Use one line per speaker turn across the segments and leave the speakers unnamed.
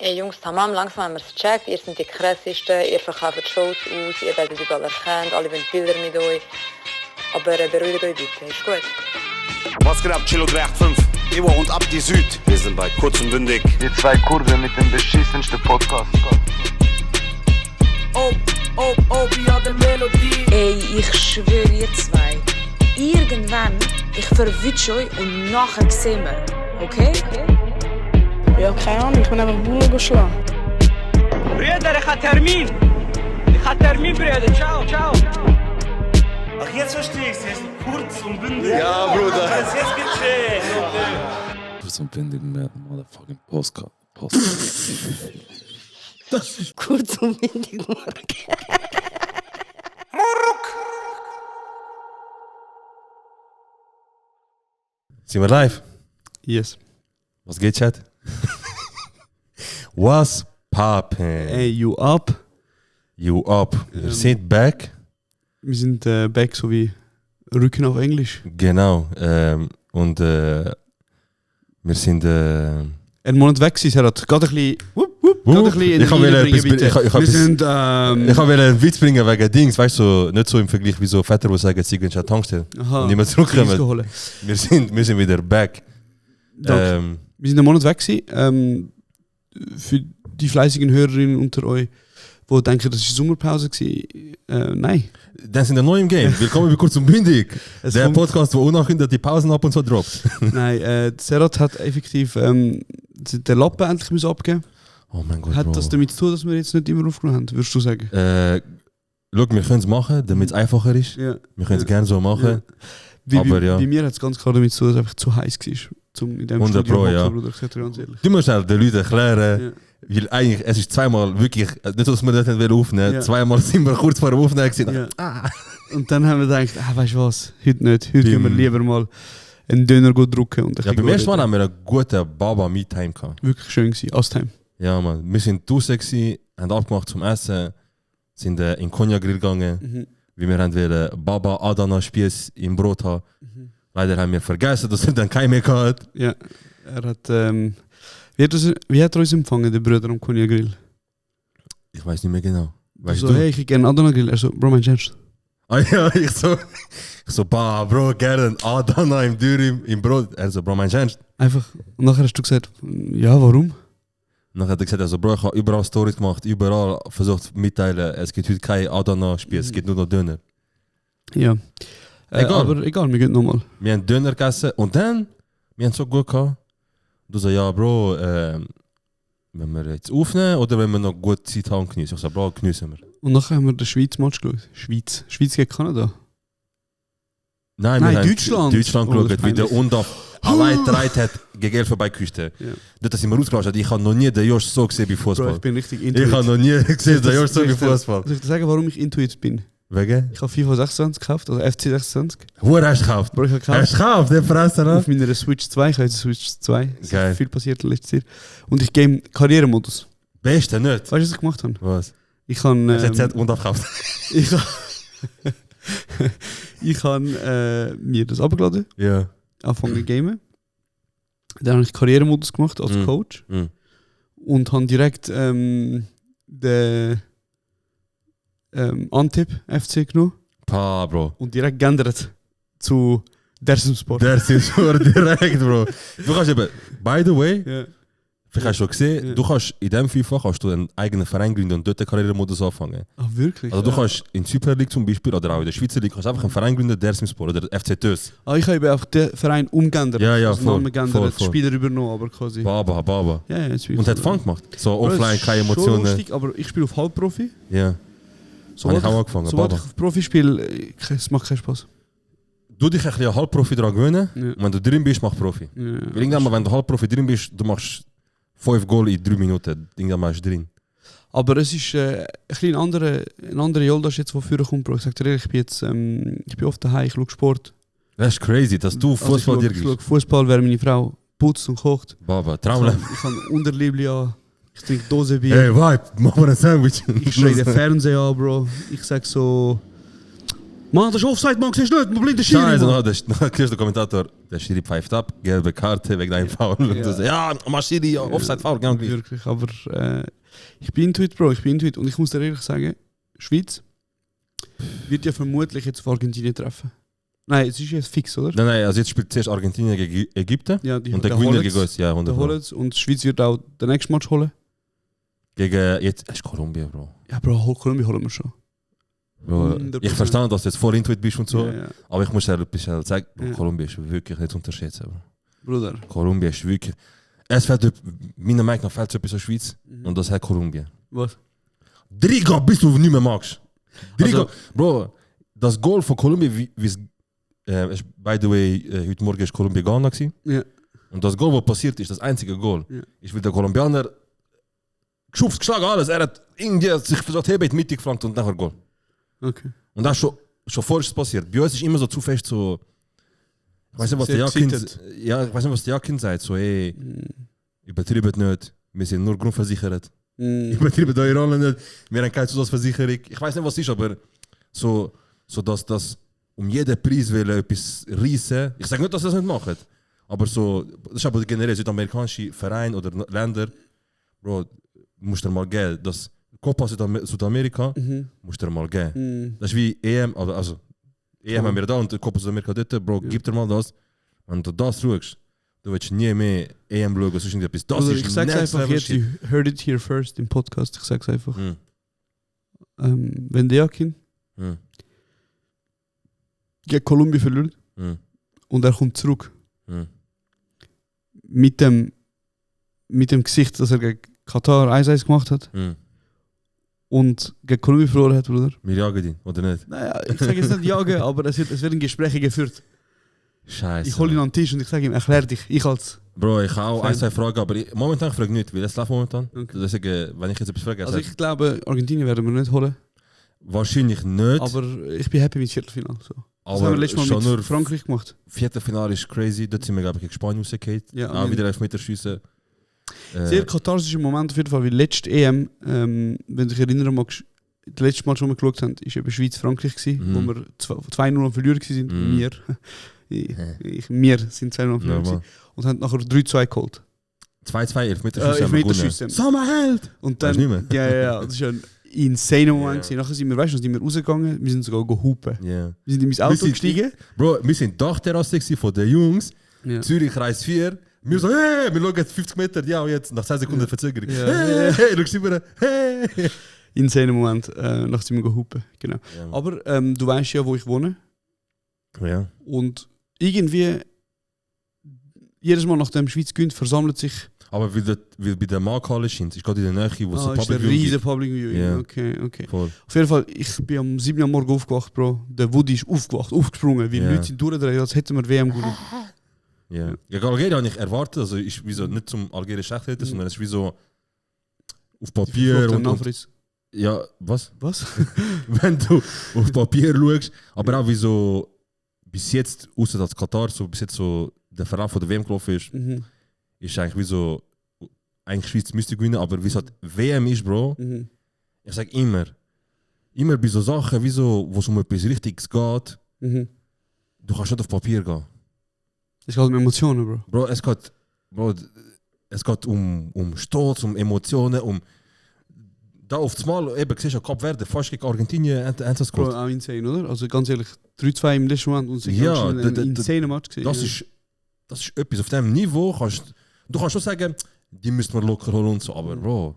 Ey Jungs, tamam, langsam haben wir es gecheckt. Ihr seid die krassesten, ihr verkauft Shows aus, ihr werdet überall erkannt, alle wollen Bilder mit euch. Aber beruhigt euch bitte, ist gut.
Was geht ab, Chilo 385? Ewa und Abdi Süd. Wir sind bei Kurz und Bündig.
Die zwei Kurden mit dem beschissensten Podcast.
ja, der Melodie.
Ey, ich schwöre ihr zwei. Irgendwann, ich verwünsche euch und nachher sehen wir. Okay?
Ja, keine Ahnung, ich bin einfach Bullen geschlagen.
Brüder, ich habe Termin. Brüder. Ciao.
Ach, jetzt verstehe ich es. Jetzt kurz und bündig.
Ja, Bruder.
Jetzt gecheckt.
Kurz und bündig mehr motherfucking Postcard.
Das ist kurz und windig,
Sind wir live?
Yes.
Was geht, Chat? Was poppin'?
Hey, you up?
You up? Wir sind back.
Wir sind back, so wie Rücken auf Englisch.
Genau. Und wir sind.
Ein Monat weg gewesen, er hat gerade ein bisschen... Gerade ein bisschen
Ich habe
wir
einen Witz bringen wegen Dings, weißt du, nicht so im Vergleich wie so Väter, die sagen, sie gehen schon Tankstelle.
Aha.
Und nicht mehr zurückkommen.
Geholt.
Wir sind wieder back.
Wir sind einen Monat weg gewesen. Für die fleißigen Hörerinnen unter euch, die denken, das war Sommerpause war, nein.
Dann sind wir neu im Game. Willkommen bei Kurz und Bündig. Der Podcast, der unnachgehend die Pausen ab und zu droppt.
Nein, Serhat hat effektiv den Lappen endlich müssen abgeben.
Oh mein Gott,
Hat
Bro.
das damit zu tun, dass wir jetzt nicht immer aufgenommen haben, würdest du sagen?
Schau, wir können es machen, damit es einfacher ist.
Ja.
Wir können es gerne so machen.
Ja.
Aber
bei mir hat es ganz klar damit zu tun, dass es einfach zu heiß war. In dem
100
Studio
Pro, ja.
Bruder, ich sag dir ganz ehrlich.
Du musst halt den Leuten erklären,
Ja.
weil eigentlich, es ist zweimal wirklich, nicht so, dass wir das nicht aufnehmen,
Ja.
zweimal sind wir kurz vor dem Aufnehmen gewesen.
Ja. Und dann haben wir gedacht, weißt du was, heute nicht. Heute gehen wir lieber mal einen Döner gut drucken. Und
Ja, beim ersten Mal haben wir einen guten Baba-Me-Time gehabt.
wirklich schön gewesen, Astime.
Ja, man. Wir sind draußen gewesen, haben abgemacht zum Essen, sind in den Cognac-Grill gegangen, weil wir wollten Baba Adana Spieß im Brot haben. Leider haben wir vergessen, dass er dann keinen mehr gehabt.
Ja, er hat, wie hat er uns empfangen, der Brüder am Cognac Grill?
Ich weiß nicht mehr genau. Weißt
so,
du?
hey, ich hätte gerne Adana Grill. Er so, Bro, mein Chance.
Ah ja, ich so, Bro, gerne Adana im Dürüm im Brot. Er so, Bro, mein Chance.
Einfach, und nachher hast du gesagt, ja, warum?
Dann hat er gesagt, also, Bro, ich habe überall Stories gemacht, überall versucht mitteilen, es gibt heute kein Adana-Spieß, es gibt nur noch Döner.
Ja.
Egal.
Aber egal, wir gehen nochmal.
Wir haben Döner gegessen und dann, wir haben so gut gehabt. Du sagst, ja, Bro, wenn wir jetzt aufnehmen oder wenn wir noch gut Zeit haben, genießen. Ich sag, Bro, genießen wir.
Und nachher haben wir den Schweiz-Match geschaut. Schweiz gegen Kanada.
Nein,
Nein,
wir haben
Deutschland.
Deutschland
Oh, das
geschaut,
ist
wie der
peinlich.
Undaf allein gedreht hat gegen Elfenbeinküste.
Ja.
Dort sind wir rausgelassen. Ich habe noch nie den Josh so gesehen wie
Bro,
Fußball.
ich bin richtig
Ich
intuit.
habe noch nie gesehen den Josh so wie Fußball.
Soll ich dir sagen, warum ich intuit bin?
Wegen?
Ich habe FIFA 26 gekauft, also FC 26.
Wo hast du gekauft?
Bro, ich habe
Hast du
gekauft
gekauft, der Fressen,
auf meiner Switch 2. Ich habe jetzt eine Switch 2. Es
Geil.
ist viel passiert in letzter Zeit. Und ich game Karrieremodus.
Beste nicht.
Weißt du, was ich gemacht habe?
Was?
Ich kann...
Hast du jetzt Undaf gekauft?
ich habe mir das abgeladen,
Ja.
angefangen zu gamen. Dann habe ich Karrieremodus gemacht als Coach.
Mhm.
Und habe direkt den Antip FC genommen
Pa, Bro.
und direkt geändert zu Dersimspor.
Der ist schon direkt, Bro. Du kannst eben, by the way,
Ja.
vielleicht hast du schon gesehen,
Ja.
du kannst in diesem FIFA kannst du einen eigenen Verein gründen und dort den Karrieremodus anfangen.
Ah, wirklich?
Also du kannst in der Super League zum Beispiel oder auch in der Schweizer League kannst einfach einen Verein gründen, der Simspor oder FC Tös.
Ich habe einfach den Verein umgeändert.
Ja, ja,
also
voll,
Namen geändert,
voll.
Spieler übernommen, aber quasi.
Baba.
Ja, jetzt
Und hat Fun gemacht. So
Bro,
offline,
es ist
keine
schon
Emotionen.
lustig, aber ich spiele auf Halbprofi.
Ja. Habe ich auch angefangen,
Sobald
Baba.
ich auf Profi spiele, es macht keinen Spaß.
Du dich ein bisschen Halbprofi daran gewöhnen.
Ja.
Und wenn du drin bist, mach Profi.
Ja,
Weil irgendwann mal, wenn du Halbprofi drin bist, du machst 5 Goal in 3 Minuten. Irgendwann mal ist du drin.
aber es ist ein bisschen ein anderer Joldas jetzt, der vorher kommt. Bro. Ich sag dir ehrlich, ich bin jetzt ich bin oft daheim, ich schaue Sport.
Das ist crazy, dass du Fußball dir
Ich
gibst.
schaue Fußball, während meine Frau putzt und kocht.
Baba,
Ich
Traumleben.
habe Unterliebli an, ich trinke Dosenbier.
Hey, Vibe, mach mal ein Sandwich.
Ich schaue den Fernseher an, Bro. Ich sag so, Mann, das ist Offside, Mann, siehst du nicht? Man blindet Schiri,
Scheiße,
Mann.
dann kriegst der Kommentator, der Schiri pfeift ab, gelbe Karte wegen einem Foul. Und du sagst, ja, mach Schiri, ja, Offside, Foul, genau gleich.
Wirklich, aber ich bin intuit, Bro, ich bin intuit. Und ich muss dir ehrlich sagen, Schweiz wird ja vermutlich jetzt auf Argentinien treffen. Nein, es ist jetzt fix, oder?
Nein, also jetzt spielt zuerst Argentinien gegen Ägypten
Ja,
und der Gewinner gegen uns, ja, 100%.
Und die Schweiz wird auch den nächsten Match holen.
Gegen, jetzt ist Kolumbien, Bro.
Ja, Bro, Kolumbien holen wir schon.
Bro,
100%.
ich verstehe, dass du jetzt voll Intuit bist und so,
Ja.
aber ich muss dir etwas sagen, Bro,
Ja.
Kolumbien ist wirklich nicht zu unterschätzen. Bro.
Bruder.
Kolumbien ist wirklich... Es fällt, meiner Meinung nach fällt es etwas an Schweiz und das heißt Kolumbien.
Was?
3 Goal bis du nicht mehr magst. 3
Also-
Goal. Bro, das Goal von Kolumbien, wie es... by the way, heute Morgen ist Kolumbien Ghana gewesen.
Ja.
Und das Goal, was passiert ist, das einzige Goal.
Ja.
Ich will der Kolumbianer geschupft, geschlagen, alles. Er hat irgendwie sich versucht, in die Mitte geflankt und nachher Goal.
Okay.
Und das ist schon vorher passiert. Bei uns ist immer so zu fest so... Ich weiß nicht, was
Sehr
der Jakin...
excited.
Ja, ich weiß nicht, was der Jakin sagt. So, hey, übertreibt nicht. Wir sind nur grundversichert. Übertreibt eure Rolle nicht. Wir haben keine Zusatzversicherung. Ich weiß nicht, was es ist, aber so dass das um jeden Preis will etwas reissen. Ich sage nicht, dass sie das nicht machen. Aber so, das ist aber generell südamerikanische Vereine oder Länder. Bro, musst du dir mal geben. Das Copa Südamerika musst du dir mal geben. Das ist wie EM, also EM haben wir da und Copa Südamerika dort. Bro, gib dir mal das. Wenn du das schaust, du willst nie mehr EM schauen, sonst irgendetwas. Das
Also
ist
ich sag's
next
einfach
level
jetzt,
shit.
you heard it here first im Podcast, ich sag's einfach.
Mhm.
Wenn der Jakin
Mhm.
gegen Kolumbien verliert
Mhm.
und er kommt zurück
Mhm.
mit dem Gesicht, dass er gegen Katar 1-1 gemacht hat
Mhm.
und gegen Kolumbien verloren hat, Bruder.
Wir jagen ihn, oder nicht?
Naja, ich sage jetzt nicht jagen, aber es werden Gespräche geführt.
Scheiße.
Ich hole ihn an den Tisch und ich sage ihm, erklär dich, ich als...
Bro, ich habe auch
Fan.
1-2 Fragen, aber momentan frage ich nicht, weil es läuft momentan.
Okay.
Deswegen, wenn ich jetzt etwas frage,
Also
sag,
ich glaube, Argentinien werden wir nicht holen,
wahrscheinlich nicht.
aber ich bin happy mit Viertelfinale. So. Das
aber
haben wir letztes Mal
schon
mit
nur
Frankreich gemacht.
Viertelfinale ist crazy. Dort sind wir, glaube ich, gegen Spanien rausgefallen.
Ja,
auch wieder Elfmeterschüsse.
Sehr katharsischer Moment auf jeden Fall, weil letzte EM, wenn du dich erinnern magst, das letzte Mal, schon wir geschaut haben, war eben Schweiz-Frankreich, wo wir 2-0 am Verlieren waren. Wir sind 2-0 am Verlieren
Normal.
und haben nachher 3-2 geholt.
2-2 Elfmeterschüsse haben wir
Elfmeterschüsse.
gewonnen. Sommerheld!
Und
Weißt
dann,
du nicht mehr?
ja, das ist ein insaner Moment. gewesen. Nachher sind wir, weißt du, sind wir rausgegangen, wir sind sogar gehupen.
Yeah.
Wir sind in mein Auto
sind-
gestiegen.
Bro, wir sind Dachterrasse gewesen von den Jungs.
Ja.
Zürich Kreis 4. Wir so, hey, wir schauen jetzt 50 Meter, ja, und jetzt nach 10 Sekunden Verzögerung.
Ja.
Hey, schaust du immer, hey!
Insaner Moment, nachher sind wir gehupen. Genau.
Ja.
Aber du weißt ja, wo ich wohne.
Ja.
Und irgendwie, jedes Mal nachdem die Schweiz gewinnt, versammelt sich.
Aber weil bei der Markhalle scheint, ist gerade in der Nähe, wo es
Ah,
ein
ist der
Public Viewing
riesen
gibt.
Public Viewing.
Ja.
Okay.
Voll.
Auf jeden Fall, ich bin am 7. Uhr morgen aufgewacht, Bro. Der Woody ist aufgewacht, aufgesprungen, weil
Ja.
Leute sind durchgedreht, als hätten wir WM gewonnen.
Ja. Ja, Algerien habe ich erwartet, also ist wie so nicht zum Algerien schlecht hätte, sondern es ist wie so auf Papier und ja, was?
Was?
Wenn du auf Papier schaust, aber auch wie so bis jetzt, außer dass Katar so bis jetzt so der Verlauf von der WM gelaufen ist,
Mhm.
ist eigentlich wie so, eigentlich Schweiz müsste gewinnen, aber wie es halt WM ist, Bro,
Mhm.
ich sag immer bei so Sachen, wie so, wo es um etwas Richtiges geht,
Mhm.
du kannst nicht auf Papier gehen.
Es geht um Emotionen, Bro.
Bro, es geht um Stolz, um Emotionen, da auf das Mal, eben, siehst du, Kap Verde, fast gegen Argentinien, Ansatz
Bro,
geholt.
auch insane, oder? Also ganz ehrlich, 3-2 im letzten Moment und es ist
Ja,
ein insane Match gewesen.
Das ist etwas auf diesem Niveau, du kannst schon sagen, die müssen wir locker holen und so, aber Bro,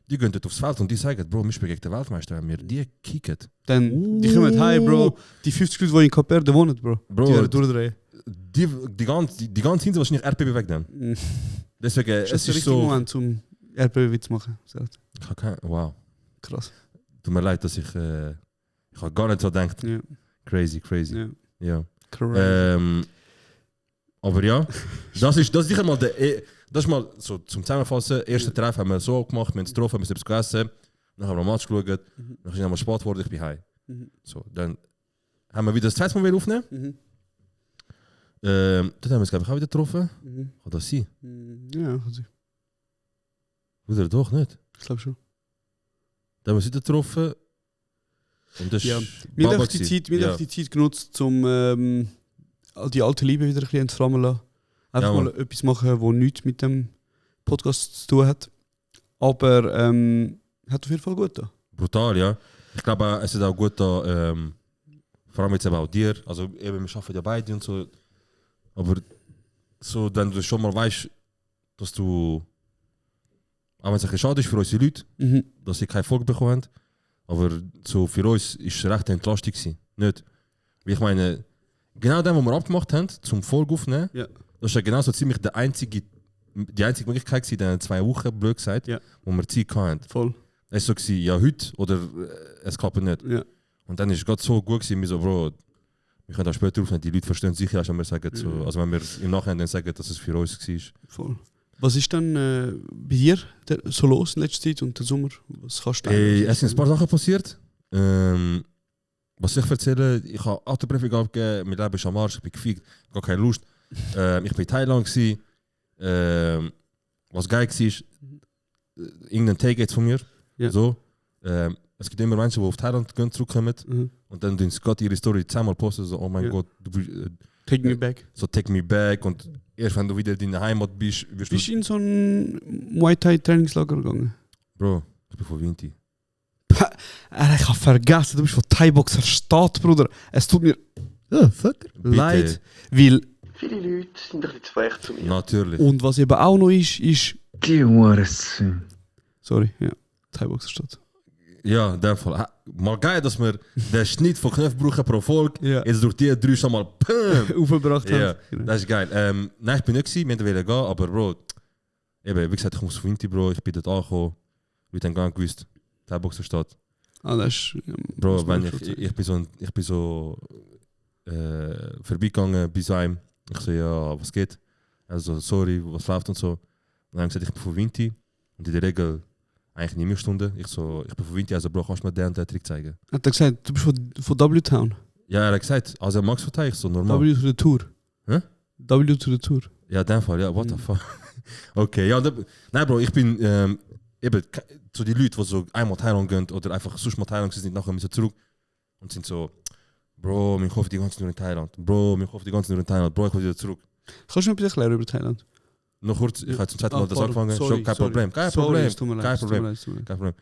die gehen dort aufs Feld und die sagen, Bro, wir spielen gegen den Weltmeister, wenn wir die kicken.
Dann, die kommen heim, Bro. Die 50 Leute, die in Kap Verde wohnen, Bro.
Bro,
die werden durchdrehen.
Die ganze Insel wahrscheinlich RPB wegnehmen.
Mhm.
Deswegen,
Das
es
ist der
ist
richtige
so...
Moment, um RPW zu machen. So.
Wow,
Krass.
tut mir leid, dass ich habe gar nicht so gedacht.
Ja.
Crazy.
Ja.
Ja.
Correct.
Aber ja, das ist sicher mal das ist mal so zum Zusammenfassen. Erster Treff haben wir so gemacht, wir haben es getroffen, wir haben es gegessen, dann haben wir Match geschaut, dann ist es mal spät geworden, ich bin heim. So, dann haben wir wieder das zweite Mal aufnehmen. Dort haben wir es, glaube ich, auch wieder getroffen. Kann das sein?
Ja, also,
Oder doch nicht?
ich glaube schon.
Dann haben wir es wieder getroffen. Und das
Ja.
ist
Wir
Baba
haben die
gewesen.
Zeit, wir haben die Zeit genutzt, um die alte Liebe wieder ein bisschen entflammen zu lassen. Einfach
Ja,
mal
Mann.
etwas machen, das nichts mit dem Podcast zu tun hat. Aber hat auf jeden Fall gut da.
Brutal, ja. Ich glaube, es ist auch gut da, vor allem jetzt eben auch dir, also eben, wir arbeiten ja beide und so, aber so, wenn du schon mal weißt, dass du, auch wenn es ein bisschen schade ist für unsere Leute, dass sie keine Folge bekommen haben, aber so für uns ist es recht entlastet gewesen, nicht? Wie ich meine, genau das, was wir abgemacht haben, zum Folge aufnehmen,
Ja.
das ist ja genau so ziemlich die einzige Möglichkeit gewesen, in den 2 Wochen, blöd gesagt,
Ja.
wo wir Zeit hatten.
Voll.
Es war so, ja, heute oder es klappt nicht.
Ja.
Und dann ist es gerade so gut gewesen, wie so, Bro, wir können da später aufnehmen, die Leute verstehen sicher, als wenn wir sagen, so, also wenn wir im Nachhinein dann sagen, dass es für uns war.
Voll. Was ist dann bei dir so los in letzter Zeit und der Sommer? Was kannst du
Es sind ein paar Sachen passiert. Was ich erzähle, ich habe Autoprüfung abgegeben, mein Leben ist am Arsch, ich bin gefickt, gar keine Lust. Ich war in Thailand. Was geil war, irgendein Take jetzt von mir.
Ja.
So. Es gibt immer Menschen, die auf Thailand gehen, zurückkommen und dann tun sie gerade ihre Story 10-mal posten, so, oh mein
Ja.
Gott, du bist,
Take me back.
so take me back und erst wenn du wieder in deiner Heimat bist, wirst
Bist du in so ein Muay Thai Trainingslager gegangen?
Bro, ich bin von Vinti.
Ich habe vergessen, du bist von Thai-Boxer Staat, Bruder. Es tut mir leid, weil
Viele Leute sind ein bisschen zu weich zu mir.
Natürlich.
und was eben auch noch ist
Die Hurensohn.
sorry, ja, Thai-Boxer Staat.
Ja, in dem Fall. Mal geil, dass wir den Schnitt von Knöpfbrüchen pro Folge
Ja.
jetzt durch die 3 schon mal
Aufgebracht
Ja,
haben. Genau.
das ist geil. Nein, ich bin nicht gewesen, wir wollten gehen, aber Bro, eben, wie gesagt, ich muss auf Vinti, Bro, ich bin dort angekommen, wie dann gar nicht gewusst, der Boxer steht.
Ah, das ist,
Bro,
muss man
wenn
schon sagen.
ich bin so vorbeigegangen bis einem, ich so, ja, was geht? Also, sorry, was läuft und so. Und dann haben gesagt, ich bin von Vinti und in der Regel eigentlich nie mehr Stunden. Ich so, ich bin von Vinti, also Bro, kannst du mir den und den Trick zeigen?
Hat er gesagt, du bist von W-Town?
Ja, er hat gesagt, also Max verteilt, ich so, normal.
W to the Tour.
Hä?
W to the Tour.
Ja, in dem Fall, ja, what the fuck. Okay, ja, nein, Bro, ich bin eben so die Leute, die so einmal Thailand gehen oder einfach sonst mal Thailand sind, nachher müssen zurück und sind so, Bro, ich hoffe die ganze Zeit nur in Thailand. Bro, ich hoffe die ganze Zeit nur in Thailand. Bro, ich will wieder zurück.
Kannst du mir ein bisschen erklären über Thailand?
Noch kurz, ich habe zum zweiten Mal das
pardon.
angefangen.
Sorry,
Schon, kein
sorry.
Problem, kein
Sorry,
Problem,
es tut mir leid,
kein
es tut
Problem,
mir leid, es tut mir leid.
kein Problem.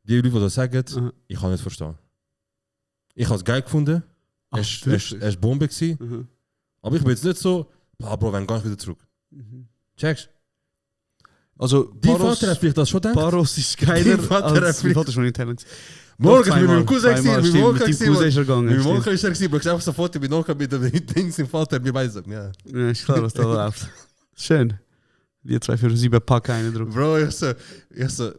Die Leute, die das sagen,
Aha.
ich kann nicht verstehen. Ich habe es geil gefunden.
Ach,
Es
wirklich?
war Bombe gewesen.
Mhm.
Aber ich bin jetzt nicht so, Bro, wenn gar nicht wieder zurück. Checkst?
Also,
Die Vater hat vielleicht das schon gedacht.
Paros ist geiler
Die Vater
als...
hat
Mein Vater ist schon in Thailand.
Morgen
Doch,
bin ich mit meinem
zweimal.
Cousin
Zweimal,
gewesen,
stimmt,
mit
mit
meinem
deinem Cousin ist er gegangen,
Mit meinem
stimmt.
Onkel ist er gewesen, ich einfach sofort mit Onkel mit dem Dings im Vater, wir beide sagen, ja.
Ja, ist klar, was da läuft. Schön. Die 2 für 7 Packen einen drauf.
Bro, ich so,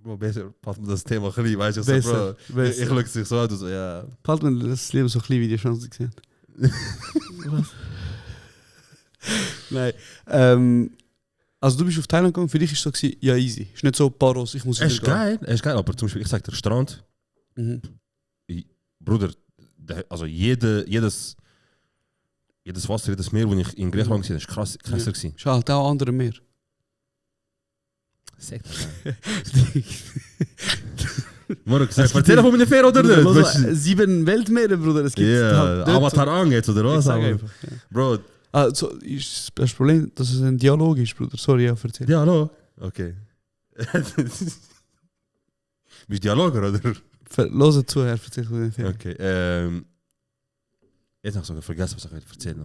Bro, besser passt mir das Thema klein, weißt du, so,
Besser,
Bro,
besser.
ich schaue sich so an, du so, ja.
Halt mir das Leben so klein wie die Chance gesehen. Was? Nein. Also du bist auf Thailand gegangen, für dich ist so gewesen, ja easy. Ist nicht so Paros, ich muss
Es ist
wieder gehen.
geil, aber zum Beispiel, ich sag der Strand,
Mhm.
Bruder, also jedes Wasser, jedes Meer, wo ich in Griechenland gesehen habe, ist krasser gewesen.
Ist halt auch andere mehr.
Sag mal. Morgen, erzähl von meiner Fähre oder nicht?
Bruder,
Weißt du?
7 Weltmeere, Bruder. Es gibt
Ja,
halt dort-
Avatar angeht, oder
Ich
was?
sag
Aber-
einfach, ja.
Bro,
Also, ist das Problem, dass es ein Dialog ist, Bruder. Sorry, ja, erzähl.
ja, hallo. Okay. Bist du Dialoger, oder?
Los zu, Herr, erzähl von den Film.
Okay. Jetzt habe ich sogar vergessen, was ich heute erzählen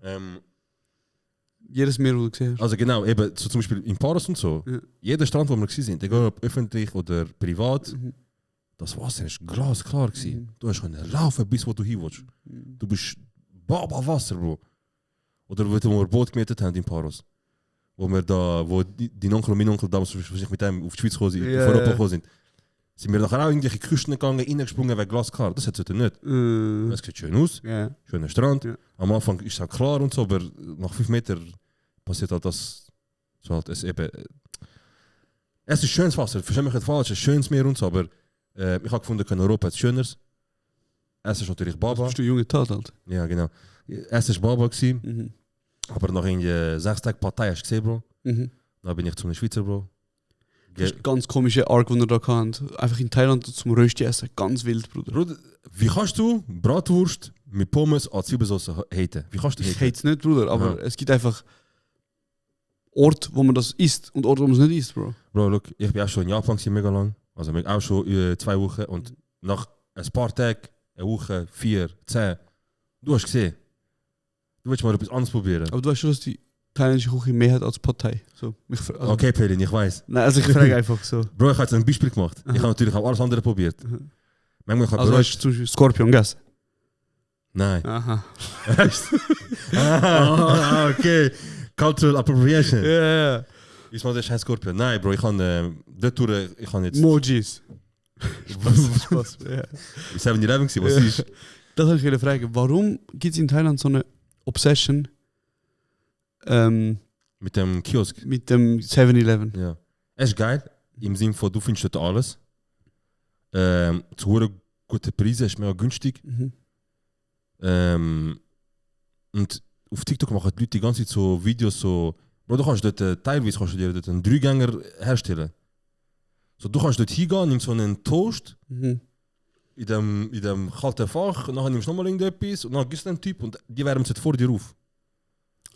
Mann.
Jedes Meer, wo du gesehen hast.
Also genau, eben so zum Beispiel in Paros und so.
Ja.
Jeder Strand, wo wir gewesen sind, egal ob öffentlich oder privat,
Mhm.
das Wasser ist glasklar gewesen.
Mhm.
Du hast können laufen, bis wo du hin willst. Du bist Baba Wasser, Bro. Oder wo wir ein Boot gemietet haben in Paros. Wo die Onkel und mein Onkel damals wahrscheinlich mit dem auf die Schweiz gekommen sind,
Ja,
auf Europa
ja.
gekommen sind. Sind wir nachher auch irgendwelche Küsten gegangen, reingesprungen wegen glasklar. Das hat es heute nicht. Es sieht schön aus,
Ja.
schöner Strand.
Ja.
Am Anfang ist es halt klar und so, aber nach 5 Metern passiert halt das. So halt, es ist schönes Wasser, verstehe mich nicht falsch, es ist schönes Meer und so, aber ich habe gefunden, in Europa ist schöneres. Es ist natürlich Baba.
Bist du junge Tat halt?
Ja, genau. Es ist Baba gewesen,
Mhm.
aber nach in 6 Tagen Partei hast du gesehen, Bro.
Mhm.
Dann bin ich zu einem Schweizer, Bro.
Das ist ein ganz komischer Arc, den er da kann. Einfach in Thailand zum Rösti essen. Ganz wild, Bruder.
Bruder, wie kannst du Bratwurst mit Pommes als Zwiebelsauce haten? Wie kannst du
Ich
haten?
hate es nicht, Bruder, aber es gibt einfach Orte, wo man das isst und Orte, wo man es nicht isst, Bro.
Bro, look, ich bin auch schon in Japan mega lang. Also auch schon 2 Wochen. Und nach ein paar Tagen, eine Woche, 4, 10, du hast gesehen. Du willst mal etwas anderes probieren.
Aber du weißt schon, dass die thailändische Küche mehr hat als Pad Thai. So, also,
Okay, Pelin, ich weiß.
Nein, also ich frage einfach so.
Bro, ich habe jetzt ein Beispiel gemacht. Ich habe natürlich auch alles andere probiert. Manchmal kann
Also hast du zum Beispiel Scorpion gegessen?
Nein.
Aha.
Okay. Cultural Appropriation.
Ja.
Ist mal der scheiß Scorpion. Nein, Bro, ich kann dort durch, ich kann jetzt...
Mojis. Spaß. Ja.
7-Eleven gewesen, was ist?
Das habe ich eine Frage. Warum gibt es in Thailand so eine Obsession
Mit dem Kiosk.
mit dem 7-Eleven?
Ja. Es ist geil, im Sinne von, du findest dort alles. Zu hohen guten Preisen, ist mega günstig. Und auf TikTok machen die Leute die ganze Zeit so Videos so, Bro, du kannst dort, teilweise kannst du dir dort einen 3-Gänger herstellen. So, du kannst dort hingehen, nimmst so einen Toast, in dem kalten Fach, und dann nimmst du nochmal irgendetwas, und dann gibst du den Typ, und die wärmen es vor dir auf.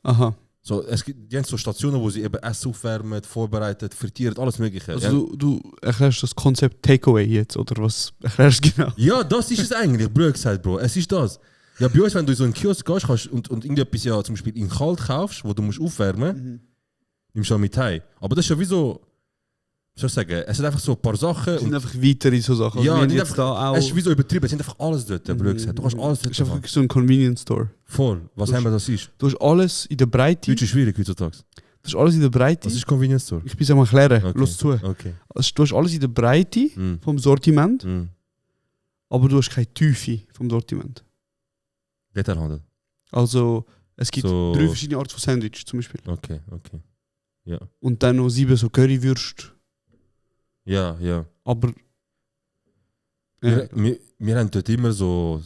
Aha.
So, die haben so Stationen, wo sie eben Essen aufwärmen, vorbereitet, frittiert, alles mögliche.
Also du erklärst das Konzept Takeaway jetzt, oder was erklärst du genau?
Ja, das ist es eigentlich, blöd gesagt, Bro. Es ist das. Ja, bei uns, wenn du in so einen Kiosk gehst und irgendetwas ja zum Beispiel in kalt kaufst, wo du musst aufwärmen, nimmst du auch mit heim. Aber das ist ja wie so, wie soll ich sagen, es sind einfach so ein paar Sachen.
Es sind einfach weitere so Sachen.
Ja,
also
die
jetzt
einfach,
da auch.
es ist wie so übertrieben, es sind einfach alles dort, blöd gesagt. Du kannst alles
Es
dort
ist einfach
machen.
wirklich so ein Convenience Store.
Voll, was haben wir das ist?
Du hast alles in der Breite.
Deutsch ist schwierig heutzutage.
Du hast alles in der Breite.
Was ist Convenience Store?
Ich bin es einmal erklären,
Okay.
los zu.
Okay.
Also, du hast alles in der Breite vom Sortiment, aber du hast keine Tiefe vom Sortiment.
Detailhandel.
Also es gibt
So-
3 verschiedene Arten von Sandwich zum Beispiel.
Okay. Ja.
Und dann noch 7 so Currywürste.
Ja.
Aber
Wir haben dort immer so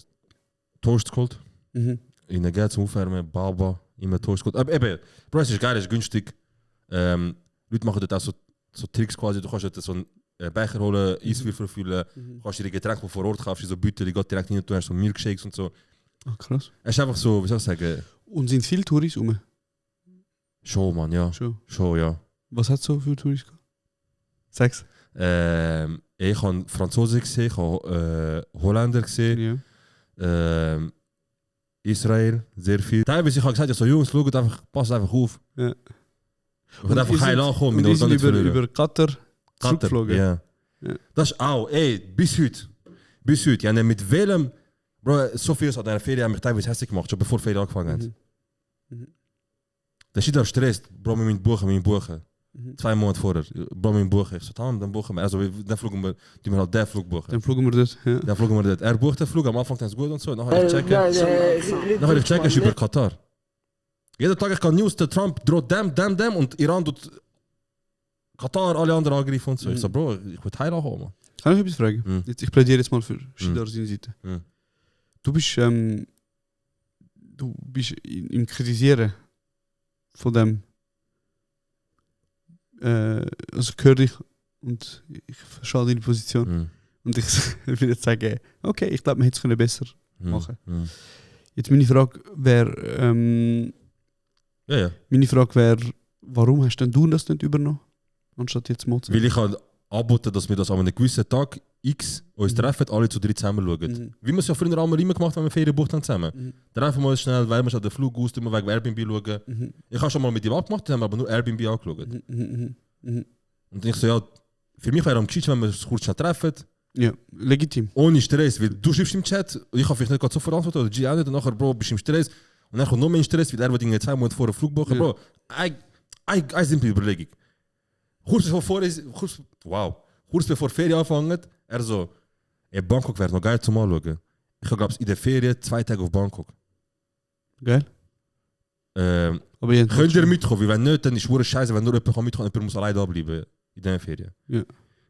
Toast geholt.
Mhm.
In der Geld zum Aufwärmen, Baba, immer Toast geholt. Aber eben, Bro, es ist geil, es ist günstig. Leute machen dort auch so Tricks quasi. Du kannst dort so einen Becher holen, Eiswürfel füllen, kannst dir die Getränke, die vor Ort kaufst, so Büttel, die geht direkt rein, du hast so Milkshakes und so.
Ah, krass.
Es ist einfach so, wie soll ich sagen,
Und sind viele Touris rum?
Show, Mann, ja.
Schon.
Ja.
Was hat so viele Touris gehabt? Sag's.
Ich habe Franzosen gesehen, ich habe Holländer gesehen,
Ja.
Israel, sehr viel. Teilweise ich habe gesagt, ja, so Jungs, schaut einfach, passt einfach auf.
Ja.
Ich will einfach heil ankommen,
und die sind
nicht verlieren.
über Qatar zurückgeflogen.
Ja. Das ist auch, bis heute. Ja, ne, mit welchem, Bro, so viel an der Ferien haben mich teilweise hässlich gemacht, schon bevor die Ferien angefangen haben. Da ist jeder Stress, Bro, wir müssen buchen. 2 Monate vorher, Bro, wir müssen buchen. Ich so, dann buchen wir. Also, dann fliegen wir, die wir halt den Flug buchen.
Dann fliegen wir dort. Ja.
Dann fliegen wir dort. bucht den Flug, am Anfang ist es gut und so. Nachher ich checken, ist über Katar. Jeden Tag ich kann News, der Trump droht dem und Iran tut Katar, alle anderen angreifen und so. Ich so, Bro, ich will heil ankommen.
Kann ich etwas fragen? Jetzt, ich plädiere jetzt mal für Shidar seine Seite. Du bist im Kritisieren von dem also höre ich und ich verstehe deine Position und ich würde jetzt sagen, okay, ich glaube, man hätte es besser machen. Jetzt meine Frage wäre meine Frage wäre, warum hast denn du das nicht übernommen, anstatt jetzt Mozart?
Weil ich halt anbieten, dass wir das an einem gewissen Tag X uns treffen, alle zu 3 zusammen schauen. Wie wir es ja früher einmal immer gemacht haben, wenn wir Ferien bucht haben zusammen. Dann einfach mal schnell, weil wir schon den Flug aus, wegen Airbnb schauen. Ich habe schon mal mit ihm abgemacht, haben aber nur Airbnb angeschaut. Und ich so, ja, für mich wäre es am geschicktesten, wenn wir uns kurz schnell treffen.
Ja, legitim.
Ohne Stress, weil du schreibst im Chat, und ich habe vielleicht nicht gerade sofort antworten, oder G auch nicht, und nachher, Bro, bist du im Stress. Und dann kommt noch mehr in Stress, weil er wird 2 Monate vor dem Flug buchen. Bro, eine simple Überlegung. Kurz bevor die Ferien anfangen, er so, Bangkok wäre noch geil zum Anschauen. Ich glaube, in der Ferien 2 Tage auf Bangkok.
Geil. Aber
könnt ihr mitkommen? Weil wenn nicht, dann ist es scheiße, wenn nur jemand mitkommen kann, jemand muss alleine da bleiben in dieser Ferien.
Ja.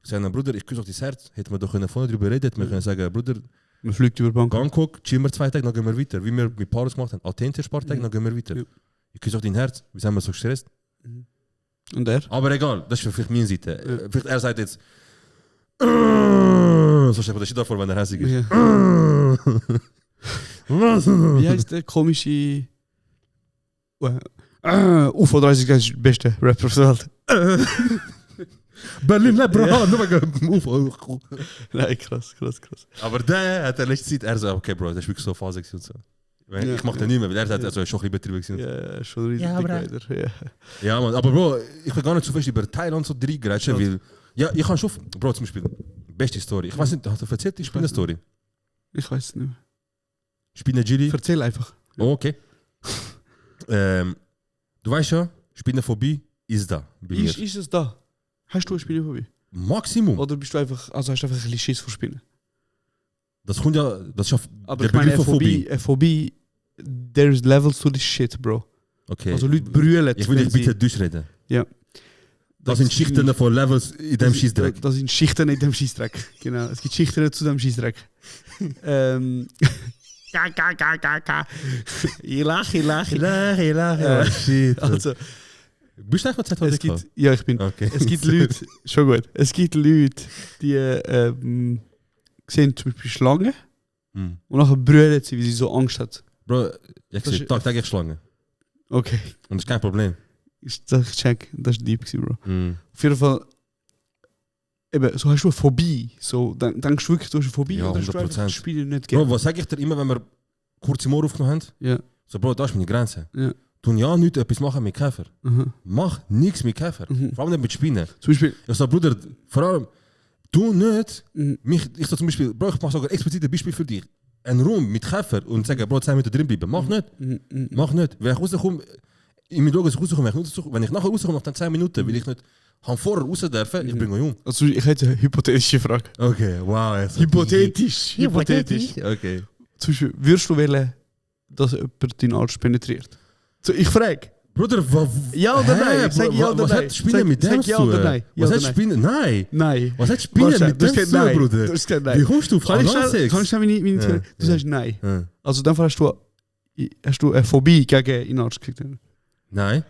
Ich sage, Bruder, ich küsse auf dein Herz. Hätten wir doch vorne darüber reden können, wir können sagen, Bruder,
man fliegt über
Bangkok, chillen wir 2 Tage, dann gehen wir weiter. Wie wir mit Paris gemacht haben, Athen ein paar Tage, dann gehen wir weiter. Ich küsse auf dein Herz, wie sind wir so gestresst?
Und er?
Aber egal, das ist vielleicht meine Seite. Vielleicht er sagt jetzt so stellt man das davor, wenn er hässlich ist.
Ja.
Was?
Wie heißt der komische... UFO 30 ist der beste Rapper der Welt.
Berlin, Bro, nur
Nein, krass.
Aber der hat der letzte Zeit, er sagt, okay, Bro, das ist wirklich so phasig und so. Ich mach den nicht mehr, weil er sagt, also schon ein bisschen betrieben.
Ja, schon richtig.
Ja, man, aber Bro, ich will gar nicht so fest über Thailand so reingerätschen, weil... Ja, ich kann schon... Bro, zum Beispiel, beste Story. Ich weiß nicht, hast du erzählt die Spinnen-Story?
Ich weiß es nicht mehr.
Spinnen-Gili?
Erzähl einfach.
Oh, okay. Du weißt ja, Spinnenphobie ist da.
Ist es da? Hast du eine Spinnenphobie?
Maximum.
Oder bist du einfach... Also hast du einfach ein bisschen Schiss vor Spinnen?
Das kommt ja... Das ist ja
aber ich meine, eine Phobie... There's levels to this shit, Bro.
Okay.
Also Leute brüllen.
Ich will dich bitte durchreden.
Ja.
Das sind Schichten von Levels in dem Schießdreck.
Das sind Schichten in dem Schießdreck. Genau. Es gibt Schichten zu dem Schießdreck. Ich lache.
Shit.
Also,
bist du eigentlich noch ZHD?
Ja, ich bin.
Okay.
Es gibt Leute, schon gut. Es gibt Leute, die sehen zum Beispiel Schlangen und nachher brüllen sie, wie sie so Angst hat.
Bro, ich sehe tagtäglich Schlangen.
Okay.
Und das ist kein Problem.
Ich check, das war deep, Bro. Auf jeden Fall, eben, so hast du eine Phobie. So, denkst du wirklich, du hast eine Phobie
ja,
oder hast du einfach das Spiel nicht gerne?
Bro, was sag ich dir immer, wenn wir kurz im Ohr aufgenommen haben?
Ja.
So, Bro, das ist meine Grenze.
Ja.
Du ja nicht etwas machen mit Käfer. Mach nichts mit Käfer. Vor allem nicht mit Spinnen.
Zum Beispiel.
Ich sag, Bruder, vor allem, du nicht. Ich sag zum Beispiel, Bro, ich mach sogar explizit ein Beispiel für dich. Ein Raum mit Käfer und sagen, Bro, 10 Minuten drin bleiben. Mach nicht. Mach nicht. Wenn ich rauskomme, in meinem Logo rauskomme, wenn ich nachher rauskomme, nach 10 Minuten, will ich nicht vorher raus dürfen, ich bringe jung.
Also, ich hätte eine hypothetische Frage.
Okay, wow.
Hypothetisch.
Okay.
Zum Beispiel, würdest du wollen, dass jemand deinen Arsch penetriert? So, ich frage.
Bruder,
ja oder nein? Sag ja oder nein.
Was hat Spinnen mit dem zu tun? Was hat Spinnen? Nein.
Nein.
Was hat Spinnen mit dem zu tun, Bruder?
Du hast gesagt nein.
Wie kommst du auf Analsex?
Kannst du meine Theorie? Du sagst nein. Also in dem Fall hast du eine Phobie gegen den Arsch gekriegt.
Nein.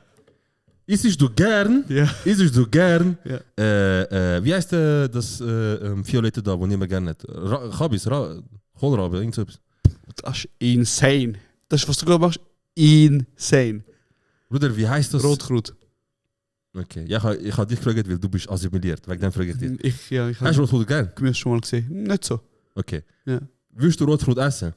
Isst du gern?
Ja.
Isst du gern?
Ja.
Wie heißt das Violette da, wo niemand gerne hat? Chabis, Kohlrabe, irgend so etwas.
Das ist insane. Das ist, was du gerade machst, insane.
Bruder, wie heißt das?
Rotkraut.
Okay, ja, ich habe dich gefragt, weil du bist assimiliert. Wegen dem frage ich dich.
Ich
hast du Rotkraut gern?
Gemüse schon mal gesehen. Nicht so.
Okay.
Ja.
Willst du Rotkraut essen?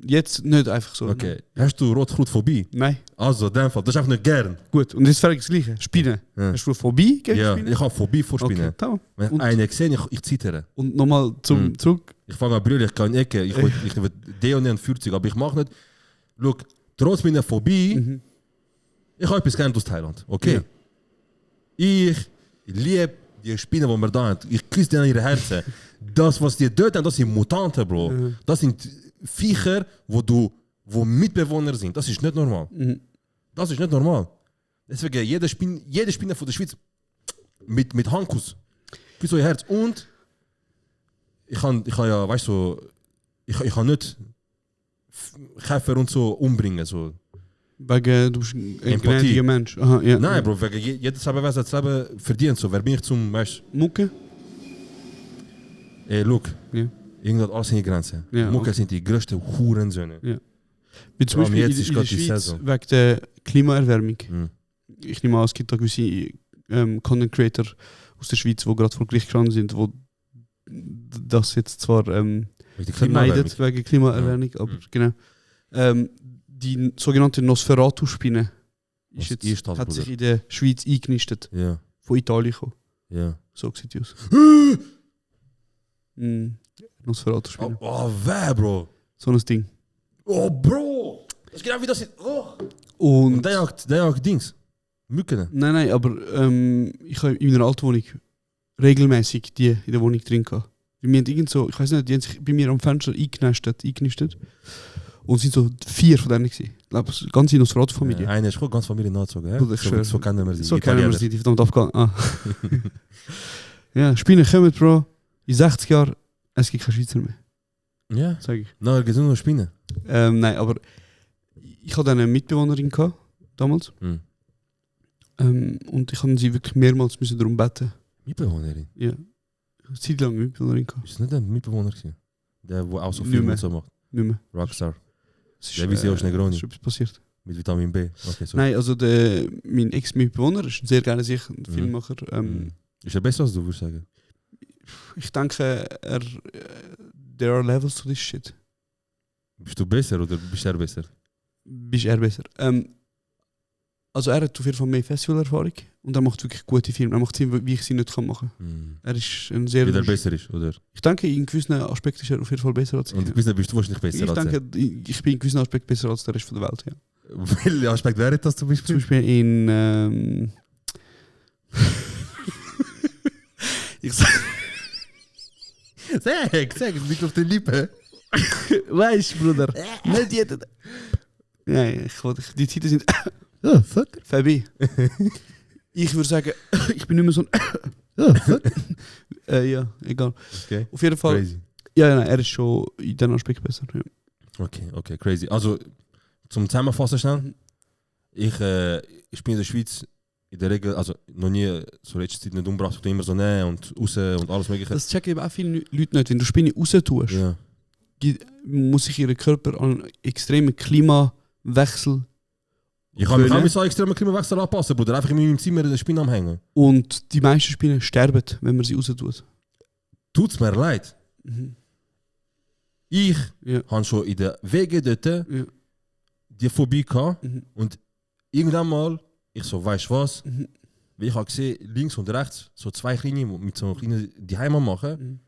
Jetzt nicht einfach so.
Okay. Hast du Rotkrautphobie?
Nein.
Also, in dem Fall, das ist einfach nicht gern.
Gut, und jetzt frage ich das Gleiche. Spinnen.
Ja.
Hast du eine Phobie gegen Spinnen?
Ja, ich habe Phobie vor Spinnen.
Okay,
wenn ich eine sehe, ich zittere.
Und nochmal zurück.
Ich fange an brüllen, ich kann ecken, ich will Deonien 40, aber ich mache nicht. Schau, trotz meiner Phobie, ich habe etwas gelernt aus Thailand, okay? Ja. Ich liebe die Spinnen, die wir da haben. Ich küsse die an ihre Herzen. Das, was die dort haben, das sind Mutanten, Bro. Das sind Viecher, wo Mitbewohner sind. Das ist nicht normal. Das ist nicht normal. Deswegen, jede Spinne von der Schweiz mit Handkuss. Für so ihr Herz. Und ich kann ja, weißt du, ich kann nicht Käfer und so umbringen. So.
Wegen, du bist ein gnädiger Mensch. Aha, ja.
Nein, Bro, wegen jedes Leben, das Leben verdient. So. Wer bin ich zum, weißt
du? Mucke?
Ey, look.
Ja.
Irgendwas alles in die Grenze.
Ja,
Mucke sind die größten Hurensöhne.
Ja. Wie zum Beispiel
jetzt
in der Schweiz wegen der Klimaerwärmung. Ich nehme an, es gibt da gewisse Content Creator aus der Schweiz, die gerade vor Gericht gestanden sind, wo das jetzt zwar vermeidet wegen Klimaerwärmung, aber genau. Die sogenannte Nosferatu-Spinne hat sich in der Schweiz eingenistet.
Ja.
Von Italien gekommen.
Ja.
So sieht die aus. Nosferatu-Spinne.
Oh, wer, Bro?
So ein Ding.
Oh, Bro! Das ist genau wie das ist. Oh.
Und
der jagt Dings. Mücken.
Nein, aber ich habe in meiner alten Wohnung regelmäßig die in der Wohnung drin gehabt. Wir haben irgend so, ich weiß nicht, die haben sich bei mir am Fenster eingenistet. Und es sind so 4 von denen gewesen. Ich glaube, eine ganze Nosferatu-Familie.
Eine ist ganz Familie nachgezogen, ja?
So
kennen wir sie.
So kennen wir sie, die verdammt Afghanen. Ja, Spinnen kommen, Bro. In 60 Jahren, es gibt keine Schweizer mehr.
Ja?
Sag ich.
Na, es gibt nur noch Spinnen.
Nein, aber ich hatte eine Mitbewohnerin gehabt, damals. Und ich habe sie wirklich mehrmals müssen darum beten.
Mitbewohnerin?
Ja. Eine Zeit lang Mitbewohnerin gehabt.
Ist das nicht ein Mitbewohner gewesen? Der, der auch so
Nicht
viel
mehr.
und so macht.
Nicht mehr.
Rockstar.
Es ist,
Der wie sie auch Negroni.
ist etwas passiert.
Mit Vitamin B. Okay, so.
Nein, also mein Ex-Mitbewohner ist ein sehr gerne sich ein Filmemacher.
Ist er besser als du, würdest du sagen?
Ich denke, there are levels to this shit.
Bist du besser oder bist er besser?
Bist eher besser. Also er hat auf jeden Fall mehr Festivalerfahrung und er macht wirklich gute Filme. Er macht Filme, wie ich sie nicht machen kann. Er ist ein sehr...
Wie der besser ist, oder?
Ich denke, in gewissen Aspekten ist er auf jeden Fall besser als ich.
Und in gewissen bist du wahrscheinlich besser
Ich
als er.
denke, ich bin in gewissen Aspekten besser als der Rest von der Welt, ja.
Welcher Aspekt wäre das zum Beispiel?
Zum Beispiel in... ich sag...
Sag, nicht auf den Lippen.
Weißt du, Bruder, nicht jeder... Nein, die Zeiten sind... Fabi. Ich würde sagen, ich bin nicht mehr so ein... ja, egal.
Okay.
Auf jeden Fall...
Crazy.
Ja, nein, er ist schon in diesem Aspekt besser. Ja.
Okay, crazy. Also, zum Zusammenfassen schnell. Ich bin in der Schweiz in der Regel, also noch nie so letzte Zeit nicht umgebracht, ich bin immer so näher und raus und alles mögliche.
Das checken eben auch viele Leute nicht. Wenn du Spinne raus tust,
Ja.
muss sich ihr Körper an extremen Klimawechsel
Ich kann mich auch
gewöhnen.
mit so extremen Klimawechsel anpassen, Bruder. Einfach in meinem Zimmer in der Spinne am Hängen.
Und die meisten Spinnen sterben, wenn man sie raus tut.
Tut's mir leid. Ich
Ja.
habe schon in der Wege dort
Ja.
die Phobie gehabt.
Mhm.
Und irgendwann mal, ich so, weißt du was?
Mhm.
Wie ich habe gesehen, links und rechts, so zwei Kleine mit so kleinen die Heime machen.
Mhm.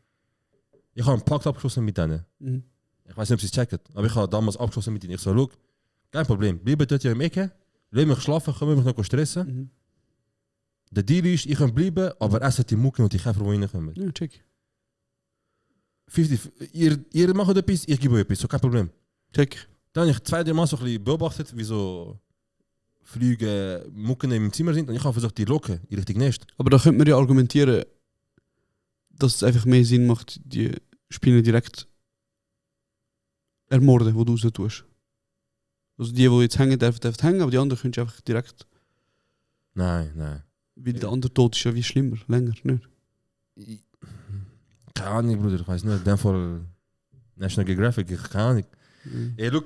Ich habe einen Pakt abgeschlossen mit denen.
Mhm.
Ich weiß nicht, ob sie es checken, aber ich habe damals abgeschlossen mit ihnen. Ich so, schau, kein Problem, bleiben dort ja im Ecke, lass mich schlafen, können wir mich noch stressen.
Mhm.
Der Deal ist, ich kann bleiben, aber essen die Mucken und die Käfer, die reinkommen.
Ja, check.
50, ihr macht etwas, ich gebe euch etwas, so kein Problem.
Check.
Dann habe ich 2-3 Mal so ein bisschen beobachtet, wie so Flüge, Mucken im Zimmer sind und ich habe versucht, die locken in Richtung Nest.
Aber da könnte man ja argumentieren, dass es einfach mehr Sinn macht, die Spinnen direkt ermorden, wo du raus tust. Also die jetzt hängen, dürfen hängen, aber die anderen können einfach direkt...
Nein.
Weil der andere Tod ist ja wie schlimmer, länger, nicht?
Keine Ahnung, Bruder, ich weiß nicht. In dem Fall National Geographic, keine Ahnung. Ey, look,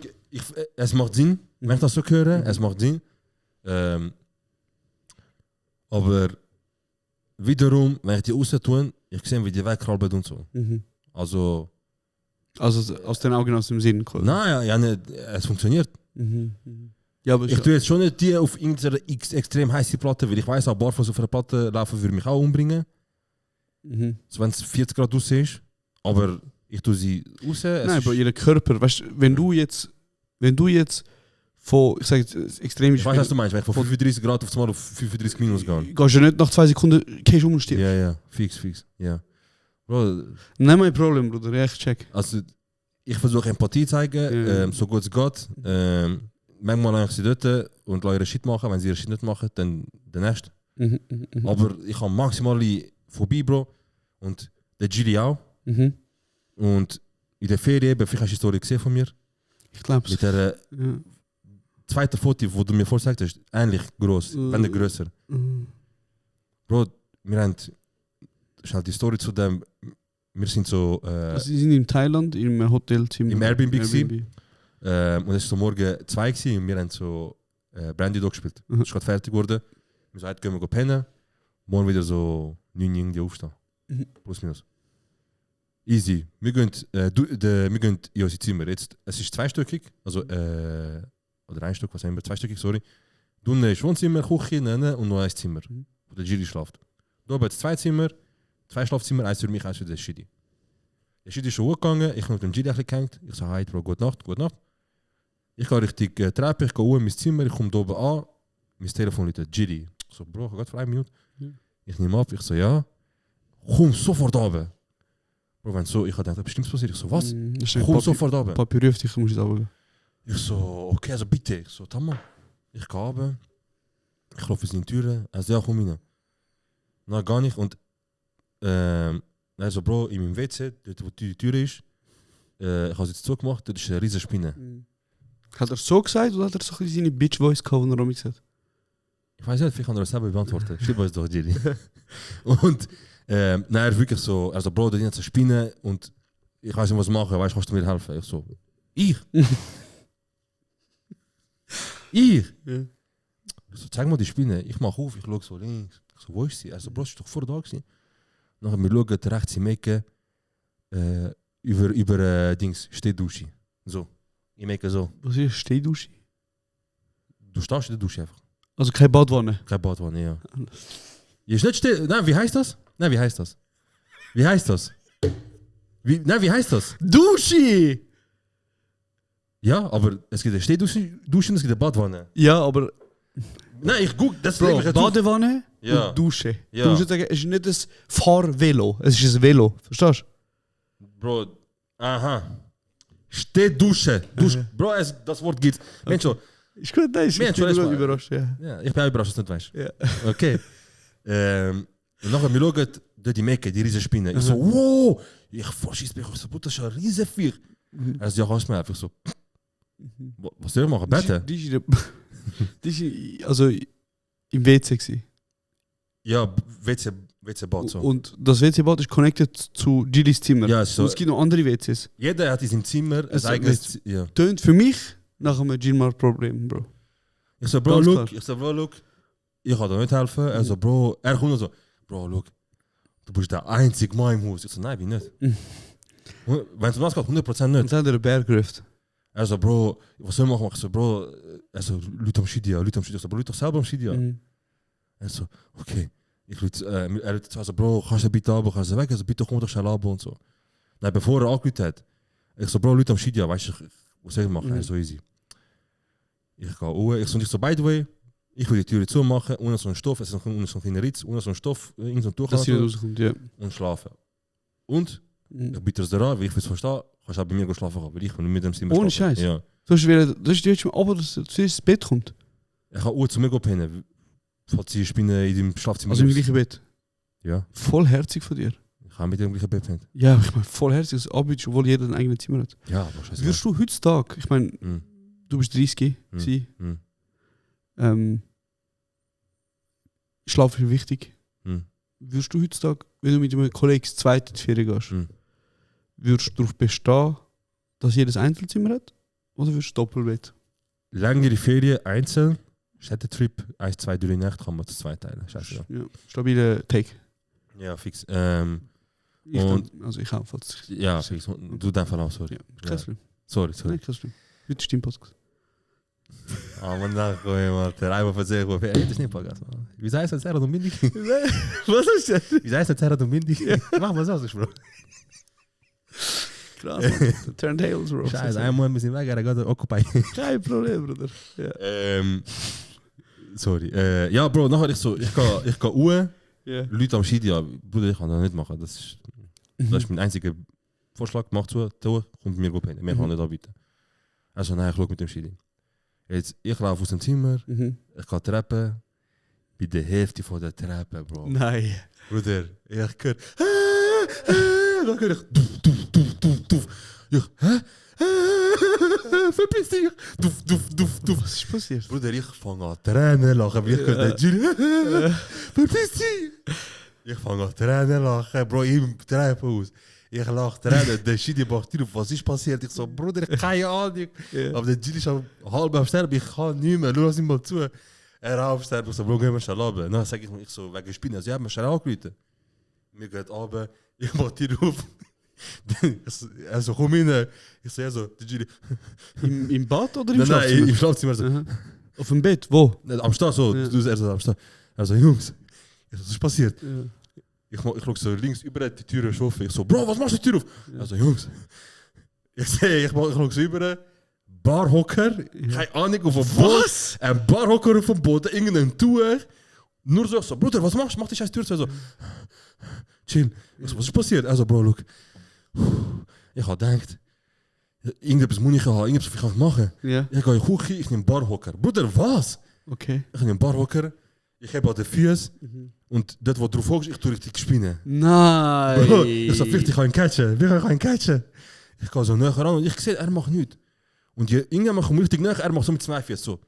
es macht Sinn, wenn ich das so höre, es macht Sinn. Aber wiederum, wenn ich die raus tue, ich sehe, wie die wegkrallen und so. Also
aus den Augen, aus dem Sinn. Quasi.
Nein, ja, nicht, es funktioniert.
Ja, aber
Ich tue jetzt schon nicht die auf irgendeine extrem heiße Platte, weil ich weiß, auch barfuß auf einer Platte laufen würde mich auch umbringen. So, wenn es 40 Grad raus ist. Aber ich tue sie raus.
Nein, aber ihr Körper, weißt du, wenn du jetzt von, ich sage jetzt, extrem...
Ich weiß, was du meinst, wenn ich von 35 Grad auf einmal auf 35 minus gehe.
Gehst du nicht nach 2 Sekunden, gehst du um und stirbst.
Ja, fix, ja. Bro,
Nein, mein Problem, Bruder, ja, ich check.
also, ich versuche Empathie zu zeigen, so gut es geht. Manchmal lasse ich sie dort und lasse ihre Shit machen. Wenn sie ihre Shit nicht machen, dann der nächste. Aber ich habe maximale Phobie, Bro. Und der Gili auch. Und in der Ferien, vielleicht hast du die Story gesehen von mir.
Ich glaube
Mit der zweiten Foto, die du mir vorgezeigt hast, ähnlich groß, wenn nicht grösser. Bro, wir haben schnell die Story zu dem. Wir sind so.
Sie sind in Thailand, im Hotelzimmer.
Im Airbnb gewesen. Und es war so morgen 2 gewesen, und wir haben so Brandy Dog gespielt. Es ist gerade fertig geworden. Wir sagten, gehen wir pennen. Morgen wieder so 9 irgendwie aufstehen. Plus minus. Easy. Wir gehen in unser Zimmer. Jetzt, es ist zweistöckig, also oder ein Stück, was haben wir? Zweistöckig, sorry. Du hast Wohnzimmer, Küche und noch ein Zimmer, wo der Giri schläft. Da haben wir jetzt 2 Zimmer, 2 Schlafzimmer, eins für mich, eins für den Shidi. Der Shidi ist schon hochgegangen, ich habe mit dem Giri ein bisschen gehängt. Ich sage, hi Bro, gute Nacht. Ich gehe Richtung Treppe, ich gehe in mein Zimmer, ich komme da oben an, mein Telefon läutet, Giri. Ich so, Bro, geht für 1 Minute. Ich nehme ab, ich so, ja. Komm sofort runter. Bro, wenn so, ich habe gedacht, bestimmt passiert. Ich so, was? Komm sofort runter.
Papi ruft dich, muss ich sagen.
Ich so, okay, also bitte. Ich so, tamam. Ich gehe runter. Ich klopfe in die Türe. Er so, ja, komm rein. Na, gar nicht. Und er so, Bro, in meinem WC, dort wo die Tür ist, ich habe es jetzt zugemacht, dort ist eine riesige Spinne.
Hat er so gesagt oder hat er so seine Bitch-Voice gehabt, wenn er mich gesagt?
Ich weiß nicht, vielleicht kann er das selber beantworten. Schreib uns doch, Jerry. Und er ist wirklich so, also Bro, da sind jetzt Spinnen und ich weiß nicht, was machen, weißt du, kannst du mir helfen? Ich so, ich? Ich?
Ja.
Ich so, zeig mal die Spinne. Ich mach auf, ich schaue so links. Ich so, wo ist sie? Also, Bro, sie ist doch vor da gewesen. Nachher wir schauen rechts im Ecke über Dings, Stehdusche. So. Ich merke so.
Was ist Stehdusche?
Du stehst in der Dusche einfach.
Also keine Badwanne?
Keine Badwanne, ja. Ist nicht Nein, wie heißt das? Nein, wie heißt das? Wie heißt das? Wie heißt das?
Dusche!
Ja, aber es gibt eine Stehdusche und es gibt eine Badwanne.
Ja, aber...
Nein, ich guck, das
Bro, Badewanne
ja.
und Dusche.
Ja.
Du musst sagen, es ist nicht ein Fahrvelo, es ist ein Velo. Verstehst du?
Bro, aha. Stehdusche. Bro, das Wort gibt's. Mensch, so.
Ist gut, nein, ich bin überrascht. Ja.
Ja, ich bin auch überrascht, dass du nicht weißt.
Ja.
Okay. Und nachher, wir schauen dort die Mecke, die riesen Spinne. Ich so, wow! Ich verschieß mich, ich so, das ist ein riesen Viech. Er so, ja, kannst du mir einfach so. Was soll ich machen? Beten?
Die ist also im WC gewesen.
Ja, WC-Bad so.
Und das WC-Bad ist connected zu Gillis Zimmer.
Ja, so.
Und es gibt noch andere WCs.
Jeder hat in seinem Zimmer ein eigenes... Ja.
Tönt für mich nach einem Gilmar-Problem, Bro.
Ich so, Bro, look. Ich kann dir nicht helfen. Er so, Bro, er kommt so, Bro, look. Du bist der einzige Mann im Haus. Ich so, nein, bin nicht. Wenn du das geht, 100% nicht.
Und dann hat er einen Berg gerufen.
Er so, Bro, was soll ich machen? Ich so, Bro, er so, Leute am Schidia. Ich so, Bro, Leute doch selber am Schidia. Er so, okay. Er hat so, Bro, kannst du bitte runter? Kannst du weg? Also bitte komm doch schnell runter und so. Nein, bevor er angerufen hat, ich so, Bro, Leute am Schidia, weißt du, was soll ich machen? Er so easy. Ich gehe hoch, ich so, by the way, ich will die Tür zumachen, ohne so einen Stoff, es ist noch so ein kleiner Ritz, ohne so einen Stoff, irgend so ein Tuch
dass sie rauskommt, ja.
Und schlafen. Und, ich biete es dir an, wie ich es verstehe, kannst du auch bei mir schlafen, weil ich will nicht mit dem Zimmer
ohne
schlafen.
Scheiß.
Ja.
Das ist jetzt aber, dass du ins Bett kommt.
Ich kann zu mir pennen, falls die Spinne in deinem Schlafzimmer
Also im gleichen Bett?
Ja.
Vollherzig von dir?
Ich habe mit dem gleichen Bett pennen.
Ja, ich meine, vollherzig ist Abend, obwohl jeder ein eigenes Zimmer hat.
Ja, aber scheiße.
Würdest du heutzutage, ich meine, du bist 30 Schlaf ist wichtig. Würdest du heutzutage, wenn du mit einem Kollegen ins zweite Ferien gehst, würdest du darauf bestehen, dass jedes Einzelzimmer hat? Oder würdest du Doppelbett?
Längere Ferien, einzeln, Städtetrip, 1, 2, 3 Nächte kann man das zwei teilen. Scheiße.
Ja, stabile Take.
Ja, fix.
Ich auch, falls
ja, fix. Du dein Fall auch, sorry.
Ja, kein
Sorry.
Nein, kein Problem. Heute stimmt Podcast.
Man dacht gewoon, der einmal verzeihen, hey, das ist nicht Podcast. Wie sei es als Zerra Domindik?
Was ist das?
Wie sei es als Zerra Domindik? Mach mal so, Bro.
Krass, man. Turntables, Bro.
Scheiße, einmal ein bisschen weg, er geht Occupy.
Kein Problem, Bruder. Ja.
Sorry. Ja, Bro, nachher ich gehe uhr.
Yeah.
Leute am Schidia, Bruder, ich kann das nicht machen. Das ist mein einziger Vorschlag. Mach zu, kommt bei mir gut hin. Mehr kann ich nicht anbieten. Also, nein, ich schaue mit dem Schiedi. Jetzt, ich laufe aus dem Zimmer, ich gehe Treppen, bei der Hälfte von der Treppe, Bro.
Nein.
Bruder, ich höre, dann höre ich, duf. Ich, verpiss dich. Duf.
Was ist passiert?
Bruder, ich fange an Tränen lachen, wie ich höre, verpiss dich. Ich fange an Tränen lachen, Bro, im Treppenhaus. Ich lache Tränen, der Schiedi macht dir auf, was ist passiert? Ich so, Bruder, keine Ahnung. Aber der Gilly ist halb am Sterben, ich kann nicht mehr, lass ihn mal zu. Er auf Sterben, ich so, Bro, gehen wir schnell runter. Dann sage ich so, wegen Spinnen, also, ja, wir schnell angerufen. Wir gehen runter, ich mach dir auf. Er so, komm rein. Ich so, der Gilly.
Im Bad oder im
Schlafzimmer? Nein, im Schlafzimmer. So.
Auf dem Bett, wo?
Am Start, so. Ja. Er so, am Start. Er so, Jungs, was ist passiert? Ja. Ich schaue so links über die Tür offen. Ich so, Bro, was machst du die Tür auf? Ja. Also, Jungs. Ich schaue so über. Barhocker. Keine Ahnung, auf dem Boot. Ein Barhocker auf dem Boot. Irgendein Tuch. Nur so, Bruder, was machst du? Mach die scheiß Tür zu. So, chill. Ich so, was ist passiert? Also, Bro, look. Ich habe gedacht, irgendetwas muss ich haben, irgendetwas kann ich machen.
Ja.
Ich gehe in die Küche, ich nehme Barhocker. Bruder, was?
Okay.
Ich nehme Barhocker. Ich habe an den Füßen und dort, wo drauf hockst, ich tue richtig spinnen.
Nein!
Bro, ich so, vielleicht kann ich catchen. Ich gehe so näher ran und ich sehe, er macht nichts. Und irgendwann kommt richtig näher, er macht so mit 2 Füßen so.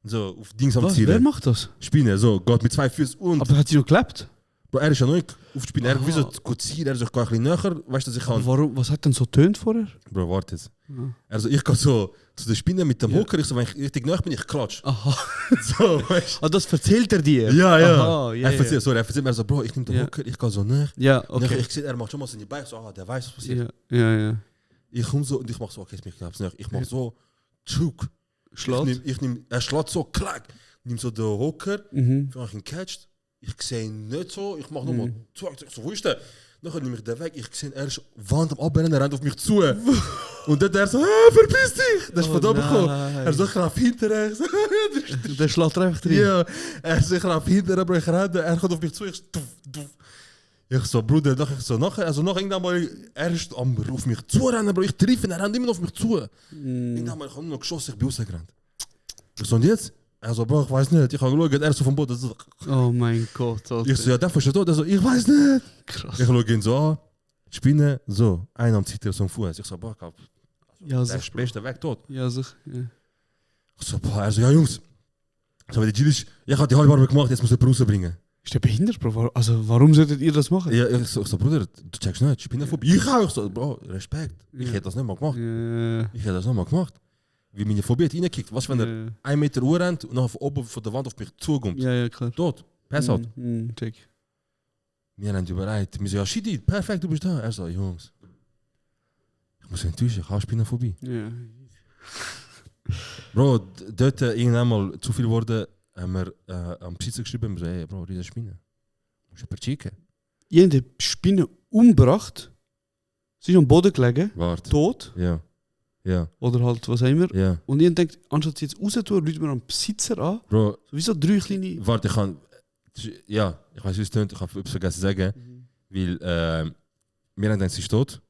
So, auf Dings am
Was?
Zielen.
Wer macht das?
Spinne, so, geht mit 2 Füßen und...
Aber hat sie noch gelebt?
Bro, er ist ja noch nicht auf die Spinne. Er
Aha.
wie so gut ziehen, er ist auch ein bisschen näher. Weißt du, dass ich kann...
Aber warum, was hat denn so tönt vorher?
Bro, warte jetzt.
Ja.
Also ich gehe so zu der Spinne mit dem
Ja.
Hocker, ich so, wenn ich richtig näher bin, ich klatsch.
Aha.
So, weißt
Ah, das erzählt er dir?
Ja, ja.
Aha, ja,
er erzählt, sorry, er erzählt mir so, Bro, ich nehme den
Ja.
Hocker, ich gehe so näher.
Ja,
Und
okay.
ich sehe, er macht schon mal seine Beine, so, der weiß, was passiert.
Ja.
Ich komme so und ich mach so, okay, ich glaub's nicht. Ich mach so, Tschuk.
Schlag.
Ich nehm, er schlägt so, klack. Nimm so den Hocker,
Mhm.
wenn ich ihn catcht. Ich sehe ihn nicht so, ich mach nochmal zwei, so, wo ist der? Nachher nehme ich den weg, ich sehe, er ist Wand am Abrennen, er rennt auf mich zu. Und dann er so, verpiss dich! Das ist von da bekommen. Er so, ich rauf hinter rechts.
Der schlägt einfach drin.
Ja, er so, ich rauf hinter, aber ich renne, er kommt auf mich zu, ich so, Ich so, Bruder, nachher, irgendwann mal, er ist auf mich zu rennen, Bro, ich treffe ihn, er rennt immer noch auf mich zu. Irgendwann mal, ich habe nur noch geschossen, ich bin rausgerannt. Ich so, und jetzt? Er so, Bro, ich weiß nicht, ich habe geschaut, er ist so vom Boden. So.
Oh mein Gott, Alter.
Ich so, ja, der ist tot. Er so, ich weiß nicht.
Krass.
Ich schaue ihn so an, Spinne, so, einer zieht er so einen Fuß. Ich so, boah,
Ja,
der ist beste weg, tot.
Ja, sicher. Ja.
Ich so, boah, er so, ja, Jungs. So, wenn die Jill ist, ich habe die halbe Arbeit gemacht, jetzt muss er rausbringen.
Ist der behindert, Bro? Also, warum solltet ihr das machen?
Ja, ich so, Bruder, du checkst nicht, Spinnenphobie. Ich auch. Ich so, Bro, Respekt. Ich hätte das nicht mal gemacht. Ich hätte das nicht mal gemacht. Wie meine Phobie hat reingekickt. Was, wenn er 1 Meter Uhr rennt und noch von oben von der Wand auf mich zukommt?
Ja, klar.
Tot. Pass out.
Check.
Wir haben überreicht. Wir so, ja, shit, perfekt, du bist da. Er so, Jungs. Ich muss enttäuschen, ich habe Spinnenphobie.
Ja.
Bro, dort irgendwann mal zu viel geworden, haben wir am Besitzer geschrieben, wir so, hey, Bro, diese Spinne. Musst du checken.
Ihr habt die Spinne umgebracht. Sie ist am Boden gelegen.
Warte.
Tot.
Ja. Ja.
Oder halt, was auch immer.
Ja.
Und ihr denkt, anstatt sie jetzt raus tun, rufen wir am Besitzer an.
Bro,
Sowieso 3 kleine...
warte, ich kann... Ja, ich weiß, wie es tönt, ich habe etwas vergessen zu sagen. Weil wir haben gedacht, sie ist tot.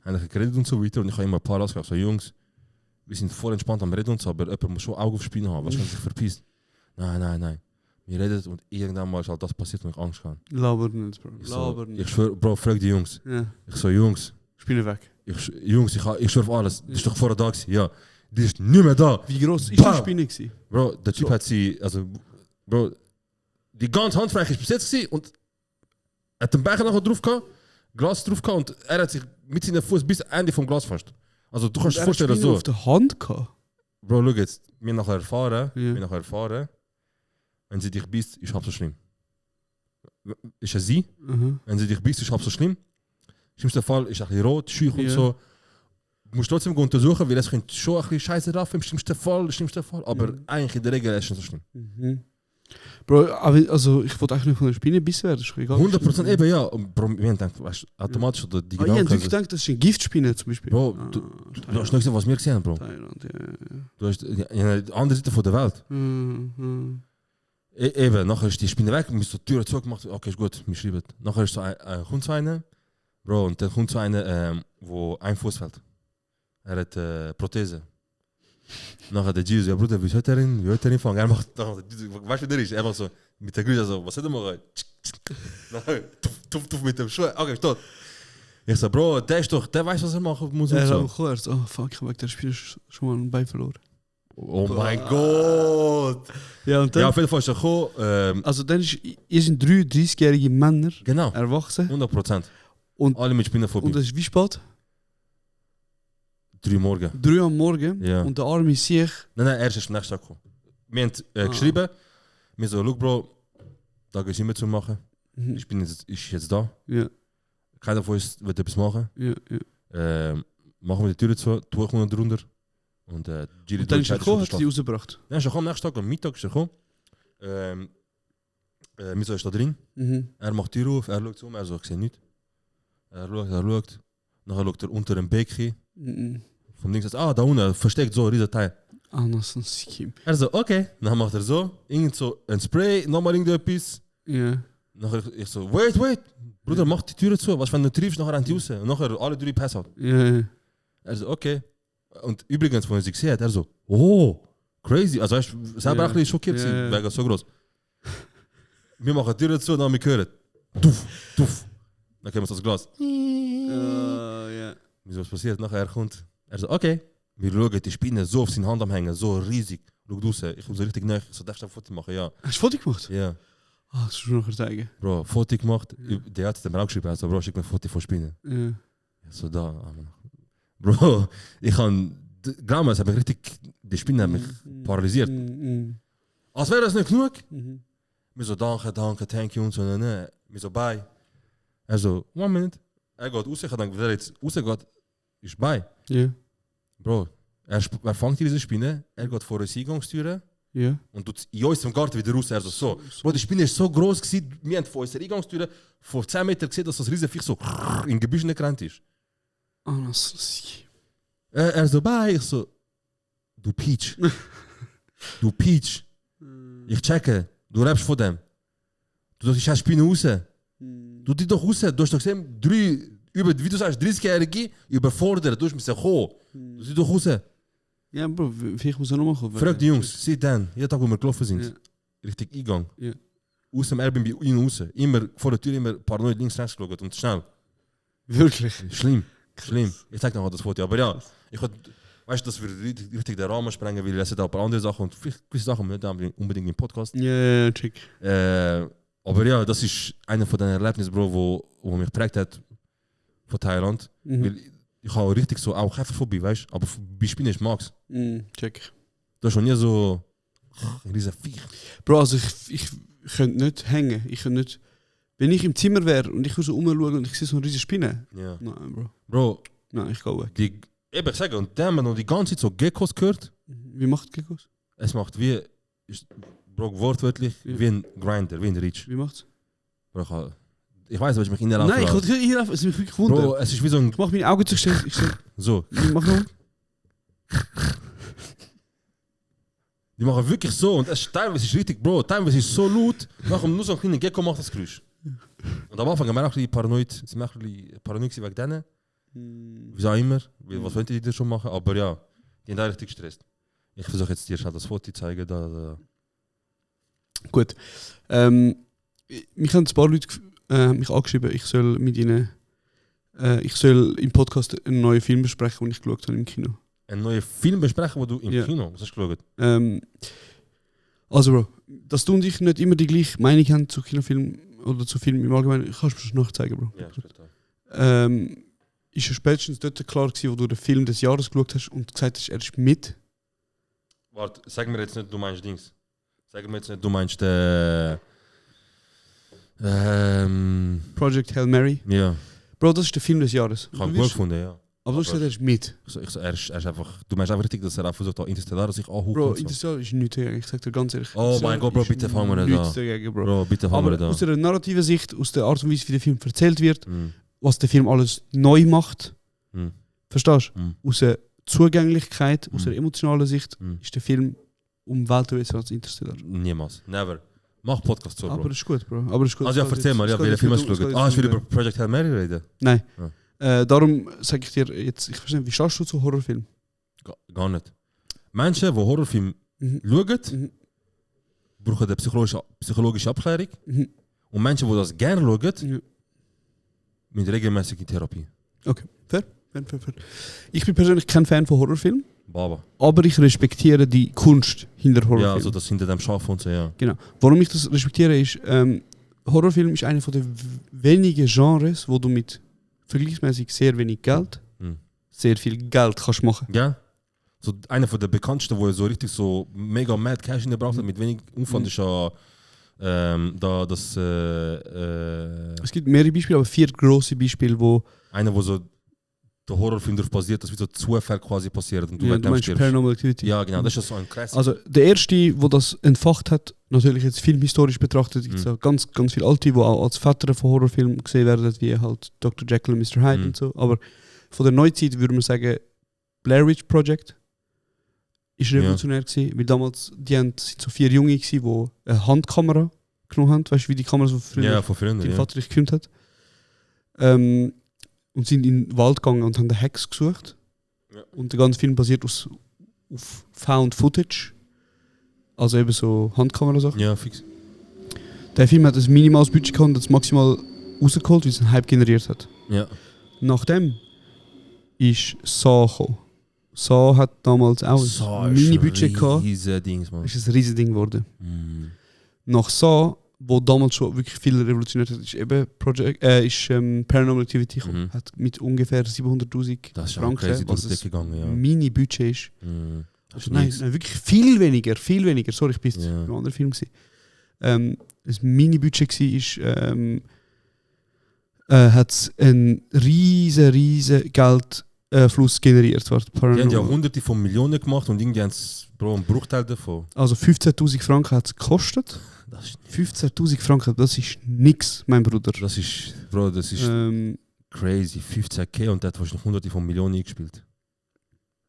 Haben geredet und so weiter. Und ich habe immer ein paar rausgehabt, so, Jungs, wir sind voll entspannt am Reden und so, aber jemand muss schon Auge auf Spinnen haben, was wenn sich verpisst. Nein. Wir reden und irgendwann mal ist halt das passiert und ich Angst gehabt.
Laber nicht, Bro.
Ich
Laber
so,
nicht.
ich schwör, Bro, frag die Jungs.
Ja.
Ich so, Jungs,
Spinne weg.
Jungs, ich schwör auf alles. Die ist doch vorher da gewesen. Ja, die ist nicht mehr da.
Wie groß ist
Bam.
die Spinne gewesen?
Bro, der Typ
So.
hat sie, also, Bro, die ganze Handfläche ist besetzt gewesen und hat den Becher nachher drauf gehabt, Glas drauf gehabt und er hat sich mit seinem Fuß bis Ende vom Glas fast. Also du kannst dir vorstellen,
Spinne
so.
auf der Hand gehabt.
Bro, schau jetzt, wir nachher erfahren,
Ja.
wenn sie dich beißt, ist halb so schlimm. Ist es sie?
Mhm.
Wenn sie dich beißt, ist halb so schlimm. Schlimmster Fall ist ein bisschen rot, schüch und
Ja.
so. Du musst trotzdem untersuchen, weil es könnte schon ein bisschen scheiße drauf im schlimmsten Fall. Aber eigentlich in der Regel ist es nicht so schlimm.
Mhm. Bro, also ich wollte eigentlich nicht von der Spinne bissen werden. Ist egal.
100% eben, ja. Und Bro, wir haben gedacht, weißt, automatisch oder die
Ah, ich hätte
Gedanken.
gedacht, das ist eine Giftspinne zum Beispiel.
Bro, du hast nicht gesehen, was wir gesehen haben, Bro.
Thailand, ja.
Du hast die andere Seite von der Welt.
Mhm.
Eben, nachher ist die Spinne weg, wir haben so die Tür zugemacht. Okay, ist gut, wir schreiben. Nachher ist so kommt so einer, Bro, und dann kommt so einer, wo ein Fuß fällt. Er hat Prothese. Nachher der Jesus, ja Bruder, wie hat er ihn fangen? Er macht, weißt du, wie der ist? Er macht so mit der Grüße so, was hat er machen? Nachher, tuff mit dem Schuh, okay, ist tot. Ich so, Bro, der weiß, was er machen muss.
Er
Und
hat
so.
auch gehört, oh fuck, ich habe der Spinne schon mal ein Bein verloren.
Oh mein Gott!
Ja, und dann,
Ja, auf jeden Fall ist er gekommen.
also dann ist, ihr sind 3 30-jährige Männer,
Genau,
erwachsen.
100%.
Und-
Alle mit Spinnenphobie.
Und es ist wie spät?
3 morgen.
3 am Morgen.
Ja.
Und der Arme ist sich.
Nein, er ist am nächsten Tag gekommen. Wir haben geschrieben, wir so, look Bro, da geht es nicht mehr zu machen.
Mhm.
Ich bin jetzt da.
Ja,
Keiner von uns wird etwas machen.
ja.
Machen wir die Tür zu, tue ich unten drunter. Und Giri
Und dann ist er gekommen, hat sie rausgebracht.
Ja, ist er gekommen, am nächsten Tag, am Mittag ist er gekommen. Wir so, ist da drin.
Mhm.
Er macht die Tür auf, er schaut so um, er so, ich sehe nichts. Er schaut. Nachher schaut er unter dem Becken.
Mhm.
Vom Ding sagt, da unten, versteckt so, dieser Teil.
Ah, das ist ein Scheme.
Er so, okay. Dann macht er so, irgend so ein Spray, nochmal irgendetwas.
Ja.
Nachher ich so, wait. Bruder, mach die Tür zu. Was, wenn du triffst, nachher rennt die raus. Und nachher alle 3 pass out.
Ja.
Er so, okay. Und übrigens, wenn er sich sieht, er so, oh, crazy. Also er ist selber
Ja.
ein bisschen schockiert,
Ja.
wegen so groß. Wir machen die Tür zu, dann haben wir gehört. Tuff. Dann kommen wir das Glas.
Ja.
Wieso was passiert? Nachher er kommt. Er so, okay. Wir schauen die Spinne so auf seine Hand am Hängen, so riesig. Schau raus, ich komme so richtig nah. Ich so, darfst du ein Foto machen? Ja.
Hast du Foto gemacht?
Ja.
Ah, das musst du noch zeigen.
Bro, Foto gemacht. Der hat mir auch geschrieben, also, Bro, schick mir ein Foto von Spinnen.
Ja.
So da. Bro, ich kann... Glaub mir, es hat mich richtig... Die Spinne hat mich paralysiert. Als wäre das nicht genug. Wir so, danke, thank you und so. Nee. Wir so, bye. Er so, 1 minute. Er geht raus, ich habe gedacht, wenn er jetzt rausgeht, ist bye.
Ja.
Bro, er fängt diese Spinne, er geht vor eine Eingangstür und tut in unserem Garten wieder raus. Er so. Bro, die Spinne ist so groß gewesen, wir haben vor unserer Eingangstür vor 10 Metern gesehen, dass das riesige Viech so in Gebüsch gerannt ist.
Ah, das ist...
Er so, bye. Ich so, du Peach. Du Peach. Ich checke, du lebst von dem. Du hast die Spinne raus. Du die doch raus. Du hast doch gesehen, wie du sagst, 30-Jährige überfordert. Du musst kommen. Du sie doch raus.
Ja, Bro, vielleicht muss er nochmal kommen.
Frag die Jungs, sieh dann, jeden Tag, wo wir gelaufen sind.
Ja.
Richtig Eingang.
Ja.
Aus dem Airbnb rein raus. Immer vor der Tür, immer paranoid links, rechts geschaut und schnell.
Wirklich?
Schlimm. Schlimm. Ich zeig noch das Foto. Aber ja, ich weißt du, dass wir richtig den Rahmen sprengen, weil es hat auch ein paar andere Sachen und vielleicht gewisse Sachen nicht unbedingt im Podcast.
Ja, check.
Aber ja, das ist einer von den Erlebnissen, Bro, wo mich geprägt hat von Thailand. Weil ich habe richtig so auch Käferphobie, weißt du? Aber bei Spinnen ist Max.
Check.
Du hast schon nie so ein riesen Viech.
Bro, also ich könnte nicht hängen. Ich könnte nicht... Wenn ich im Zimmer wäre und ich so rumschaue und ich sehe so eine riesige Spinne.
Ja.
Nein, Bro.
Bro.
Nein, ich gehe weg.
Eben, ich sage, und dann haben wir noch die ganze Zeit so Geckos gehört.
Wie macht Geckos?
Es macht wie, Bro, wortwörtlich, wie ein Grinder, wie ein Reach.
Wie macht's?
Bro, ich weiß, was ich mich reinlaufen
Nein, ich wollte hier es ist mich wirklich wundern.
Bro, es ist wie so ein...
Ich mach meine Augen zu stehen.
So.
Mach noch.
Die machen wirklich so und es teilweise ist richtig, Bro, teilweise ist so laut, nachher nur so ein kleiner Gecko macht das Geräusch. Und am Anfang haben wir auch ein bisschen paranoid, sind wir auch ein bisschen paranoid wegen denen. Wie auch immer, was wollen die schon machen, aber ja, die haben da richtig gestresst. Ich versuche jetzt dir schnell das Foto zu zeigen. Da.
Gut. Mich haben ein paar Leute mich angeschrieben, ich soll mit ihnen im Podcast einen neuen Film besprechen, den ich geschaut habe im Kino.
Einen neuen Film besprechen, den du im Kino hast geschaut?
Also Bro, dass du und ich nicht immer die gleiche Meinung haben zu Kinofilmen oder zu Filmen im Allgemeinen, kannst du mir schon nachzeigen, Bro.
Ja, später.
Ist ja spätestens dort klar gewesen, wo du den Film des Jahres geschaut hast und gesagt hast, er ist mit.
Warte, sag mir jetzt nicht, du meinst Dings. Sag mir jetzt nicht, du meinst
Project Hail Mary.
Ja.
Bro, das ist der Film des Jahres.
Ich habe ihn gut gefunden, ja.
Aber du hast gesagt, er ist mit.
Er ist einfach, du meinst einfach richtig, dass er auch versucht, Interstellar sich anhuchen.
Bro, Interstellar ist nichts dagegen, ich sag dir ganz ehrlich.
Oh mein Gott, Bro, bitte fangen wir
nichts dagegen, Bro.
Bro, bitte fangen wir da.
Aus der narrativen Sicht, aus der Art und Weise, wie der Film erzählt wird, was der Film alles neu macht, verstehst du? Aus der Zugänglichkeit, aus der emotionalen Sicht, ist der Film um Welten besser als Interstellar.
Niemals, never. Mach Podcast so, Bro.
Aber das ist gut, Bro. Aber ist gut.
Also ja, erzähl mal, welchen Film hast du geschaut? Hast du wieder über Project Hail Mary reden?
Nein. Darum sage ich dir jetzt, ich verstehe, wie stehst du zu Horrorfilmen?
Gar nicht. Menschen, die Horrorfilme schauen, brauchen eine psychologische Abklärung. Und Menschen, die das gerne schauen, mit regelmäßiger Therapie.
Okay, fair. Ich bin persönlich kein Fan von Horrorfilmen.
Baba.
Aber ich respektiere die Kunst hinter Horrorfilmen.
Ja, also das hinter dem Schaf und so, ja.
Genau. Warum ich das respektiere, ist, Horrorfilm ist einer der wenigen Genres, wo du mit vergleichsmäßig sehr wenig Geld sehr viel Geld kannst machen.
Ja. So einer der bekanntesten, wo er so richtig so mega mad Cash in der braucht, mit wenig Aufwand ist ja
es gibt mehrere Beispiele, aber 4 grosse Beispiele, wo...
Einer, wo so der Horrorfilm darauf basiert, dass wie so Zufall quasi passiert und
du meinst Paranormal Activity.
Ja, genau, das ist so ein Klassiker.
Also der erste, der das entfacht hat, natürlich jetzt filmhistorisch betrachtet, gibt es ganz, ganz viele alte, die auch als Väter von Horrorfilmen gesehen werden, wie halt Dr. Jekyll und Mr. Hyde und so. Aber von der Neuzeit würde man sagen, Blair Witch Project ist revolutionär gewesen, weil damals sind so 4 Junge gewesen, die eine Handkamera genommen haben, weißt du, wie die Kamera so früher dein Vater dich gefilmt hat. Und sind in den Wald gegangen und haben den Hex gesucht. Ja. Und der ganze Film basiert auf Found Footage. Also eben so Handkamera-Sachen.
Ja, fix.
Der Film hat ein minimales Budget gehabt und das maximal rausgeholt, weil es einen Hype generiert hat.
Ja.
Nachdem ist Saw gekommen. So hat damals auch
So
ein Mini-Budget gehabt.
Riesen Dings, man.
Ist ein riesen Ding geworden. Nach So, wo damals schon wirklich viel revolutioniert hat, ist eben Paranormal Activity gekommen. Hat mit ungefähr 700'000
Das ist auch
Franken,
crazy durch
was
die Decke gegangen, ja.
Mini-Budget ist.
Das ist
Nein,
nice.
wirklich viel weniger. Sorry, ich bin jetzt
Ja.
in einem anderen Film gewesen. Das Mini-Budget war, hat es einen riesen Geldfluss generiert.
Die haben ja hunderte von Millionen gemacht und irgendwie haben sie einen Bruchteil davon.
Also 15'000 Franken hat es gekostet. 15'000 Franken, das ist nix, mein Bruder.
Das ist crazy. 15k und der hat wahrscheinlich hunderte von Millionen eingespielt.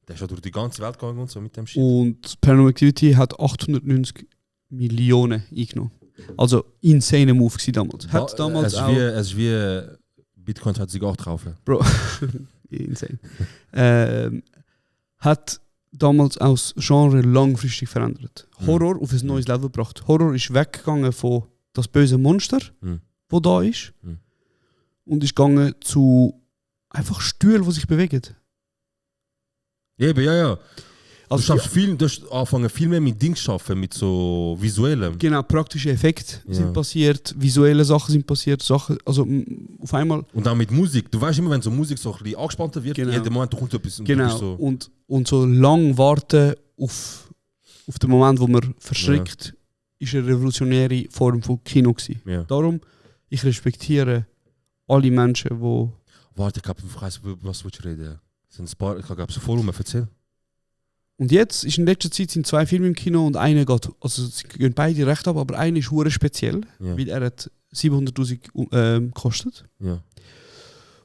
Der ist ja durch die ganze Welt gegangen und so mit dem Shit.
Und Paranormal Activity hat 890 Millionen eingenommen. Also insane Move gewesen damals. Hat damals auch...
Es ist wie Bitcoin hat sich auch drauf.
Bro, insane. Hat damals auch das Genre langfristig verändert. Horror auf ein neues Level gebracht. Horror ist weggegangen von das böse Monster, wo da ist, und ist gegangen zu einfach Stühlen, die sich bewegen.
Eben, ja.
Also
du hast angefangen viel mehr mit Dings zu arbeiten, mit so visuellem.
Genau, praktische Effekte sind passiert, visuelle Sachen sind passiert, also auf einmal...
Und auch mit Musik. Du weißt immer, wenn so Musik so ein bisschen angespannter wird, jeden Moment kommt etwas. Und
genau,
so.
Und so lang warten auf den Moment, wo man verschrickt, ist eine revolutionäre Form von Kino gewesen.
Ja.
Darum, ich respektiere alle Menschen, die...
Warte, ich weiss, was willst du reden? Sind ein paar, ich glaube, so voll erzählen.
Und jetzt ist in letzter Zeit sind 2 Filme im Kino und einer geht, also sie gehen beide recht ab, aber einer ist hure speziell, weil er hat 700'000 gekostet.
Ja.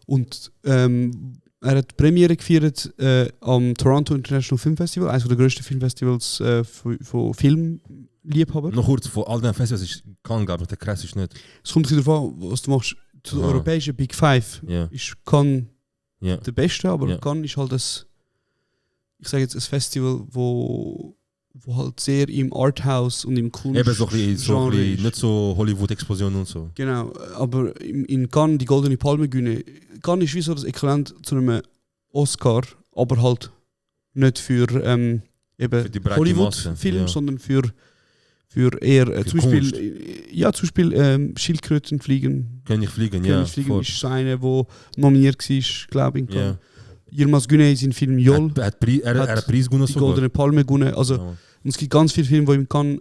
Und er hat die Premiere gefeiert am Toronto International Film Festival, eines der grössten Filmfestivals von Filmliebhabern.
Noch kurz, von all den Festivals ist Cannes, glaube ich, der krass ist nicht.
Es kommt darauf an, was du machst. Zu den europäischen Big Five ist Cannes der Beste, aber Cannes ist halt ich sage jetzt ein Festival, wo halt sehr im Arthouse und im Kunst
eben so ein bisschen nicht so Hollywood-Explosion und so.
Genau, aber in Cannes die Goldene Palme gewinnen. Cannes ist wie so das Äquivalent zu einem Oscar, aber halt nicht für Hollywood-Film, sondern für eher zum Beispiel Schildkröten fliegen.
König fliegen
ist so eine, wo nominiert war, glaube ich. Yilmaz Güney sein Film Yol
er hat Preis gewonnen,
die Goldene Palme gewonnen. Also, und es gibt ganz viele Filme, wo ich kann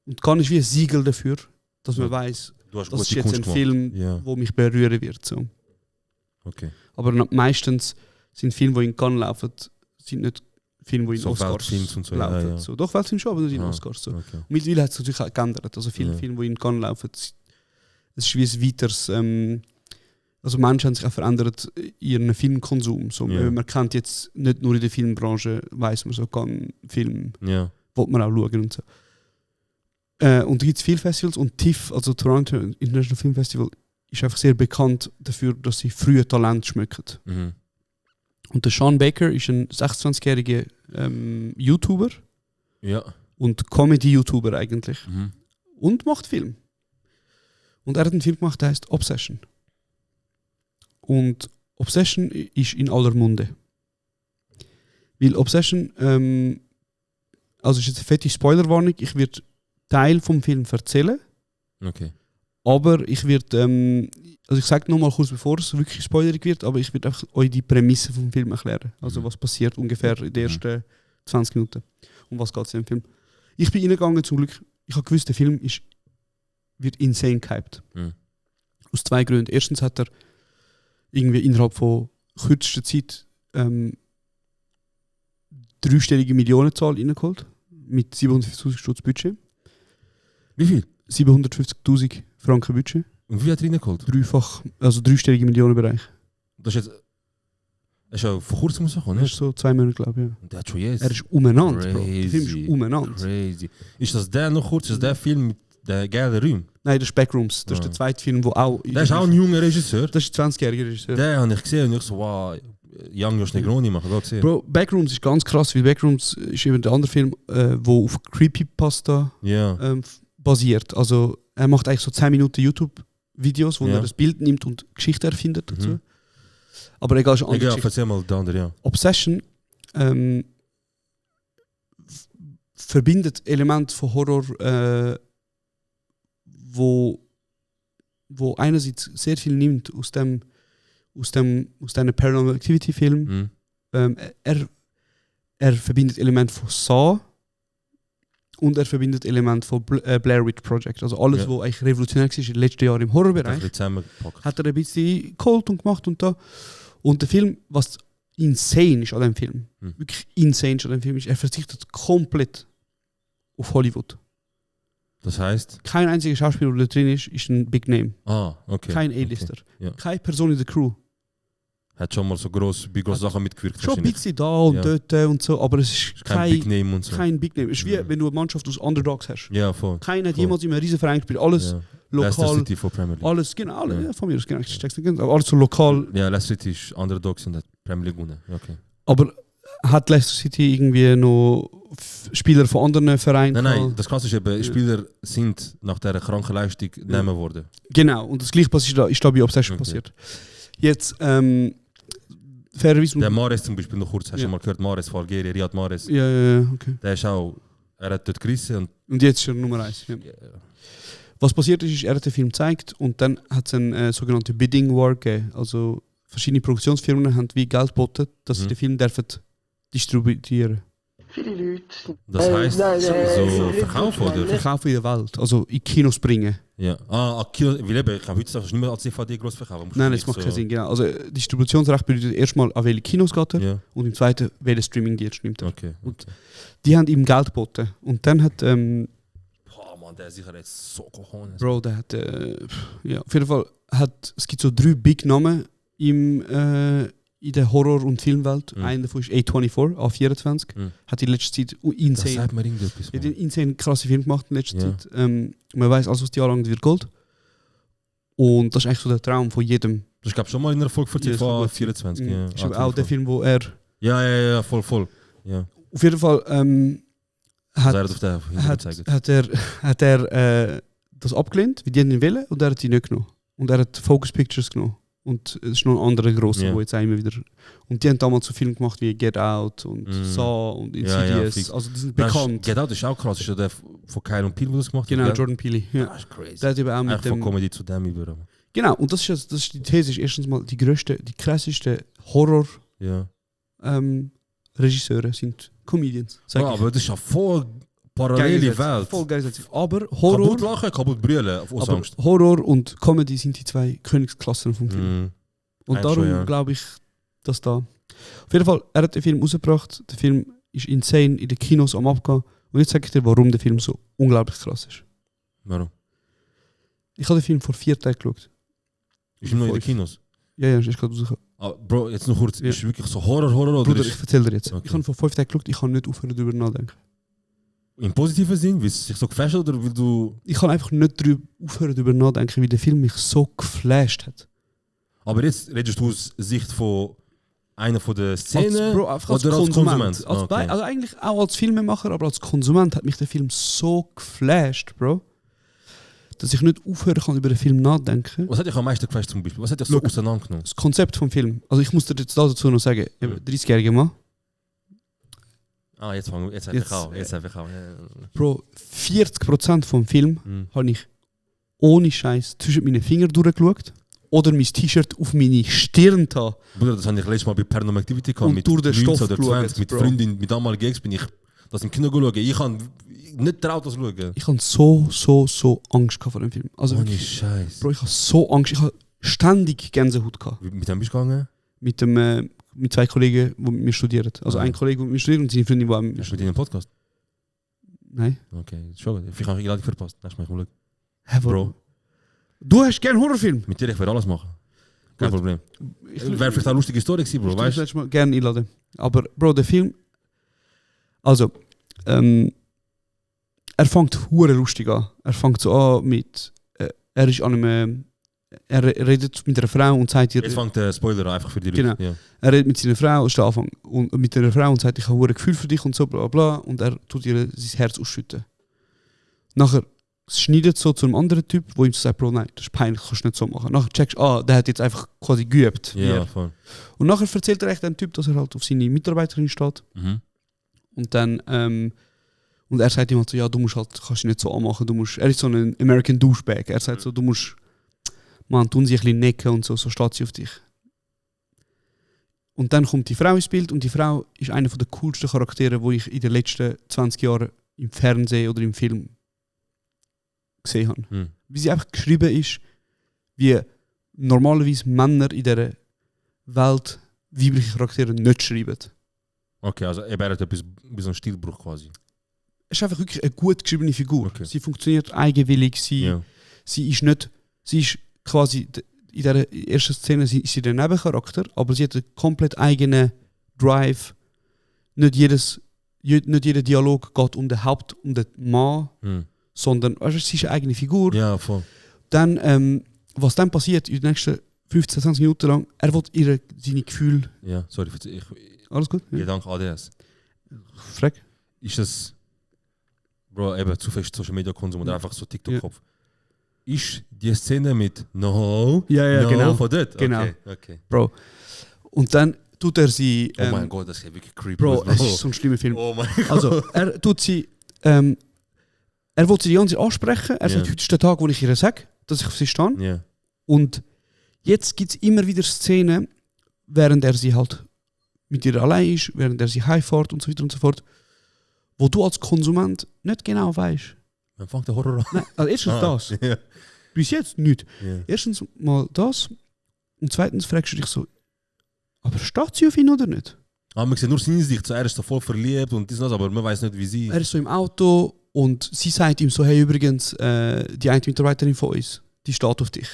und Cannes ist wie ein Siegel dafür, dass man weiß, das ist jetzt ein Film, wo mich berühren wird. So.
Okay.
Aber meistens sind Filme, die in Cannes laufen, sind nicht Filme, die in
so
Oscars
so,
laufen.
Ja.
So. Doch, Weltfilme schon, aber nicht in Oscars. So.
Okay.
Mittlerweile hat es natürlich auch geändert. Also viele Filme, die in Cannes laufen, es ist wie ein weiteres... also Menschen haben sich auch verändert ihren Filmkonsum. So, man kennt jetzt nicht nur in der Filmbranche, weiss man so, kann Film, will man auch schauen und so. Und da gibt es viele Festivals und TIFF, also Toronto International Film Festival, ist einfach sehr bekannt dafür, dass sie frühe Talente schmücken. Und der Sean Baker ist ein 26-jähriger YouTuber und Comedy-YouTuber eigentlich und macht Film. Und er hat einen Film gemacht, der heißt Obsession. Und Obsession ist in aller Munde. Weil Obsession, also ist jetzt eine fette Spoilerwarnung, ich werde Teil vom Film erzählen.
Okay.
Aber ich werde, also ich sage nochmal kurz, bevor es wirklich spoilerig wird, aber ich werde einfach euch die Prämisse vom Film erklären. Also was passiert ungefähr in den ersten 20 Minuten. Um was geht es im Film. Ich bin reingegangen zum Glück, ich habe gewusst, der Film wird insane gehypt. Aus 2 Gründen. Erstens hat er irgendwie innerhalb von kürzester Zeit 3-stellige Millionenzahl reingeholt. Mit 750'000 Stutz Budget.
Wie viel?
750'000 Franken Budget.
Und wie hat er reingeholt?
Dreifach, also 3-stellige Millionenbereich.
Das ist ja vor kurzem so,
ne? Das ist so 2 Monate, glaube ich. Ja.
Der hat schon jetzt.
Er ist umeinander, Bro. Der Film ist umeinander.
Crazy. Ist das der noch kurz? Ist das der Film mit der geilen Räumen?
Nein, das ist Backrooms. Das ist der zweite Film, wo auch...
Der ist auch ein junger Regisseur.
Das ist ein 20-jähriger Regisseur.
Den habe ich gesehen und ich so, wow, Young Josh Negroni machen wir gesehen.
Bro, Backrooms ist ganz krass, weil Backrooms ist eben der andere Film, wo auf Creepypasta basiert. Also er macht eigentlich so 10 Minuten YouTube-Videos, wo er das Bild nimmt und Geschichte erfindet dazu. Aber egal, ist eine andere Geschichte.
Erzähl mal der andere,
Obsession verbindet Element von Horror, wo einerseits sehr viel nimmt aus dem Paranormal Activity Film. Er verbindet Element von Saw und er verbindet Element von Blair Witch Project. Also alles, was eigentlich revolutionär war in den letzten Jahren im Horrorbereich, hat er ein bisschen geholt und gemacht und da. Und der Film, was insane ist an dem Film, wirklich insane ist an dem Film, ist, er verzichtet komplett auf Hollywood.
Das heißt?
Kein einziger Schauspieler, der da drin ist ein Big Name.
Okay.
Kein A-Lister.
Okay. Ja.
Keine Person in der Crew.
Hat schon mal so grosse Sachen mitgewirkt.
Schon ein bisschen da und dort und so, aber es ist
kein Big Name und so.
Kein Big Name. Es ist wie wenn du eine Mannschaft aus Underdogs hast.
Ja, voll.
Keiner hat jemals in einem riesen Verein gespielt. Alles lokal.
Leicester City von Premier League.
Alles, genau, alle, ja, von mir aus, genau. Ich check's nicht, aber alles so lokal.
Ja, Leicester City ist Underdogs und hat Premier League gewonnen. Okay.
Aber hat Leicester City irgendwie noch Spieler von anderen Vereinen?
Nein, das Klassische eben, Spieler sind nach dieser kranken Leistung genommen worden.
Genau, und das Gleiche ist da bei Obsession passiert. Jetzt, fairerweise...
Der Mahrez zum Beispiel, noch kurz, hast du mal gehört, Mahrez von Algerien, Riyad Mahrez.
Ja, okay.
Der ist auch, er hat dort gerissen.
Und jetzt ist er Nummer 1. Ja. Was passiert ist, er hat den Film gezeigt und dann hat es einen sogenannten Bidding War gegeben. Also verschiedene Produktionsfirmen haben wie Geld geboten, dass sie den Film dürfen distribuieren.
Viele Leute.
Das heisst, so verkaufen oder?
Verkaufen in der Welt, also in Kinos bringen.
Ja. Kino, weil eben, ich kann heutzutage nicht mehr als DVD groß verkaufen.
Nein, das macht keinen Sinn, genau. Also Distributionsrecht bedeutet erstmal, an welche Kinos geht er und im zweiten, welchen Streaming-Dienst nimmt er.
Okay.
Und die haben ihm Geld geboten. Und dann hat...
Mann, der ist sicher jetzt so cojones.
Bro, der hat... ja, auf jeden Fall es gibt so 3 Big Namen in der Horror- und Filmwelt. Einer davon ist A24, A24. Hat in letzter Zeit insane krasse Film gemacht in letzter Zeit. Man weiß alles, was die anlangt, wird Gold. Und das ist eigentlich so der Traum von jedem.
Das gab schon mal in einer Folge von TV 24. Ja,
ist aber auch der Film, wo er...
Ja, voll. Ja.
Auf jeden Fall hat er das abgelehnt, wie die ihn wollen, und er hat sie nicht genommen. Und er hat Focus Pictures genommen. Und es ist noch ein anderer grosser, wo jetzt immer wieder... Und die haben damals so Filme gemacht wie Get Out und Saw und Insidious. Also die sind bekannt.
Get Out ist auch krass. Ist ja der von Kyle und Peele, der das gemacht hat?
Genau, Jordan Peele. Ja.
Das ist crazy.
Der hat eben auch mit dem...
von Comedy zu dem über.
Genau, und das ist die These. Ist erstens mal die krasseste Horror... Regisseure sind Comedians.
Aber das ist ja voll parallele Welt.
Voll geil. Aber Horror...
Kaputt lachen, kaputt brüllen, aus Angst.
Horror und Comedy sind die 2 Königsklassen vom Film. Und darum glaube ich, dass da... Auf jeden Fall, er hat den Film rausgebracht. Der Film ist insane in den Kinos am Abgehen. Und jetzt sage ich dir, warum der Film so unglaublich krass ist.
Warum?
Ich habe den Film vor 4 Tagen geschaut.
Ist er noch in den Kinos?
Ja, ist gerade rausgekommen.
Bro, jetzt noch kurz, ist wirklich so Horror oder
Bruder,
ist...
ich erzähl dir jetzt.
Okay.
Ich habe vor 5 Tagen geschaut, ich kann nicht aufhören darüber nachdenken.
Im positiven Sinn, weil es sich so geflasht oder weil du...
Ich kann einfach nicht aufhören darüber nachdenken, wie der Film mich so geflasht hat.
Aber jetzt redest du aus Sicht von einer von der Szenen
oder als
Konsument?
Also eigentlich auch als Filmemacher, aber als Konsument hat mich der Film so geflasht, Bro, dass ich nicht aufhören kann, über den Film nachdenken.
Was hat dich am meisten geflasht zum Beispiel? Was hat dich so auseinandergenommen?
Das Konzept vom Film. Also ich muss dir jetzt dazu noch sagen, 30-jähriger Mann.
Jetzt einfach auch.
Bro, 40% vom Film habe ich ohne Scheiß zwischen meine Finger durchgeschaut oder mein T-Shirt auf meine Stirn da.
Bruder, das habe ich letztes Mal bei Paranormal Activity gehabt.
Und
mit
durch den
19
Stoff
oder 20,
geschaut,
mit
Bro.
Freundin, mit damaligen Ex bin ich das im Kino geschaut. Ich habe nicht traut, das zu schauen.
Ich habe so Angst vor dem Film. Also
ohne Scheiß.
Bro, ich habe so Angst. Ich habe ständig Gänsehaut gehabt.
Mit wem bist du gegangen?
Mit 2 Kollegen, die mit mir studieren. Also ein Kollege, der mit mir studiert und seine Freundin, die mit mir
Hast du mit ihnen einen Podcast?
Nein.
Okay, schon gut. Vielleicht habe ich dich verpasst. Lass mich mal
schauen. Bro. Du hast gerne Horrorfilm?
Mit dir, ich werde alles machen. Kein Problem. Wäre vielleicht eine lustige Story gewesen, Bro, weißt du?
Ich würde gerne einladen. Aber, Bro, der Film... Also, er fängt hure lustig an. Er fängt so an mit... er ist an einem... Er redet mit einer Frau und sagt ihr...
Jetzt fängt der Spoiler einfach für die
Leute. Genau. Ja. Er redet mit seiner Frau, ist der Anfang. Und mit einer Frau und sagt, ich habe ein Gefühl für dich und so, bla bla. Und er tut ihr sein Herz ausschütten. Nachher schneidet so zu einem anderen Typ, wo ihm so sagt, Bro, nein, das ist peinlich, das kannst du nicht so machen. Nachher checkst du, der hat jetzt einfach quasi geübt.
Ja, voll.
Und nachher erzählt er echt dem Typ, dass er halt auf seine Mitarbeiterin steht.
Mhm.
Und dann, und er sagt ihm halt so, ja, du musst halt, kannst dich nicht so anmachen, er ist so ein American Douchebag. Er sagt so, du musst, man, tun sie ein bisschen necken und so steht sie auf dich. Und dann kommt die Frau ins Bild und die Frau ist einer der coolsten Charaktere, die ich in den letzten 20 Jahren im Fernsehen oder im Film gesehen habe.
Mhm.
Wie sie einfach geschrieben ist, wie normalerweise Männer in dieser Welt weibliche Charaktere nicht schreiben.
Okay, also er hat etwas wie so ein Stilbruch quasi.
Es ist einfach wirklich eine gut geschriebene Figur.
Okay.
Sie funktioniert eigenwillig, sie ist quasi in der ersten Szene ist sie der Nebencharakter, aber sie hat einen komplett eigenen Drive. Nicht jeder Dialog geht um den Mann, sondern sie ist eine eigene Figur.
Ja, voll.
Dann, was dann passiert in den nächsten 15, 20 Minuten lang, er will seine Gefühle...
Ja, sorry,
Alles gut? Ja.
Gedanke ADS.
Frag.
Ist das, Bro, eben zu fest Social Media Konsum oder einfach so TikTok-Kopf? Ist die Szene mit No,
genau.
von dort?
Genau.
Okay.
Bro. Und dann tut er sie...
Oh mein Gott, das ist wirklich creepy.
Bro, es ist so ein schlimmer Film.
Oh mein Gott.
Also, er tut sie... er will sie die ganze Zeit ansprechen. Er sagt, heute ist der Tag, wo ich ihr sage, dass ich auf sie stehe.
Ja.
Und jetzt gibt es immer wieder Szenen, während er sie halt mit ihr allein ist, während er sie heimfährt und so weiter und so fort, wo du als Konsument nicht genau weißt.
Wann fängt der Horror an?
Nein, also erstens das.
Ja.
Bis jetzt nicht.
Ja.
Erstens mal das und zweitens fragst du dich so, aber steht sie auf ihn oder nicht?
Man sieht nur seine Sicht, so, er ist so voll verliebt und das, aber man weiß nicht, wie sie...
Er ist so im Auto und sie sagt ihm so, hey übrigens, die eine Mitarbeiterin von uns, die steht auf dich.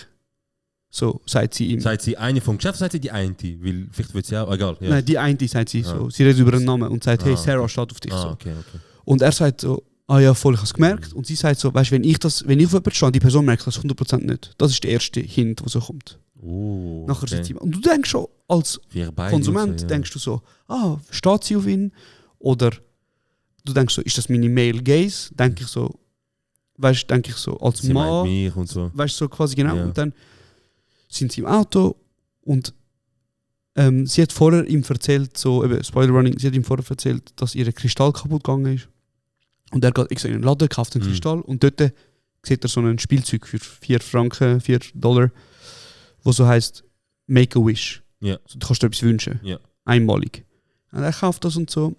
So, sagt sie ihm.
Sagt sie eine vom Geschäft, sagt sie die eine? Weil vielleicht wird sie auch, egal. Ja.
Nein, die eine sagt sie so. Sie redet über einen Namen und sagt, hey, Sarah
okay.
steht auf dich. So.
Okay.
Und er sagt so, ja, voll, ich habe es gemerkt. Und sie sagt so, weißt du, wenn ich auf jemanden stehe, die Person merkt das 100% nicht. Das ist der erste Hint, der so kommt. Nachher sagt sie, und du denkst schon, als Konsument
so, ja.
denkst du so, steht sie auf ihn? Oder du denkst so, ist das meine Male Gaze? Denke ich so, als
sie
Mann.
meint mich und so.
Weißt du, so quasi genau.
Ja.
Und dann sind sie im Auto und sie hat vorher ihm erzählt, so, eben, Spoiler Running, sie hat ihm vorher erzählt, dass ihr Kristall kaputt gegangen ist. Und er geht in den Laden, kauft einen Kristall und dort sieht er so ein Spielzeug für $4, wo so heisst Make a Wish.
Ja.
So, du kannst dir etwas wünschen.
Ja.
Einmalig. Und er kauft das und so,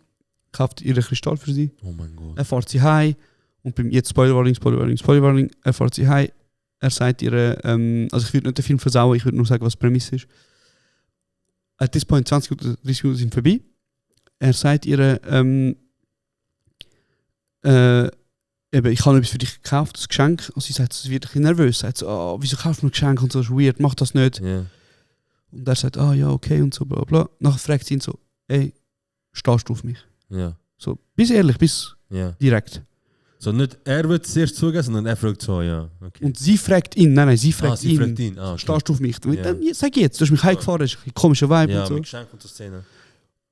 kauft ihren Kristall für sie.
Oh mein Gott.
Er fährt sie heim und jetzt Spoiler Warning, er fährt sie heim. Er sagt ihr, also ich würde nicht den Film versauen, ich würde nur sagen, was die Prämisse ist. At this point 20 oder 30 Minuten sind vorbei. Er sagt ihr, ich habe etwas für dich gekauft, das Geschenk. Und sie sagt, sie wird ein bisschen nervös. Sagt so, wieso kaufst du mir ein Geschenk und so, das ist weird, mach das nicht.
Yeah.
Und er sagt, ja, okay und so, bla bla. Nachher fragt sie ihn so, ey, stehst du auf mich?
Ja.
So, bis ehrlich, bis direkt.
So nicht er wird es zuerst zugeben, sondern er fragt so, ja. Okay.
Und sie fragt ihn, sie fragt ihn,
okay.
stehst du auf mich?
Ja.
Dann sag jetzt, du hast mich heimgefahren, das ist ein komischer Vibe
Ja,
und so.
mit Geschenk und so Szene.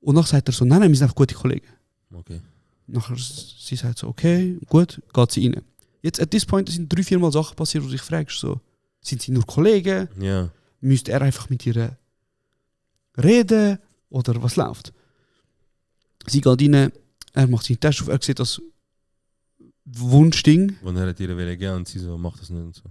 Und dann sagt er so, nein, wir sind einfach gute Kollegen.
Okay.
Nachher sie sagt so, okay, gut, geht sie rein. Jetzt, at this point, sind 3-4 Mal Sachen passiert, wo du dich fragst, so, sind sie nur Kollegen?
Ja.
Müsste er einfach mit ihr reden? Oder was läuft? Sie geht rein, er macht seinen Test auf, er sieht das Wunschding.
Und er hat ihr gehen und sie so, macht das nicht und so.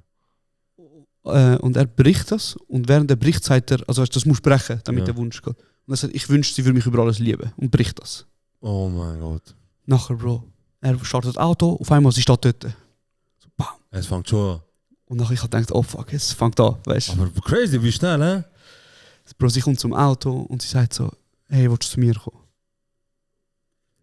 Und er bricht das und während er bricht sagt er, also das muss brechen, damit der Wunsch geht. Und er sagt, ich wünsche, sie würde mich über alles lieben und bricht das.
Oh mein Gott.
Nachher, Bro, er startet das Auto, auf einmal sie steht dort. So, bam.
Es fängt schon an.
Und nachher ich gedacht, oh fuck, es fängt an, weißt du.
Aber crazy, wie schnell, hä?
Bro, sie kommt zum Auto und sie sagt so, hey, willst du zu mir kommen?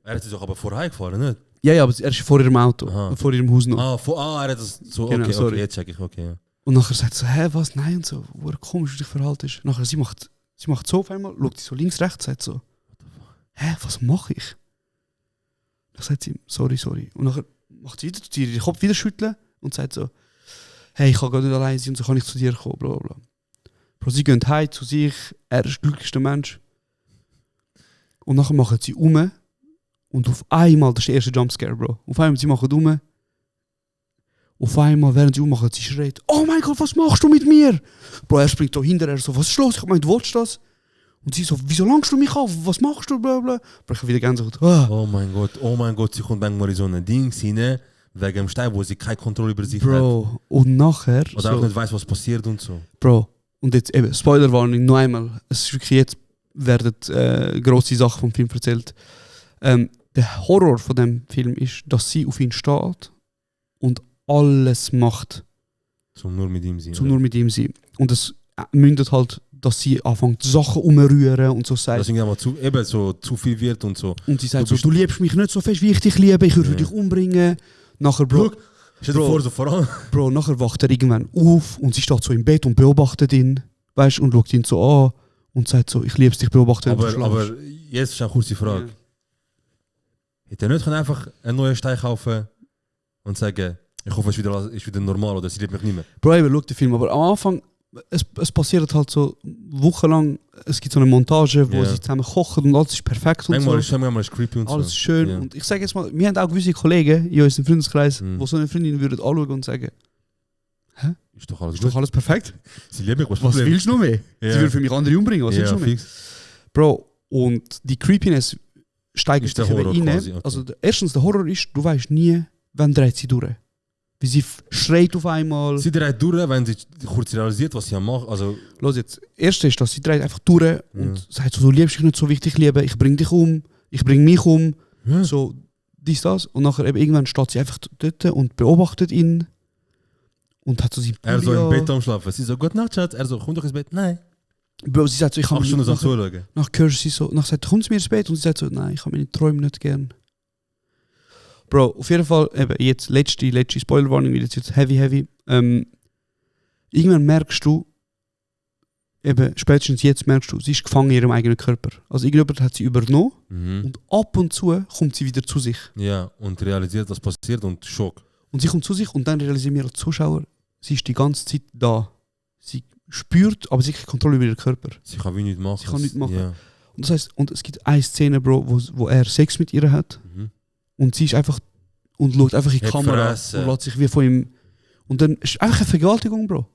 Er hat sich doch aber vorher gefahren, nicht?
Ja, aber er ist vor ihrem Auto,
Aha.
vor ihrem Haus noch.
Er hat das so,
Genau,
okay,
sorry.
jetzt check ich, okay. Ja.
Und nachher sagt sie so, hä, was, nein und so, wo komisch du dich verhaltest. Nachher sie macht so auf einmal, schaut sie so links, rechts, sagt so, hä, was mache ich? Dann sagt sie, sorry. Und nachher macht sie wieder, tut den Kopf wieder schütteln und sagt so, hey, ich kann gar nicht allein sein und so kann ich zu dir kommen, bla bla. Bro, sie gehen heim zu sich, er ist der glücklichste Mensch. Und nachher machen sie um und auf einmal, das ist der erste Jumpscare, Bro. Auf einmal, sie machen um Auf einmal, während sie aufmachen, sie schreit, oh mein Gott, was machst du mit mir? Bro, er springt da hinterher so, was ist los? Ich hab gemeint, willst du das? Und sie so, wieso langst du mich auf? Was machst du? Blablabla. Bro, ich hab wieder Gänsehaut.
Oh mein Gott, sie kommt manchmal in so ein Ding rein, wegen dem Stein, wo sie keine Kontrolle über sich hat.
Bro, und nachher...
Oder auch nicht weiss, was passiert und so.
Bro, und jetzt eben, Spoilerwarnung, noch einmal. Es ist wirklich, jetzt werden grosse Sachen vom Film erzählt. Der Horror von dem Film ist, dass sie auf ihn steht und alles macht,
Zum nur mit ihm sein.
nur mit ihm sein. Und es mündet halt, dass sie anfängt, Sachen umrühren und so sagt.
Dass irgendwie zu viel wird und so.
Und sie sagt
Du
so, du liebst mich nicht so fest, wie ich dich liebe, ich würde dich umbringen. Nachher, Bro,
Stell dir vor, so voran.
Bro, nachher wacht er irgendwann auf und sie steht so im Bett und beobachtet ihn, weißt, und schaut ihn so an und sagt so, ich lieb's dich, beobachten.
Aber jetzt ist eine kurze Frage.
Ja.
Hätte er nicht einfach einen neuen Stein kaufen und sagen, ich hoffe, es ist wieder normal oder sie liebt mich nicht mehr?
Bro, eben, schau den Film, aber am Anfang, es passiert halt so wochenlang, es gibt so eine Montage, wo sie zusammen kochen und alles ist perfekt und
Manchmal
so.
ist creepy und
Alles
so.
ist schön.
Ja.
Und ich sage jetzt mal, wir haben auch gewisse Kollegen in unserem Freundeskreis, wo so eine Freundin würden anschauen und sagen,
Ist doch alles
perfekt?
Sie liebt mich,
Was willst du noch mehr?
Ja.
Sie würde für mich andere umbringen, was willst du noch mehr?
fix.
Bro, und die Creepiness steigert
Ist der
sich eben
Horror
rein.
quasi, okay.
Also erstens, der Horror ist, du weißt nie, wann dreht sie durch. Wie sie schreit auf einmal.
Sie dreht durch, wenn sie kurz realisiert, was sie macht. Also,
Los jetzt, erste ist, dass sie dreht einfach durch und sagt so, du liebst dich nicht so wichtig, liebe, ich bring dich um, ich bring mich um.
Ja.
So, dies, das. Und nachher eben irgendwann steht sie einfach dort und beobachtet ihn. Und hat so sein
er so im
Pulli
Bett am Schlafen. Sie so, gute Nacht, Schatz. Er so, komm doch ins Bett. Nein.
an. Bro, sie sagt so, ich kann
8 Stunden so
nachher,
zuschauen.
nachher hörst du sie so, nachher sagt, komm zu mir ins Bett und sie sagt so, nein, ich habe meine Träume nicht gern. Bro, auf jeden Fall, eben, jetzt letzte Spoilerwarnung, weil jetzt heavy. Irgendwann merkst du, eben, spätestens jetzt merkst du, sie ist gefangen in ihrem eigenen Körper. Also irgendjemand hat sie übernommen und ab und zu kommt sie wieder zu sich.
Ja, und realisiert, was passiert und Schock.
Und sie kommt zu sich und dann realisieren wir als Zuschauer, sie ist die ganze Zeit da. Sie spürt, aber sie hat keine Kontrolle über ihren Körper.
Sie kann wie nichts machen.
Sie kann nichts machen.
Ja.
Und das heisst, und es gibt eine Szene, Bro, wo er Sex mit ihr hat. Und sie ist einfach und schaut einfach in die
Hat
Kamera
Fresse.
und lässt sich wie von ihm. Und dann ist einfach eine Vergewaltigung, Bro.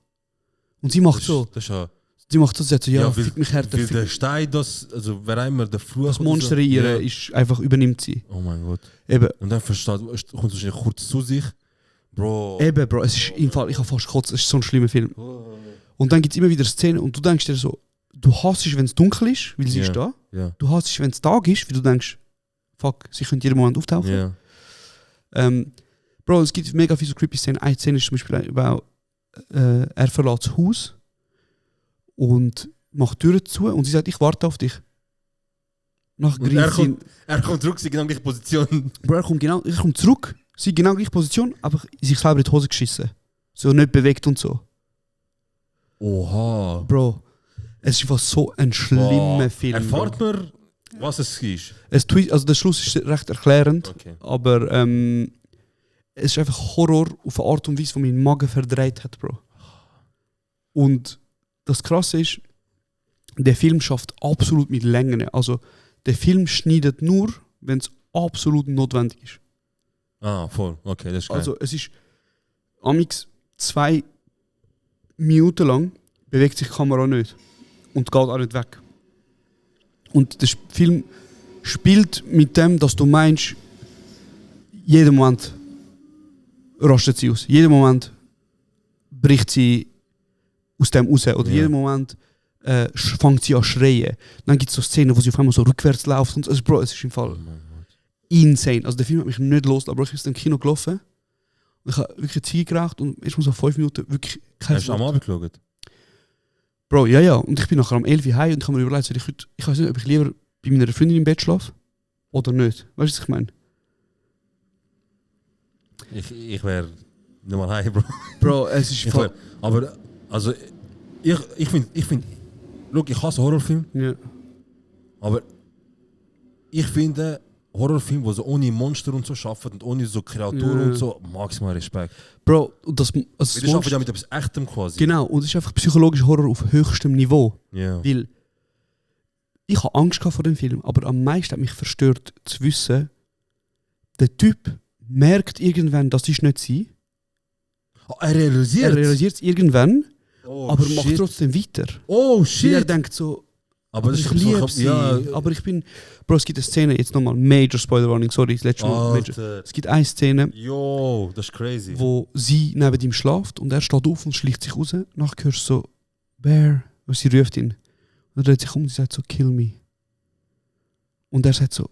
Und sie macht so.
Das ist ja...
Sie macht so, sie sagt so, ja,
weil,
fick mich härter.
weil der Stein, also wer immer der Fluch...
Das Monster in ihr ist einfach übernimmt sie.
Oh mein Gott.
Eben.
Und dann kommt sie wahrscheinlich kurz zu sich. Bro.
Eben, Bro, es ist im Fall, ich habe fast gekotzt, es ist so ein schlimmer Film. Und dann gibt es immer wieder Szenen und du denkst dir so, du hasst es, wenn es dunkel ist, weil sie ist da.
Ja.
Du hasst es, wenn es Tag ist, weil du denkst, fuck, sie könnte jeden Moment auftauchen.
Ja.
Bro, es gibt mega viele so creepy Szenen. Eine Szene ist zum Beispiel auch, er verlässt das Haus und macht die Türen zu und sie sagt, ich warte auf dich. Nach
Und er kommt zurück, sie genau gleiche Position.
Bro, er kommt zurück, sie genau gleiche Position, aber sich selber in die Hose geschissen. So nicht bewegt und so.
Oha.
Bro, es ist einfach so ein schlimmer Film.
Erfahrt man, was es ist?
Also der Schluss ist recht erklärend,
Okay.
aber es ist einfach Horror auf eine Art und Weise, die meinen Magen verdreht hat, Bro. Und das Krasse ist, der Film schafft absolut mit Längen. Also der Film schneidet nur, wenn es absolut notwendig ist.
Ah, voll. Okay, das ist geil.
Also es ist amix 2 Minuten lang bewegt sich die Kamera nicht und geht auch nicht weg. Und der Film spielt mit dem, dass du meinst, jeden Moment rastet sie aus. Jeden Moment bricht sie aus dem raus. Oder jeden Moment fängt sie an zu schreien. Dann gibt es so Szenen, wo sie auf einmal so rückwärts läuft. Und also, Bro, es ist im Fall insane. Also der Film hat mich nicht losgelassen, aber ich bin im Kino gelaufen. Und ich habe wirklich Zeit geraucht und erst mal so 5 Minuten wirklich kein
Hast du am Abend geschaut?
Bro, ja. Und ich bin nachher um 11 Uhr heim und ich habe mir überlegt, ich weiß nicht, ob ich lieber bei meiner Freundin im Bett schlafe oder nicht. Weißt du, was ich meine?
Ich wäre nicht mal heim, Bro.
Bro, es ist voll...
Aber, also, ich finde, look, ich hasse Horrorfilme,
Ja.
aber ich finde, Horrorfilme, die so ohne Monster und so arbeiten und ohne so Kreaturen und so, maximal Respekt.
Bro, und das
Weil die arbeiten ja mit etwas Echtem quasi.
Genau, und es ist einfach psychologischer Horror auf höchstem Niveau.
Ja.
Weil ich habe Angst vor dem Film, aber am meisten hat mich verstört zu wissen, der Typ merkt irgendwann, das ist nicht sie.
Er realisiert.
Er realisiert es irgendwann,
Oh,
aber macht
shit.
trotzdem weiter.
Oh
Weil er
shit.
denkt so,
Aber das
ich
ist
liebe sie,
ja,
aber ich bin... Bro, es gibt eine Szene, jetzt nochmal, Major Spoiler Warning, sorry, das letzte Mal. Major.
Alter.
Es gibt eine Szene,
Yo, das ist crazy.
wo sie neben ihm schläft und er steht auf und schleicht sich raus. Nachher hörst du so, Bear, und sie ruft ihn. Und er dreht sich um und sie sagt so, kill me. Und er sagt so,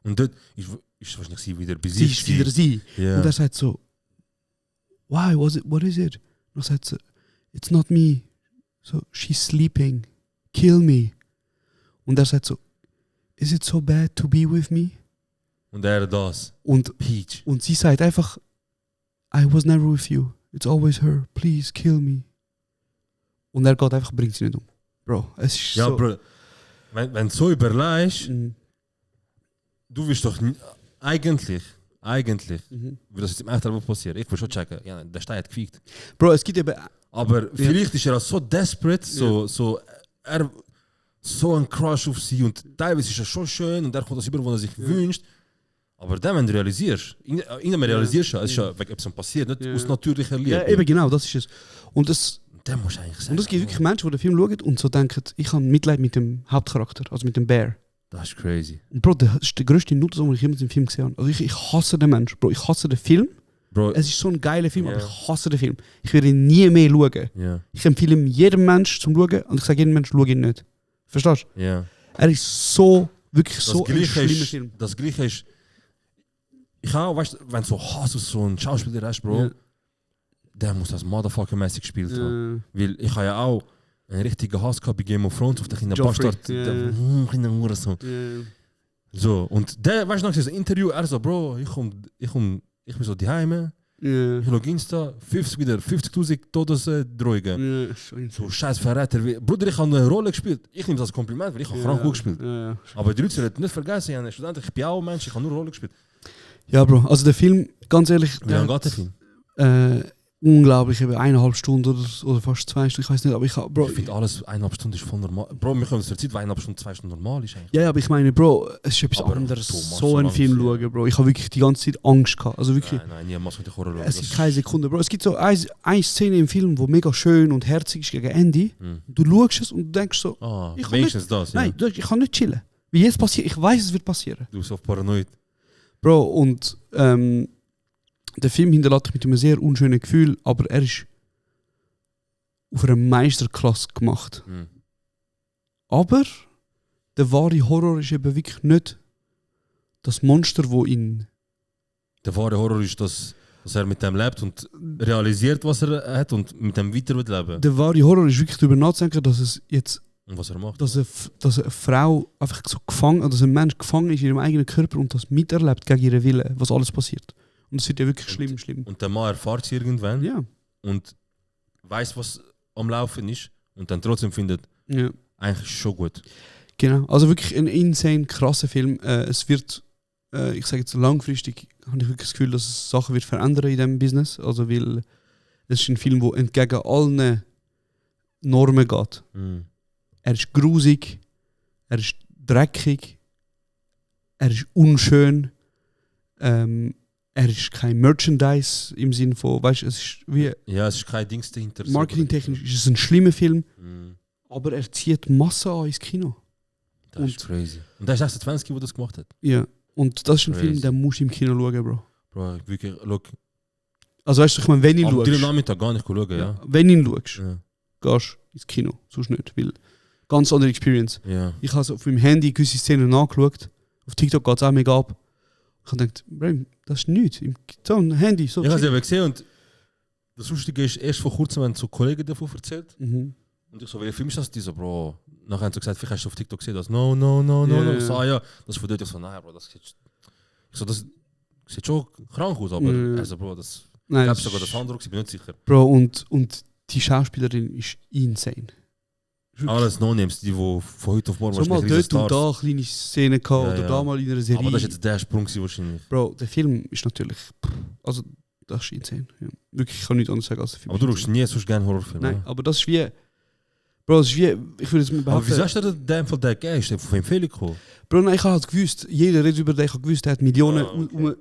Und dort ist wahrscheinlich sie wieder bei
sie ist wieder sie.
Ja.
Und er sagt so, why, what is it? Und er sagt so, it's not me. So, she's sleeping. Kill me. Und er sagt so, is it so bad to be with me?
Und er das.
Und
Peach.
Und sie sagt einfach, I was never with you. It's always her. Please kill me. Und er geht einfach, bringt sie nicht um. Bro, es ist
Ja,
so...
Bro. Wenn du so überlegst,
Mhm.
du willst doch eigentlich,
Mhm.
wie das jetzt im echten Leben passiert, ich will schon checken, ja, der Stein hat gefickt.
Bro, es gibt eben...
Aber vielleicht ist er auch so desperate, er so ein Crush auf sie und teilweise ist er schon schön und er kommt das über, was er sich wünscht. Aber dann, wenn du realisierst, irgendwann realisierst du, es ist ja wegen etwas passiert, nicht aus natürlicher Liebe.
Ja, eben genau, das ist es. Und das...
Der muss eigentlich sagen.
Und es gibt wirklich Menschen, die den Film schauen und so denken, ich habe Mitleid mit dem Hauptcharakter, also mit dem Bear.
Das ist crazy.
Und Bro, das ist der grösste Nutzen, den ich jemals im Film gesehen habe. Also ich hasse den Menschen, Bro. Ich hasse den Film.
Bro,
Es ist so ein geiler Film,
Ja.
aber ich hasse den Film. Ich werde ihn nie mehr schauen.
ja,
Ich empfehle ihm jedem Menschen zum Schauen und ich sage jedem Menschen, schau ihn nicht. Verstehst du?
ja.
Er ist so, wirklich
Das
so ein
Gleiche
schlimmer
ist,
Film.
das Gleiche ist, ich auch, weißt du, wenn du so Hass auf so einen Schauspieler hast, Bro,
Ja.
der muss das Motherfucker-mäßig gespielt haben. Weil ich habe ja auch einen richtigen Hass gehabt bei Game of Thrones auf den kleinen
Joffrey,
Bastard.
ja.
Der kleine Hure so. So, und der, weißt du noch, das Interview, er so, Bro, ich bin so daheim, ich schaue Insta, 50.000 Todesdrohungen. So scheiß Verräter. Bruder, ich habe eine Rolle gespielt. Ich nehme das als Kompliment, weil ich habe krank gut gespielt. Aber die Leute sollen nicht vergessen, ich Student, ich bin auch ein Mensch, ich habe nur eine Rolle gespielt.
Ja, Bro, also der Film, ganz ehrlich,
Wie lange geht der Film?
unglaublich, eben 1,5 Stunden oder fast 2 Stunden, ich weiß nicht, aber ich habe, Bro...
Ich finde alles 1,5 Stunden ist voll normal. Bro, wir können zur Zeit, wo 1,5 Stunden, 2 Stunden normal ist eigentlich.
Ja, aber ich meine, Bro, es ist etwas
Aber
anderes,
du machst
so einen
Angst,
Film
ja.
schauen, Bro. Ich habe wirklich die ganze Zeit Angst gehabt, also wirklich...
Nein, niemals mit der Horror schauen.
Es gibt keine Sekunde, Bro. Es gibt so eine Szene im Film, die mega schön und herzig ist gegen Ende. Du schaust es und du denkst so, ich kann
wenigstens das, ja.
nein, ich kann nicht chillen. Wie jetzt passiert, ich weiß, es wird passieren.
Du bist auf paranoid.
Bro, und der Film hinterlässt dich mit einem sehr unschönen Gefühl, aber er ist auf einer Meisterklasse gemacht.
Mhm.
Aber der wahre Horror ist eben wirklich nicht das Monster, wo ihn...
Der wahre Horror ist, dass er mit dem lebt und realisiert, was er hat und mit dem weiter wird leben.
Der wahre Horror ist wirklich darüber nachzudenken, dass es jetzt...
Und was er macht.
Dass eine Frau einfach so gefangen, dass ein Mensch gefangen ist in ihrem eigenen Körper und das miterlebt gegen ihren Willen, was alles passiert. Und das wird ja wirklich schlimm.
Und der Mann erfährt es irgendwann
Ja.
und weiß, was am Laufen ist und dann trotzdem findet,
Ja.
eigentlich schon gut.
Genau. Also wirklich ein insane krasser Film. Es wird, ich sage jetzt langfristig, habe ich wirklich das Gefühl, dass es Sachen wird verändern in diesem Business. Also weil es ist ein Film, der entgegen allen Normen geht.
Mhm.
Er ist grusig, er ist dreckig, er ist unschön, er ist kein Merchandise im Sinne von, weißt du, es ist wie
Ja, es ist kein Dings dahinter.
marketingtechnisch ist es ein schlimmer Film,
Mhm.
aber er zieht Masse an ins Kino.
Das ist crazy. Und der ist 26, der das gemacht hat.
Ja, und das ist ein
Crazy.
Film, den musst du im Kino schauen, Bro.
Bro, wirklich, look.
Also weißt du, ich meine, wenn du ihn
Am
schaust,
Nachmittag gar nicht schauen, ja.
wenn du ihn schaust,
Ja.
gehst du ins Kino, sonst nicht, weil ganz andere Experience.
Ja.
Ich habe auf meinem Handy gewisse Szenen nachgeschaut, auf TikTok geht es auch mega ab. Ich habe gedacht, Bro, das ist nichts, so ein Handy, so.
Ich habe es eben gesehen und das Lustige ist, erst vor kurzem haben so Kollegen davon erzählt.
Mhm.
Und ich so, welcher Film ist das? Die so, Bro. Nachher haben sie gesagt, vielleicht hast du auf TikTok gesehen, das no.
Ja.
Ich so, ja, das ist von dort. Ich so, nein, Bro, das sieht, ich so, das sieht schon krank aus, aber
Ja.
also, Bro, das,
Nein,
ich glaube
das
sogar
ist-
das andere, ich bin nicht sicher.
Bro, und die Schauspielerin ist insane. Wirklich.
Alles No-Names, die von heute auf morgen
So mal
wahrscheinlich
dort und
Stars.
da eine kleine Szene gehabt
Ja,
oder
ja.
da mal in einer Serie.
Aber das ist jetzt der Sprung gewesen wahrscheinlich.
Bro, der Film ist natürlich, also das ist insane. Ja. Wirklich, ich kann nichts anderes sagen als der Film.
Aber du schaust nie so gerne Horrorfilme.
Nein,
oder?
aber das ist wie, Bro, das ist wie, ich würde es mal
Aber
behaupten.
wieso hast du den Fall der gegeben? Ist der von Empfehlung gekommen?
Bro, nein, ich habe halt gewusst, jeder redet über den, ich habe gewusst, der hat Millionen
Ah, okay.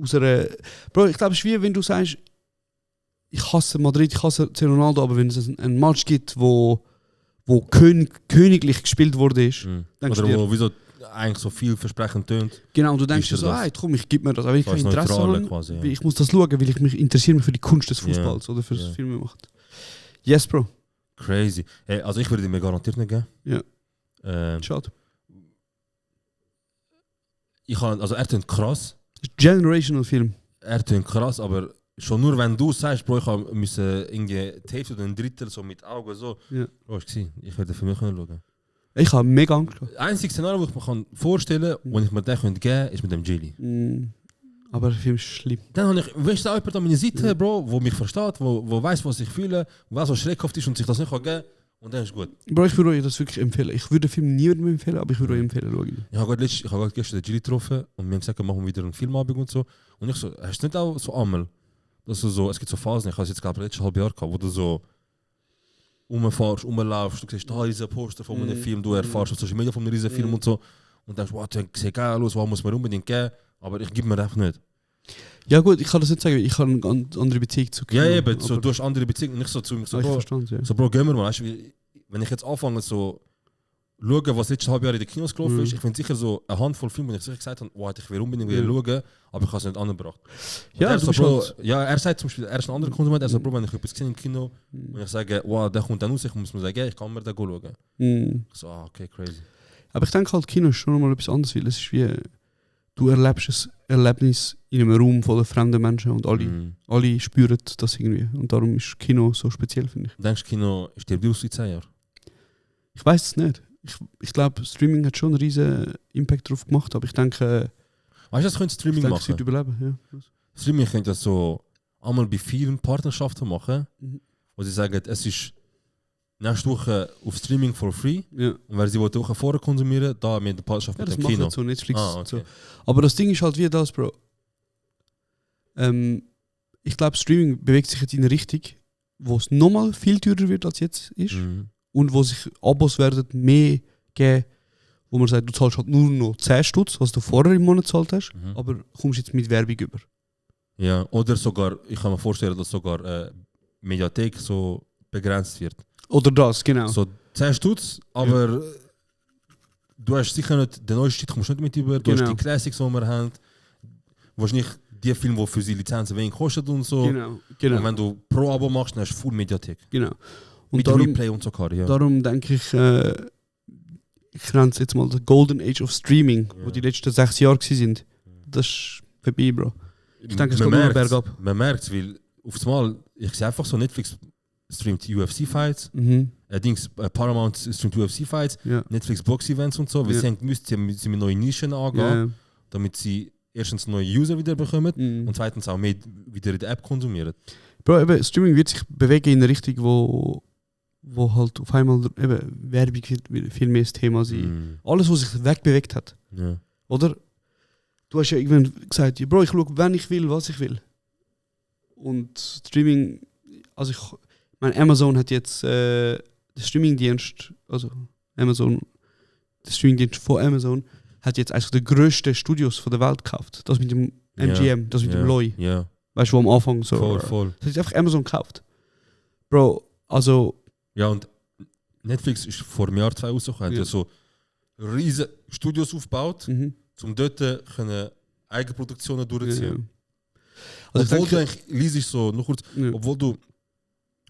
aus einer... Bro, ich glaube, es ist wie, wenn du sagst, ich hasse Madrid, ich hasse Ronaldo, aber wenn es einen Match gibt, wo königlich gespielt wurde, denkst
Oder
du dir,
wo wieso eigentlich so vielversprechend tönt.
genau, und du denkst dir
ist
so,
das-
hey, komm, ich gebe mir das, aber ich
so
kein
als
Interesse
Neutrale
habe,
quasi, ja.
weil ich muss das schauen, weil ich interessiere mich für die Kunst des Fußballs oder für das Filme macht. Yes, Bro.
Crazy. Hey, also ich würde mir garantiert nicht geben.
Ja. Schade.
Also er tönt krass.
Generational Film.
Er tönt krass, aber schon nur wenn du sagst, Bro, ich müssen irgendwie Tape oder ein Drittel so mit Augen so.
Ja.
Bro, ich werde den Film nicht schauen.
Ich habe mega Angst gehabt.
Das einzige Szenario, das ich mir vorstellen kann, wenn ich mir den geben könnte, ist mit dem Jelly.
Aber der Film ist schlimm.
Dann habe ich, weißt du, auch jemand an meiner Seite, Bro, der mich versteht, wo weiß, was ich fühle, was so schreckhaft ist und sich das nicht geben kann. Und dann ist gut.
Bro, ich würde euch das wirklich empfehlen. Ich würde den Film niemandem empfehlen, aber ich würde euch empfehlen, schauen.
Ich habe gerade gestern den Jelly getroffen und wir haben gesagt, wir machen wieder einen Filmabend und so. Und ich so, hast du nicht auch so einmal, dass du so, es gibt so Phasen, ich habe es jetzt gerade letztes halbe Jahr gehabt, wo du so rumfährst, rumlaufst, du siehst, da ist ein Poster von einem Film, du erfährst auf Social Media von einem riesen Film und so. Und denkst, wow, das sieht geil aus, was muss man unbedingt geben, aber ich gebe mir einfach nicht.
Ja gut, ich kann das nicht sagen, ich habe eine ganz andere Beziehung zu Kino.
Ja, eben, so, du hast andere Beziehungen, nicht so zu mir. So,
ich
Bro,
verstand, ja.
so, Bro, gehen wir mal, weißt du, wenn ich jetzt anfange, so schauen, was letztes halbe Jahr in den Kinos gelaufen ist, ich finde sicher so eine Handvoll Filme, wo ich sicher gesagt habe, wow, ich will unbedingt wieder schauen, aber ich habe es nicht angebracht.
Ja,
er,
du
so,
bist
Bro,
halt-
ja, er sagt zum Beispiel, er ist ein anderer Konsument, er sagt, Bro, wenn ich etwas gesehen im Kino und ich sage, wow, der kommt dann raus, ich muss mir sagen, ich kann mir den schauen. Ich so, okay, crazy.
Aber ich denke halt, Kino ist schon mal etwas anderes, weil es ist wie, du erlebst ein Erlebnis in einem Raum voller fremden Menschen und alle spüren das irgendwie. Und darum ist Kino so speziell, finde ich.
Denkst du, Kino stirbt aus in 10 Jahren?
Ich weiß es nicht. Ich glaube, Streaming hat schon einen riesen Impact drauf gemacht, aber ich denke,
Weißt du, das könnte Streaming
es
machen?
wird überleben. Ja.
Streaming könnte das so einmal bei vielen Partnerschaften machen,
Mhm.
wo sie sagen, es ist nächste Woche auf Streaming for free
Ja.
und wer sie die Woche vorher konsumieren, da mit der Partnerschaft
Ja,
mit
das
dem
machen
Kino.
so Netflix.
Okay.
So. Aber das Ding ist halt wie das, Bro. Ich glaube, Streaming bewegt sich jetzt in eine Richtung, wo es nochmal viel teurer wird als jetzt ist und wo sich Abos werden mehr geben, wo man sagt, du zahlst halt nur noch 10 Stutz, was du vorher im Monat gezahlt hast, aber kommst jetzt mit Werbung über.
Ja, oder sogar, ich kann mir vorstellen, dass sogar Mediathek so begrenzt wird.
Oder das, genau.
So 10 Stutz, aber du hast sicher nicht den neuesten Shit, kommst nicht mit über, du hast die Classics, die wir haben. Wahrscheinlich die Filme, die für die Lizenzen wenig kosten und so.
Genau.
Und wenn du Pro-Abo machst, dann hast du Full Mediathek.
Genau. Und
Mit
darum,
Replay und so ja.
darum denke ich, ich nenne es jetzt mal the Golden Age of Streaming, wo die letzten 6 Jahre waren. Das ist vorbei, Bro. Ich denke, es geht nur bergab.
Man merkt es, weil auf das Mal, ich sehe einfach so, Netflix streamt UFC-Fights, Paramount streamt UFC-Fights, Netflix Box-Events und so, weil sie müssen mit neuen Nischen angehen, damit sie erstens neue User wieder bekommen und zweitens auch mehr wieder in der App konsumieren.
Bro, eben, Streaming wird sich bewegen in eine Richtung, wo halt auf einmal eben Werbung wird viel mehr das Thema sein. Alles, was sich wegbewegt hat.
Ja.
Oder? Du hast ja irgendwann gesagt, ja, Bro, ich schaue, wenn ich will, was ich will. Und Streaming, also mein Amazon hat jetzt den Streamingdienst, also Amazon, der Streamingdienst von Amazon, hat jetzt eines der grössten Studios von der Welt gekauft. Das mit dem MGM, das mit dem Loi.
Ja.
Weißt du, wo am Anfang so.
Voll.
Das hat einfach Amazon gekauft. Bro, also.
Ja, und Netflix ist vor einem Jahr 2 rausgekommen, hat ja so riesige Studios aufgebaut, um dort können Eigenproduktionen durchzuziehen. Also obwohl du eigentlich liest so, noch kurz, obwohl du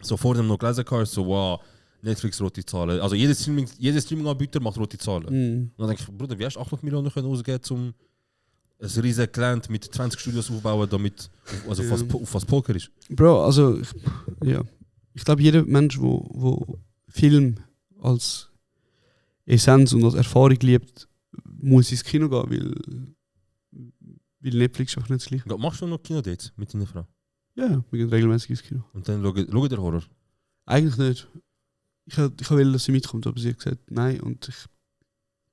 so vor dem noch gelesen hast, so wow, Netflix rote Zahlen. Also jeder Streaming-Anbieter macht rote Zahlen. Und dann denke ich, Bruder, wie hast du 800 Millionen können ausgeben, um ein riesiges Client mit 20 Studios aufzubauen, damit also auf was Poker ist?
Bro, also ich glaube, jeder Mensch, wo Film als Essenz und als Erfahrung liebt, muss ins Kino gehen, weil Netflix ist auch nicht das Gleiche.
Machst du noch Kinodates mit deiner Frau?
Ja, wir gehen regelmäßig ins Kino.
Und dann schaut der Horror?
Eigentlich nicht. Ich wollte, dass sie mitkommt, aber sie hat gesagt, nein, und ich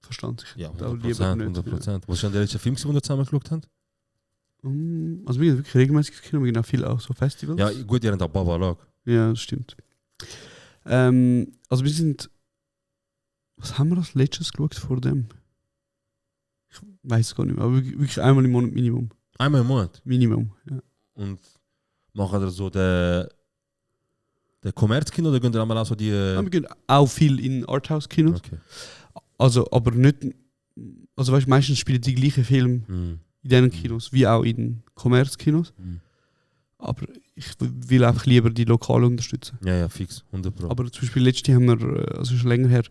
verstand sich.
Ja, 100%. Was ist denn der letzte Film, den wir zusammen geschaut haben?
Also wir gehen wirklich regelmäßig ins Kino, wir gehen auch viel auch so Festivals.
Ja, gut, ihr habt auch Baba Lag.
Ja, das stimmt. Also wir sind... Was haben wir als letztes geschaut vor dem? Ich weiß es gar nicht mehr, aber wirklich einmal im Monat Minimum.
Einmal im Monat?
Minimum, ja.
Und machen wir so den Der Kommerzkino, oder gehen auch so die...
Wir gehen auch viel in Arthouse-Kinos.
Okay.
Also, aber nicht... Also weißt, meistens spielen die gleichen Filme in diesen Kinos, wie auch in Kommerzkinos. Aber ich will einfach lieber die Lokale unterstützen.
Ja, fix, 100%.
Aber zum Beispiel letztes haben wir, also schon länger her,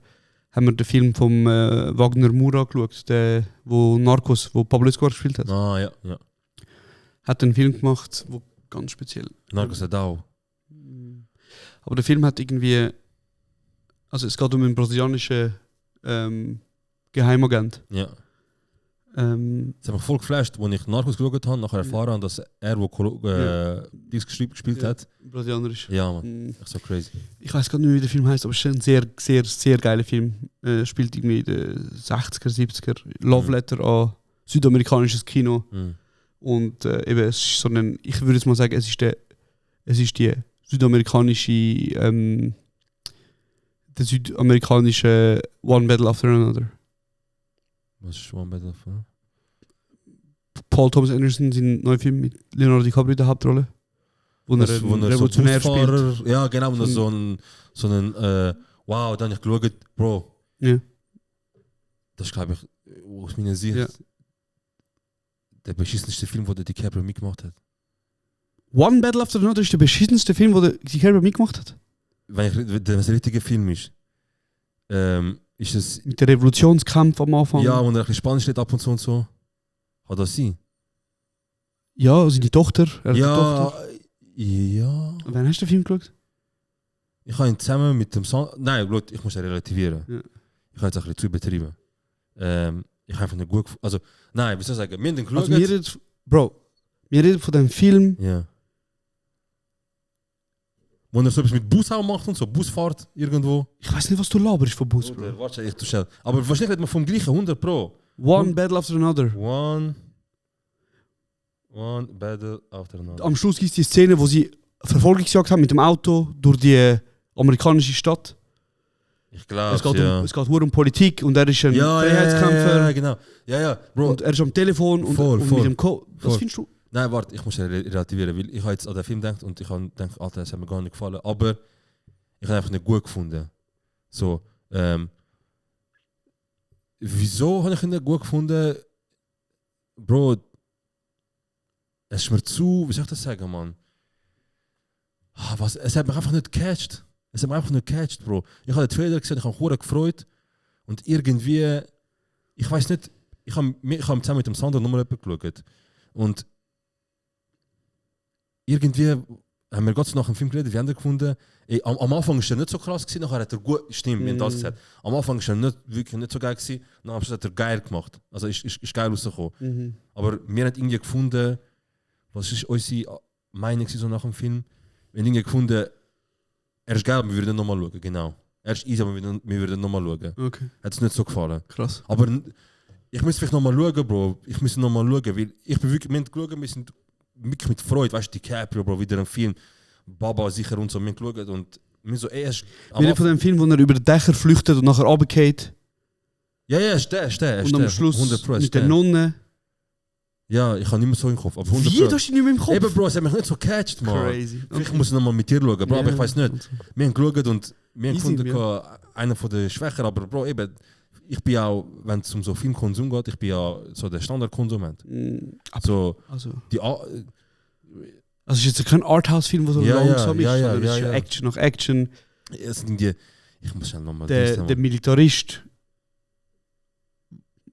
haben wir den Film vom Wagner Moura geschaut, der, wo Narcos, wo Pablo Escobar gespielt hat.
Ah, ja.
Hat einen Film gemacht, wo ganz speziell...
Narcos hat auch.
Aber der Film hat irgendwie... Also es geht um einen brasilianischen Geheimagent.
Ja. Das hat mich voll geflasht, als ich Narcos geschaut habe, nachher erfahren habe, dass er, wo dies gespielt hat.
Brasilianerisch.
Ja, man. Echt so crazy.
Ich weiß gar nicht mehr, wie der Film heißt, aber es ist ein sehr, sehr, sehr geiler Film. Spielt irgendwie in den 60er, 70er. Love Letter an südamerikanisches Kino. Und eben, es ist so ein, ich würde jetzt mal sagen, es ist die südamerikanische, der südamerikanische One Battle After Another.
Was ist One Battle After?
Paul Thomas Anderson, sein neuer Film mit Leonardo DiCaprio in der Hauptrolle. Wo er einen Revolutionär spielt.
Ja, genau, und so ein wow, dann habe ich geschaut, Bro.
Ja.
Das ist, glaube ich, aus meiner Sicht der beschissenste Film, den der DiCaprio mitgemacht hat.
One Battle After Another ist der beschissenste Film, den der DiCaprio mitgemacht hat?
Wenn es ein richtiger Film ist, ist es...
Mit dem Revolutionskampf am Anfang?
Ja, wo er ein bisschen Spanisch steht ab und so. Hat das sein?
Ja, seine Tochter.
Ja.
Wann hast du den Film geschaut?
Ich habe ihn zusammen mit dem Song... Nein, gut, ich muss ja relativieren. Ja. Ich habe jetzt ein bisschen zu übertrieben. Ich habe einfach nicht gut... Also, nein, wie soll ich sagen? Wir haben den geschaut...
Also wir reden von dem Film...
Ja. Wo er so etwas mit Bus auch macht und so, Busfahrt irgendwo.
Ich weiß nicht, was du laberst von Bus, Bro.
Warte, ich tue aber wahrscheinlich redet man vom gleichen 100 Pro.
One Battle After Another.
One Battle After Another.
Am Schluss gibt es die Szene, wo sie Verfolgungsjagd haben mit dem Auto durch die amerikanische Stadt.
Ich glaube,
es geht nur um Politik und er ist ein Freiheitskämpfer.
Ja, genau. Ja, Bro.
Und er ist am Telefon und mit dem Code. Was findest du?
Nein, warte, ich muss ja relativieren, weil ich habe jetzt an den Film gedacht und ich habe gedacht, Alter, das hat mir gar nicht gefallen. Aber ich habe einfach nicht gut gefunden. So, wieso habe ich ihn nicht gut gefunden? Bro, es ist mir zu, wie soll ich das sagen, Mann? Es hat mich einfach nicht gecatcht. Bro. Ich habe den Trailer gesehen, ich habe mich gefreut. Und irgendwie, ich weiß nicht, ich habe zusammen mit dem Sandro nochmal geschaut. Und irgendwie haben wir Gott nach dem Film geredet, wir haben gefunden, am Anfang war er nicht so krass gewesen, nachher hat er gut, stimmt, wir haben das gesagt. Am Anfang war er wirklich nicht so geil gewesen, nachher hat er geil gemacht. Also ist geil rausgekommen. Aber wir haben irgendwie gefunden, was ist unsere Meinung so nach dem Film? Wir haben irgendwie gefunden, er ist geil, aber wir würden nochmal schauen, genau. Er ist easy, aber wir würden nochmal schauen.
Okay.
Hat es nicht so gefallen.
Krass.
Aber ich muss vielleicht nochmal schauen, Bro. Ich muss nochmal schauen, weil ich bin wirklich, wir sind wirklich mit Freude, weißt du, DiCaprio, Bro, wieder ein Film, Baba sicher und so, wir haben geschaut und wir so,
wir reden von dem Film, wo er über den Dächer flüchtet und nachher runtergeht.
Ja, ist der.
Und am Schluss 100% mit der Nonne.
Ja, ich habe nicht mehr so im Kopf. Aber
100%. Wie, du hast ihn nicht mehr im Kopf?
Eben, Bro, es hat mich nicht so gecatcht, man.
Crazy.
Vielleicht muss ich nochmal mit dir schauen, Bro, aber ich weiß nicht. Wir haben geschaut und wir haben gefunden, einer von den Schwächer, aber Bro, eben, ich bin auch, wenn es um so Filmkonsum geht, ich bin ja so der Standardkonsument. Also
es ist jetzt kein Arthouse-Film, der so langsam ist, sondern es ist Action nach Action.
Es sind die, ich muss ja nochmal...
Der Militarist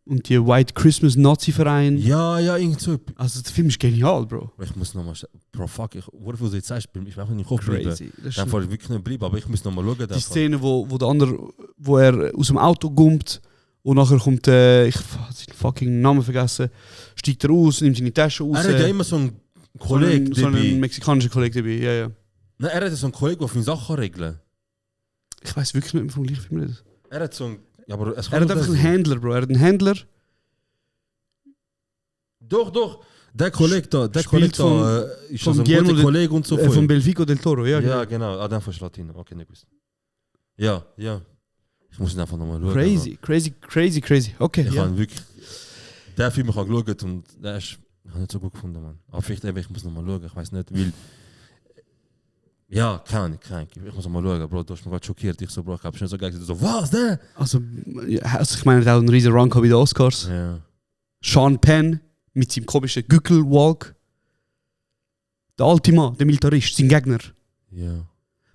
und die White Christmas Nazi-Verein.
Ja, irgend so.
Also der Film ist genial, Bro.
Ich muss nochmal... Bro, fuck, wo du jetzt sagst, ich will einfach nicht hochbleiben. Dann fahre ich wirklich nicht bleiben, aber ich muss nochmal schauen.
Die Szene, wo er aus dem Auto gummt und nachher kommt, ich habe den fucking Namen vergessen, steigt er aus, nimmt seine Tasche raus.
Er hat ja immer so einen Kollegen
so einen mexikanischen Kollegen dabei, ja.
Nein, er hat so einen Kollegen, der für Sachen regeln.
Ich weiß wirklich nicht mehr, vom gleichen Film redet.
Er hat so einen... Ja, aber
er hat einfach einen Händler, Bro. Er hat einen Händler.
Doch. Der Kollege da, ist also ein guter Kollege und so.
Von Belfico del Toro, ja.
Ja, genau. Dann von Latino. Okay, nicht gewusst. Ja. Ich muss ihn einfach nochmal schauen.
Crazy. Okay,
ich habe wirklich... Der Film habe ich geschaut und der ist... Ich habe nicht so gut gefunden, Mann. Aber vielleicht eben, ich muss nochmal schauen, ich weiß nicht, weil... Ja, keine Ahnung. Ich muss mal schauen, Bro, du hast mich gerade schockiert. Ich so, Bro, ich hab schon so gedacht, so, was, ne?
Also ich meine, er hat einen riesen Run bei den Oscars.
Ja.
Sean Penn mit seinem komischen Gückel-Walk. Der alte Mann, der Militarist, sein Gegner.
Ja.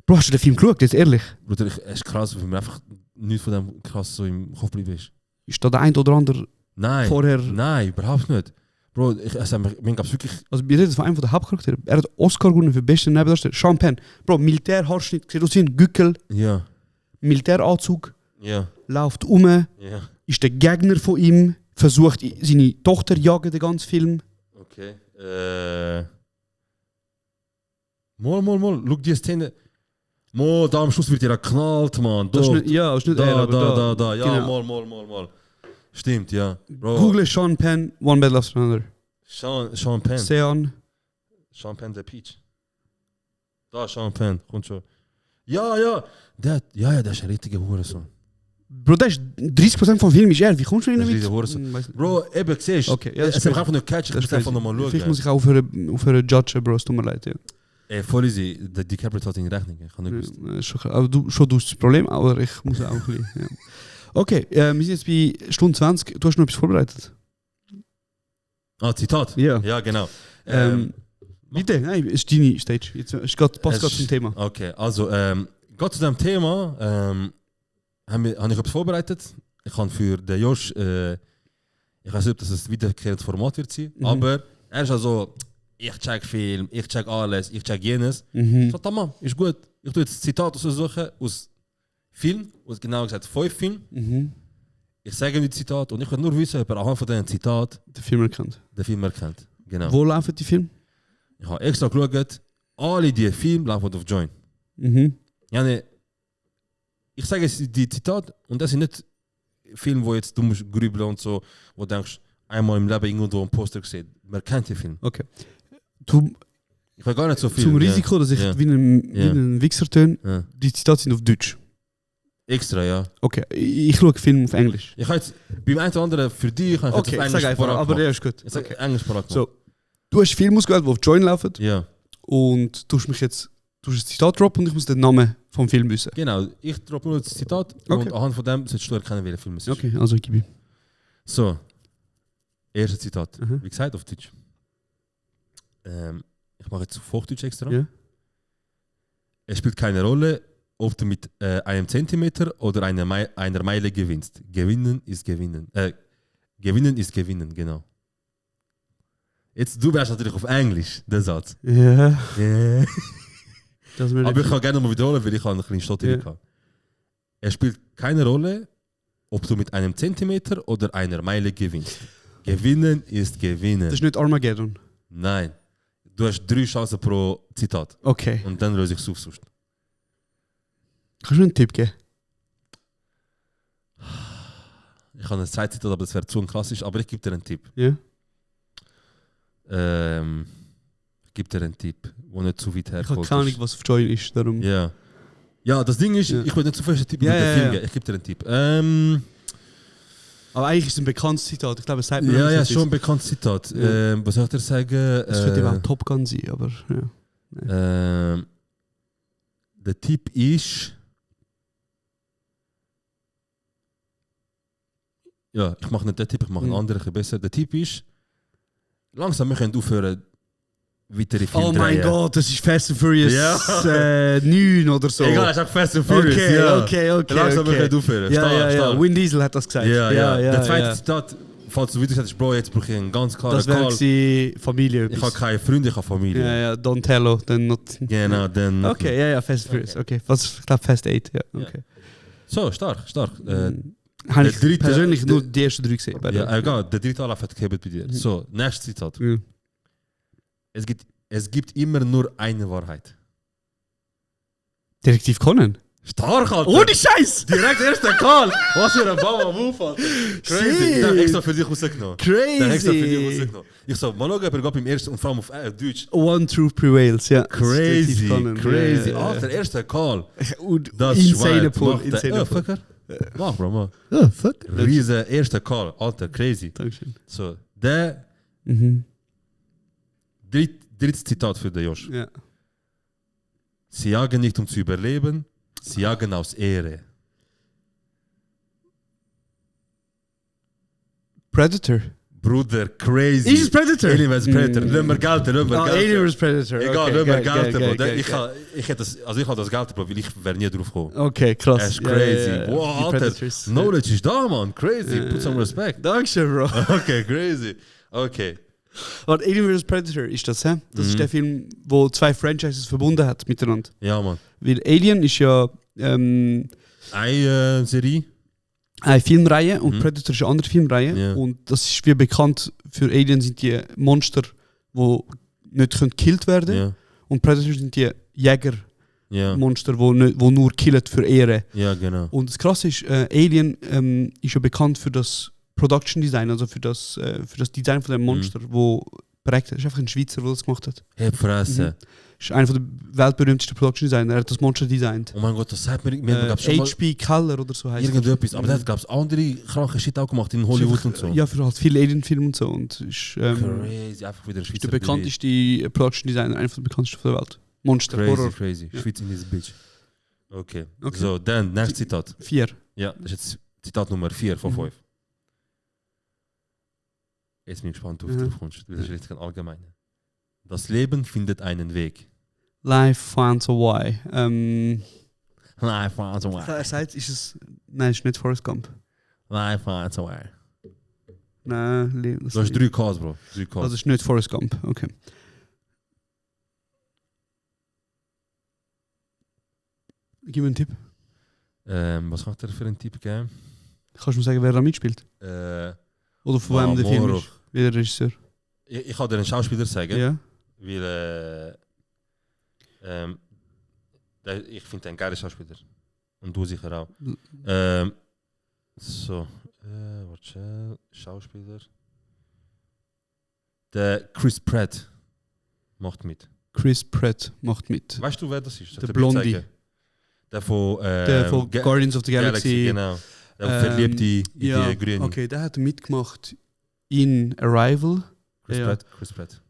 Bro, hast du den Film geschaut, jetzt ehrlich?
Bruder, es ist krass, weil mir einfach nichts von dem krass so im Kopf geblieben ist.
Ist da der ein oder andere
Nein.
vorher...
Nein, überhaupt nicht. Bro, mir gab es wirklich...
Also wir reden von einem der Hauptcharaktere. Er hat Oscar gewonnen für beste Nebendarsteller. Sean Penn. Bro, Militärhaarschnitt, sieht aus wie ein Gückel,
Ja.
Militäranzug,
Ja.
läuft um,
Ja.
ist der Gegner von ihm, versucht seine Tochter zu jagen, den ganzen Film.
Okay. Mal. Schau die Szene. Mal, da am Schluss wird er geknallt, Mann.
Das ist
Dort.
nicht, ja, das ist nicht
Da,
er, aber
da. Ja,
Genau.
mal. Stimmt, ja. Bro,
Google Sean Penn, One Battle After Another.
Sean Penn.
Sean.
Sean Penn, der Peach. Da, Sean Penn, kommt schon. Ja. Der ist ein richtiger Hurensohn.
Bro, das ist 30% vom Film ist er. Wie kommst du
Das
rein
ist
mit?
riesiger Hurensohn.
Weiß nicht.
Bro, eben, siehst du.
Okay, ja, das
es
ist
ist einfach nur Catch, ich
Das
muss
ist
einfach
crazy.
nochmal
Vielleicht
schauen.
muss ich auch aufhören judgen, Bro, es tut mir leid. Ja.
Ey, voll easy, der DiCaprio hat in Rechnung, ich kann nicht gewusst.
Ja, ist schon, aber du hast das Problem, aber ich muss auch ein bisschen. Ja. Okay, wir sind jetzt bei Stunde 20. Du hast noch etwas vorbereitet.
Ah, Zitat?
Ja.
Ja, genau.
Bitte, nein, es ist deine Stage. Jetzt passt gerade zum Thema.
Okay, also, gerade zu dem Thema habe ich etwas vorbereitet. Ich habe für den Josh, ich weiß nicht, ob das ein wiederkehrendes Format wird sein, aber er ist also, ich check Film, ich check alles, ich check jenes. Ich sage, Tamam, ist gut. Ich tue jetzt Zitate aussuchen aus Film, aus genau gesagt 5 Filmen. Ich sage ihm die Zitate und ich will nur wissen, ob er anhand von diesen Zitaten
Den Film erkannt.
den Film erkennt. Genau.
Wo laufen die Filme?
Ich habe extra geschaut, alle die Filme laufen auf Join. Yani, ich sage jetzt die Zitate und das sind nicht Filme, wo jetzt du musst grübeln und so, wo du denkst, einmal im Leben irgendwo ein Poster gesehen. Man kennt den Film.
Okay.
Ich will gar nicht so viel.
Zum Risiko, dass ich wie ein Wichser töne,
Ja.
die Zitate sind auf Deutsch.
Extra, ja.
Okay, ich schaue Film auf Englisch.
Ich habe jetzt beim einen oder anderen für dich, ich
Okay,
auf
ich sage einfach, aber der ist gut.
Ich sage Englisch parat.
So, du hast Filme ausgewählt, die auf Join laufen
Ja.
und du hast ein Zitat droppen und ich muss den Namen vom Film wissen.
Genau, ich droppe nur das Zitat
Okay.
und anhand von dem solltest du erkennen, welcher Film es ist.
Okay, also gib ihm.
So, erstes Zitat.
Mhm.
Wie gesagt, auf Deutsch. Ich mache jetzt auf Hochdeutsch extra.
Ja.
Es spielt keine Rolle, ob du mit einem Zentimeter oder einer Meile gewinnst. Gewinnen ist gewinnen. Gewinnen ist gewinnen, genau. Jetzt, du wärst natürlich auf Englisch, der Satz.
Ja.
Yeah.
Das will
Aber ich kann gerne mal wiederholen, weil ich habe ein bisschen Stottern
Ja.
gehabt. Es spielt keine Rolle, ob du mit einem Zentimeter oder einer Meile gewinnst. Gewinnen ist gewinnen.
Das ist nicht Armageddon.
Nein. Du hast 3 Chancen pro Zitat.
Okay.
Und dann löse ich es auf. Sonst.
Kannst du mir einen Tipp geben?
Ich habe ein zweites Zitat, aber das wäre zu klassisch. Aber ich gebe dir einen Tipp.
Ja.
Ich gebe dir einen Tipp, der nicht zu weit
Ich habe
herkommt.
keine Ahnung, was auf Join ist. Darum.
Ja. Ja, das Ding ist,
Ja.
ich will nicht zu fest einen Tipp
Ja,
mit dem
ja,
Film
ja.
geben. Ich gebe dir einen Tipp.
Aber eigentlich ist es ein bekanntes Zitat. Ich glaube, es sagt mir
Ja,
was
ja,
es
schon ein
ist.
bekanntes Zitat.
Ja.
Was soll ich dir sagen?
Es könnte eben auch Top Gun sein, aber ja.
Der Tipp ist. Ja, ich mache nicht den Tipp, ich mache einen anderen, ein bisschen besser. Der Tipp ist, langsam wir können aufhören, weitere Filme
Oh mein
drehen.
Gott, das ist Fast and Furious
Ja.
9 oder so.
Egal, ich sag Fast and Furious.
Okay,
ja.
okay.
Langsam wir können aufhören.
Ja,
Stark,
ja, ja.
stark.
Vin Diesel hat das gesagt.
Ja. Der zweite
ja.
Zitat, falls du wieder gesagt hast, Bro, jetzt brauche ich einen ganz klaren
Das wäre
Call.
gewesen, Familie.
Ich habe keine Freunde, ich habe Familie.
Ja, Don Tello, dann not.
Genau, dann.
Okay, ja, Fast and Furious. Okay, was, ich glaube Fast 8, ja. Okay.
So, stark.
Habe ich
der dritte-
persönlich nur die ersten 3 gesehen.
Ja, egal, der dritte Anlauf hat gehabt bei dir. So, nächstes Zitat.
Ja.
Es gibt immer nur eine Wahrheit.
Detektiv Conan.
Stark, Alter!
Ohne Scheiß!
Direkt erster Call! Was für ein Bauer-Move, Alter! Crazy!
Shit.
Den hab ich extra für dich rausgenommen. Den hab ich extra für dich
Crazy!
rausgenommen. Ich so, mal schauen, ob er geht beim ersten und vor allem auf Deutsch.
One Truth Prevails, ja.
Crazy,
Detektiv Conan.
crazy.
Ja, ja,
Alter, erster Call.
ja. Und
Das ist
insane
wild.
Pull,
Mach den-
insane Pull.
Fucker. Mach, Bro, mach.
Oh, fuck.
Riesen erster Call. Alter, crazy.
Dankeschön.
So, der drittes Zitat für den Josh.
Ja.
Sie jagen nicht um zu überleben, sie jagen aus Ehre.
Predator.
Bruder, crazy.
Ist es Predator?
Alien vs Predator. Lass mir gelten, lass mir gelten.
Alien vs Predator.
Egal, lass mir gelten, Bro.
okay.
Ich hätte das, also ich habe das gelten, Bro, weil ich wäre nie drauf gekommen.
Okay, krass.
Das ist crazy.
Ja.
Wow,
Die
Alter.
Predators.
Knowledge ist da, man. Crazy. Put some respect.
Dankeschön, Bro.
Okay, crazy. Okay.
Und Alien vs Predator ist das, hä? Das ist der Film, wo 2 Franchises verbunden hat miteinander.
Ja, man.
Weil Alien ist ja
Eine Serie.
eine Filmreihe und Predator ist eine andere Filmreihe.
Ja.
Und das ist wie bekannt, für Alien sind die Monster, die nicht gekillt werden können.
Ja.
Und Predator sind die Jäger-Monster,
Ja.
die nur killen für Ehre.
Ja, genau.
Und das Krasse ist, Alien ist ja bekannt für das Production Design, also für das Design von dem Monster, wo prägt. Das ist einfach ein Schweizer, der das gemacht hat.
Hey, Fresse.
Ist einer der weltberühmtesten Production Designer. Er hat das Monster designt.
Oh mein Gott, das sagt mir, gab's schon mal
H.P. Keller oder so heißt
irgendetwas. Aber der hat, glaube ich, andere kranke Shit auch gemacht in Hollywood und so.
Ja, für halt viele Alien-Filme und so. Und ist
Crazy, einfach wieder ein Schweizer.
der bekannteste Production Designer, einer der bekanntesten von der Welt. Monster,
Crazy,
Horror.
crazy.
Ja.
Schweiz in this bitch. Okay.
Okay.
So, dann, nächstes Zitat.
4.
Ja, das ist jetzt Zitat Nummer 4 von 5. Jetzt bin ich gespannt, ob du drauf kommst. Das ist richtig allgemein. Das Leben findet einen Weg.
Life finds a way.
Life finds a way.
Er sagt, ist es... Nein, ist nicht Forrest Gump.
Life finds a way.
Nein,
Das ist 3 Ks, Bro. 3 Ks.
Also ist nicht Forrest Gump, okay. Gib mir einen Tipp.
Was kann ich dir für einen Tipp geben?
Kannst du mir sagen, wer da mitspielt? Oder von wem der Film ist? Wie der Regisseur?
Ich kann dir einen Schauspieler sagen.
Ja.
Weil ich finde einen geilen Schauspieler. Und du sicher auch. So, warte, Schauspieler. Der Chris Pratt macht mit.
Chris Pratt macht mit.
Weißt du, wer das ist?
Der Blondie.
Der von
Guardians of the Galaxy.
Genau. Der verliebt in die Grüne.
Okay, der hat mitgemacht in Arrival.
Chris Pratt.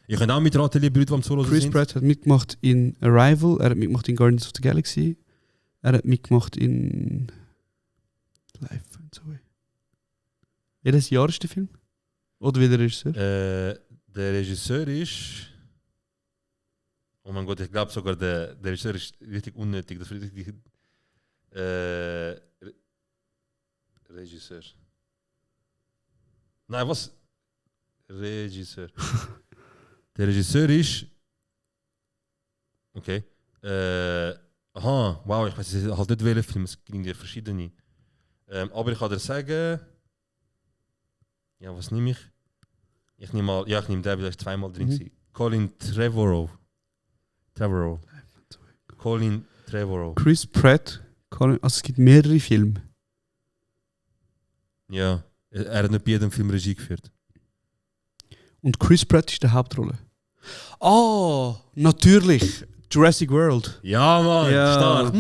Ich kann auch mitraten, liebe Leute, die am Solo
Chris
sind.
Pratt hat mitgemacht in Arrival, er hat mitgemacht in Guardians of the Galaxy, er hat mitgemacht in Life and Away. Welches Jahr ist der Film? Oder wie der Regisseur?
Der Regisseur ist... Oh mein Gott, ich glaube sogar, der Regisseur ist richtig unnötig. Das ist richtig... Regisseur. Nein, was? Regisseur. Der Regisseur ist... Okay. Aha, wow, ich weiß halt nicht welchen Film, es gibt ja verschiedene. Aber ich kann dir sagen... Ja, was nehme ich? Ich nehme mal... Ja, ich nehme den, weil ich zweimal drin war. Colin Trevorrow. Colin Trevorrow.
Chris Pratt, also es gibt mehrere Filme.
Ja, er hat nicht bei jedem Film Regie geführt.
Und Chris Pratt ist die Hauptrolle. Oh, natürlich. Jurassic World.
Ja, Mann, stark.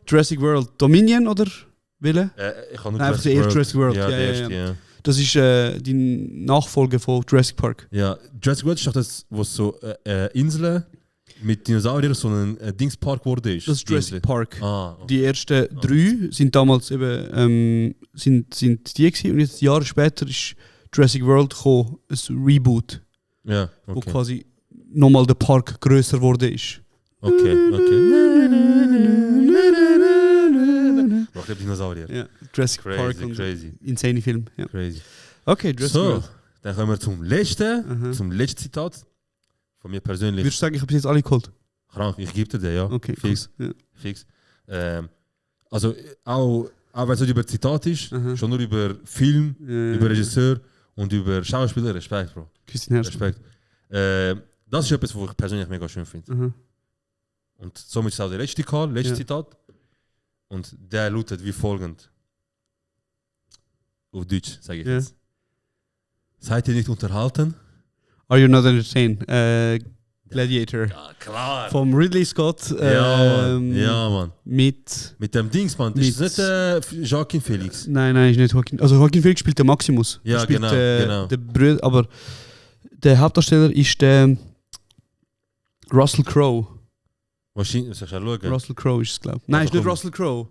Jurassic World. Dominion oder Wille?
Ich habe nur
Einfach der erste Jurassic World.
Ja, der erste, ja.
Das ist die Nachfolge von Jurassic Park.
Ja, Jurassic World ist doch das, wo so Inseln mit Dinosauriern so ein Dingspark wurde.
Das ist Jurassic Park.
Okay.
Die ersten 3 sind damals eben sind die gewesen, und jetzt Jahre später ist Jurassic World gekommen, ein Reboot,
Ja,
wo
okay.
quasi nochmal der Park grösser geworden ist.
Okay. Noch der Dinosaurier.
Ja, Jurassic Park und
Crazy.
insane Film. Ja.
Crazy.
Okay, Jurassic
So,
World.
dann kommen wir zum letzten Zitat. Von mir persönlich.
Würdest du sagen, ich habe bis jetzt alle geholt?
Krank, ich gebe dir den, ja.
Okay,
Fix.
cool. Ja.
Fix. Also, auch wenn es nicht über Zitat ist, schon nur über Film, über Regisseur und über Schauspieler. Respekt, Bro.
Küss dein Herz.
Respekt. Das ist etwas, was ich persönlich mega schön finde. Und somit ist auch der letzte Zitat. Und der lautet wie folgend. Auf Deutsch, sage ich jetzt. Seid ihr nicht unterhalten?
Are you not entertained? Gladiator.
Ja, klar.
Vom Ridley Scott.
Ja, Mann.
Mit
dem Dingsband. Ist das nicht Joaquin Phoenix?
Nein, ist nicht Joaquin. Also Joaquin Phoenix spielt der Maximus.
Ja,
spielt,
genau.
Der Bruder, aber der Hauptdarsteller ist der Russell Crowe.
Wahrscheinlich, soll ich ja schauen.
Russell Crowe ist es, glaube ich. Nein, es ist nicht
komm.
Russell Crowe.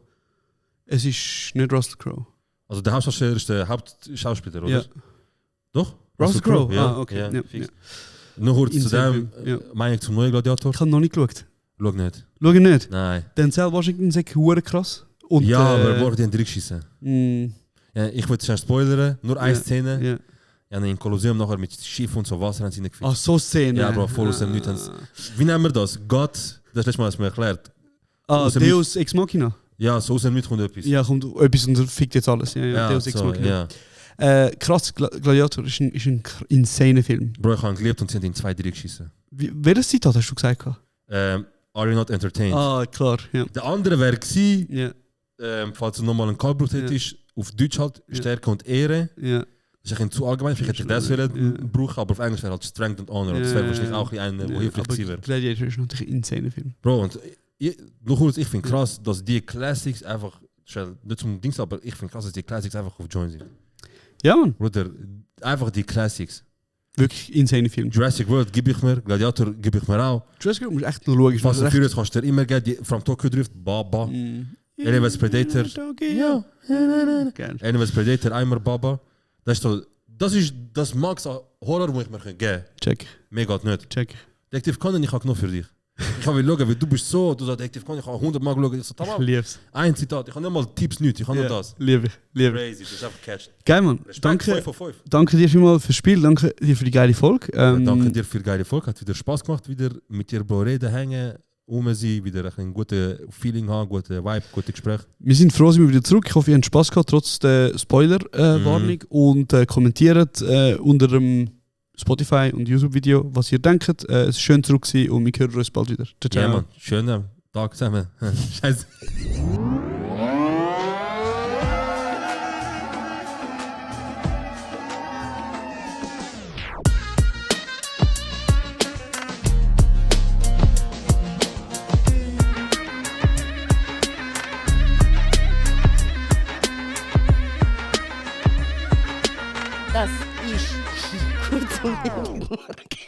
Es ist nicht Russell Crowe.
Also der Hauptschauspieler ist der Hauptschauspieler, oder?
Ja.
Doch?
Russell Crowe?
Ja,
Ah, okay.
Ja,
Ja,
fix.
ja.
Noch kurz zu
Insane
dem,
Film, ja.
Meinung zum neuen Gladiator.
Ich habe noch nicht geschaut.
Schau nicht.
Schau ich nicht.
Nein.
Denzel Washington sagt hure krass. Und,
Ja, aber wo die direkt schießen.
mh,
Ja, ich würde schon spoilern, nur eine
Ja,
Szene.
ja.
Ja, in Kolosseum nachher mit Schiff und so Wasser haben sie nicht
Ach, so Szene.
Ja, Bro, voll aus dem Nichts. Wie nennen wir das? Gott, das letzte Mal hast du mir erklärt. aus dem
Deus Ex Machina.
Ja, so aus dem Nichts kommt etwas.
Ja, kommt etwas und fickt jetzt alles. Ja, Deus Ex
so,
Machina.
ja.
Krass, Gladiator ist ein insaner Film.
Bro, ich habe ihn geliebt und sie haben ihn 2 direkt geschissen.
Welches Zitat hast du gesagt?
Are you not entertained?
Ah, klar. Ja.
Der andere wäre gewesen,
Ja.
falls du nochmal einen Kaltblut hättest, auf Deutsch halt Stärke und Ehre.
Ja.
Das ist ein bisschen zu allgemein, vielleicht hätte ich das brauchen, aber auf Englisch wäre halt Strength and Honor. Und das wäre wahrscheinlich auch ein bisschen wo hilfreich gewesen wäre.
Gladiator ist natürlich ein insaner Film.
Bro, und noch kurz, ich finde krass, dass die Classics einfach, nicht zum Dings, aber ich finde krass, dass die Classics einfach auf Join sind.
Ja, Mann.
Bruder, einfach die Classics.
Wirklich insane Film.
Jurassic World gebe ich mir, Gladiator gebe ich mir auch.
Jurassic World muss echt noch schauen.
Fast and Furious kannst du dir immer geben, from Tokyo Drift, Baba. Animals Predator.
Ja. Geil.
Animals Predator, einmal Baba. Das ist das Max an Horror, wo ich mir geben kann.
Check.
Mir geht nicht.
Check.
Detektiv Conan, ich habe genug für dich. Ich will schauen, weil du bist so, du sagst Detektiv Conan, ich habe 100 Mal geschaut. Ich so, tamam.
Lieb's.
Ein Zitat, ich habe nicht mal Tipps, nichts, ich habe nur das.
Liebe.
Crazy, das ist einfach catched.
Geil, Mann.
Respekt,
Danke,
5 von 5.
danke dir vielmals fürs Spiel, danke dir für die geile Folge.
Danke dir für die geile Folge, hat wieder Spaß gemacht, wieder mit dir reden, hängen, sein, wieder ein gutes Feeling haben, gute Vibe, gute Gespräch.
Wir sind froh, sind wir wieder zurück. Ich hoffe, ihr habt Spaß gehabt, trotz der Spoiler-Warnung. Und kommentiert unter dem Spotify und YouTube-Video, was ihr denkt. Es ist schön zurück gewesen und wir hören uns bald wieder. Ciao, ciao.
Ja, Mann, schönen Tag zusammen. Scheiße.
Das ist kurz und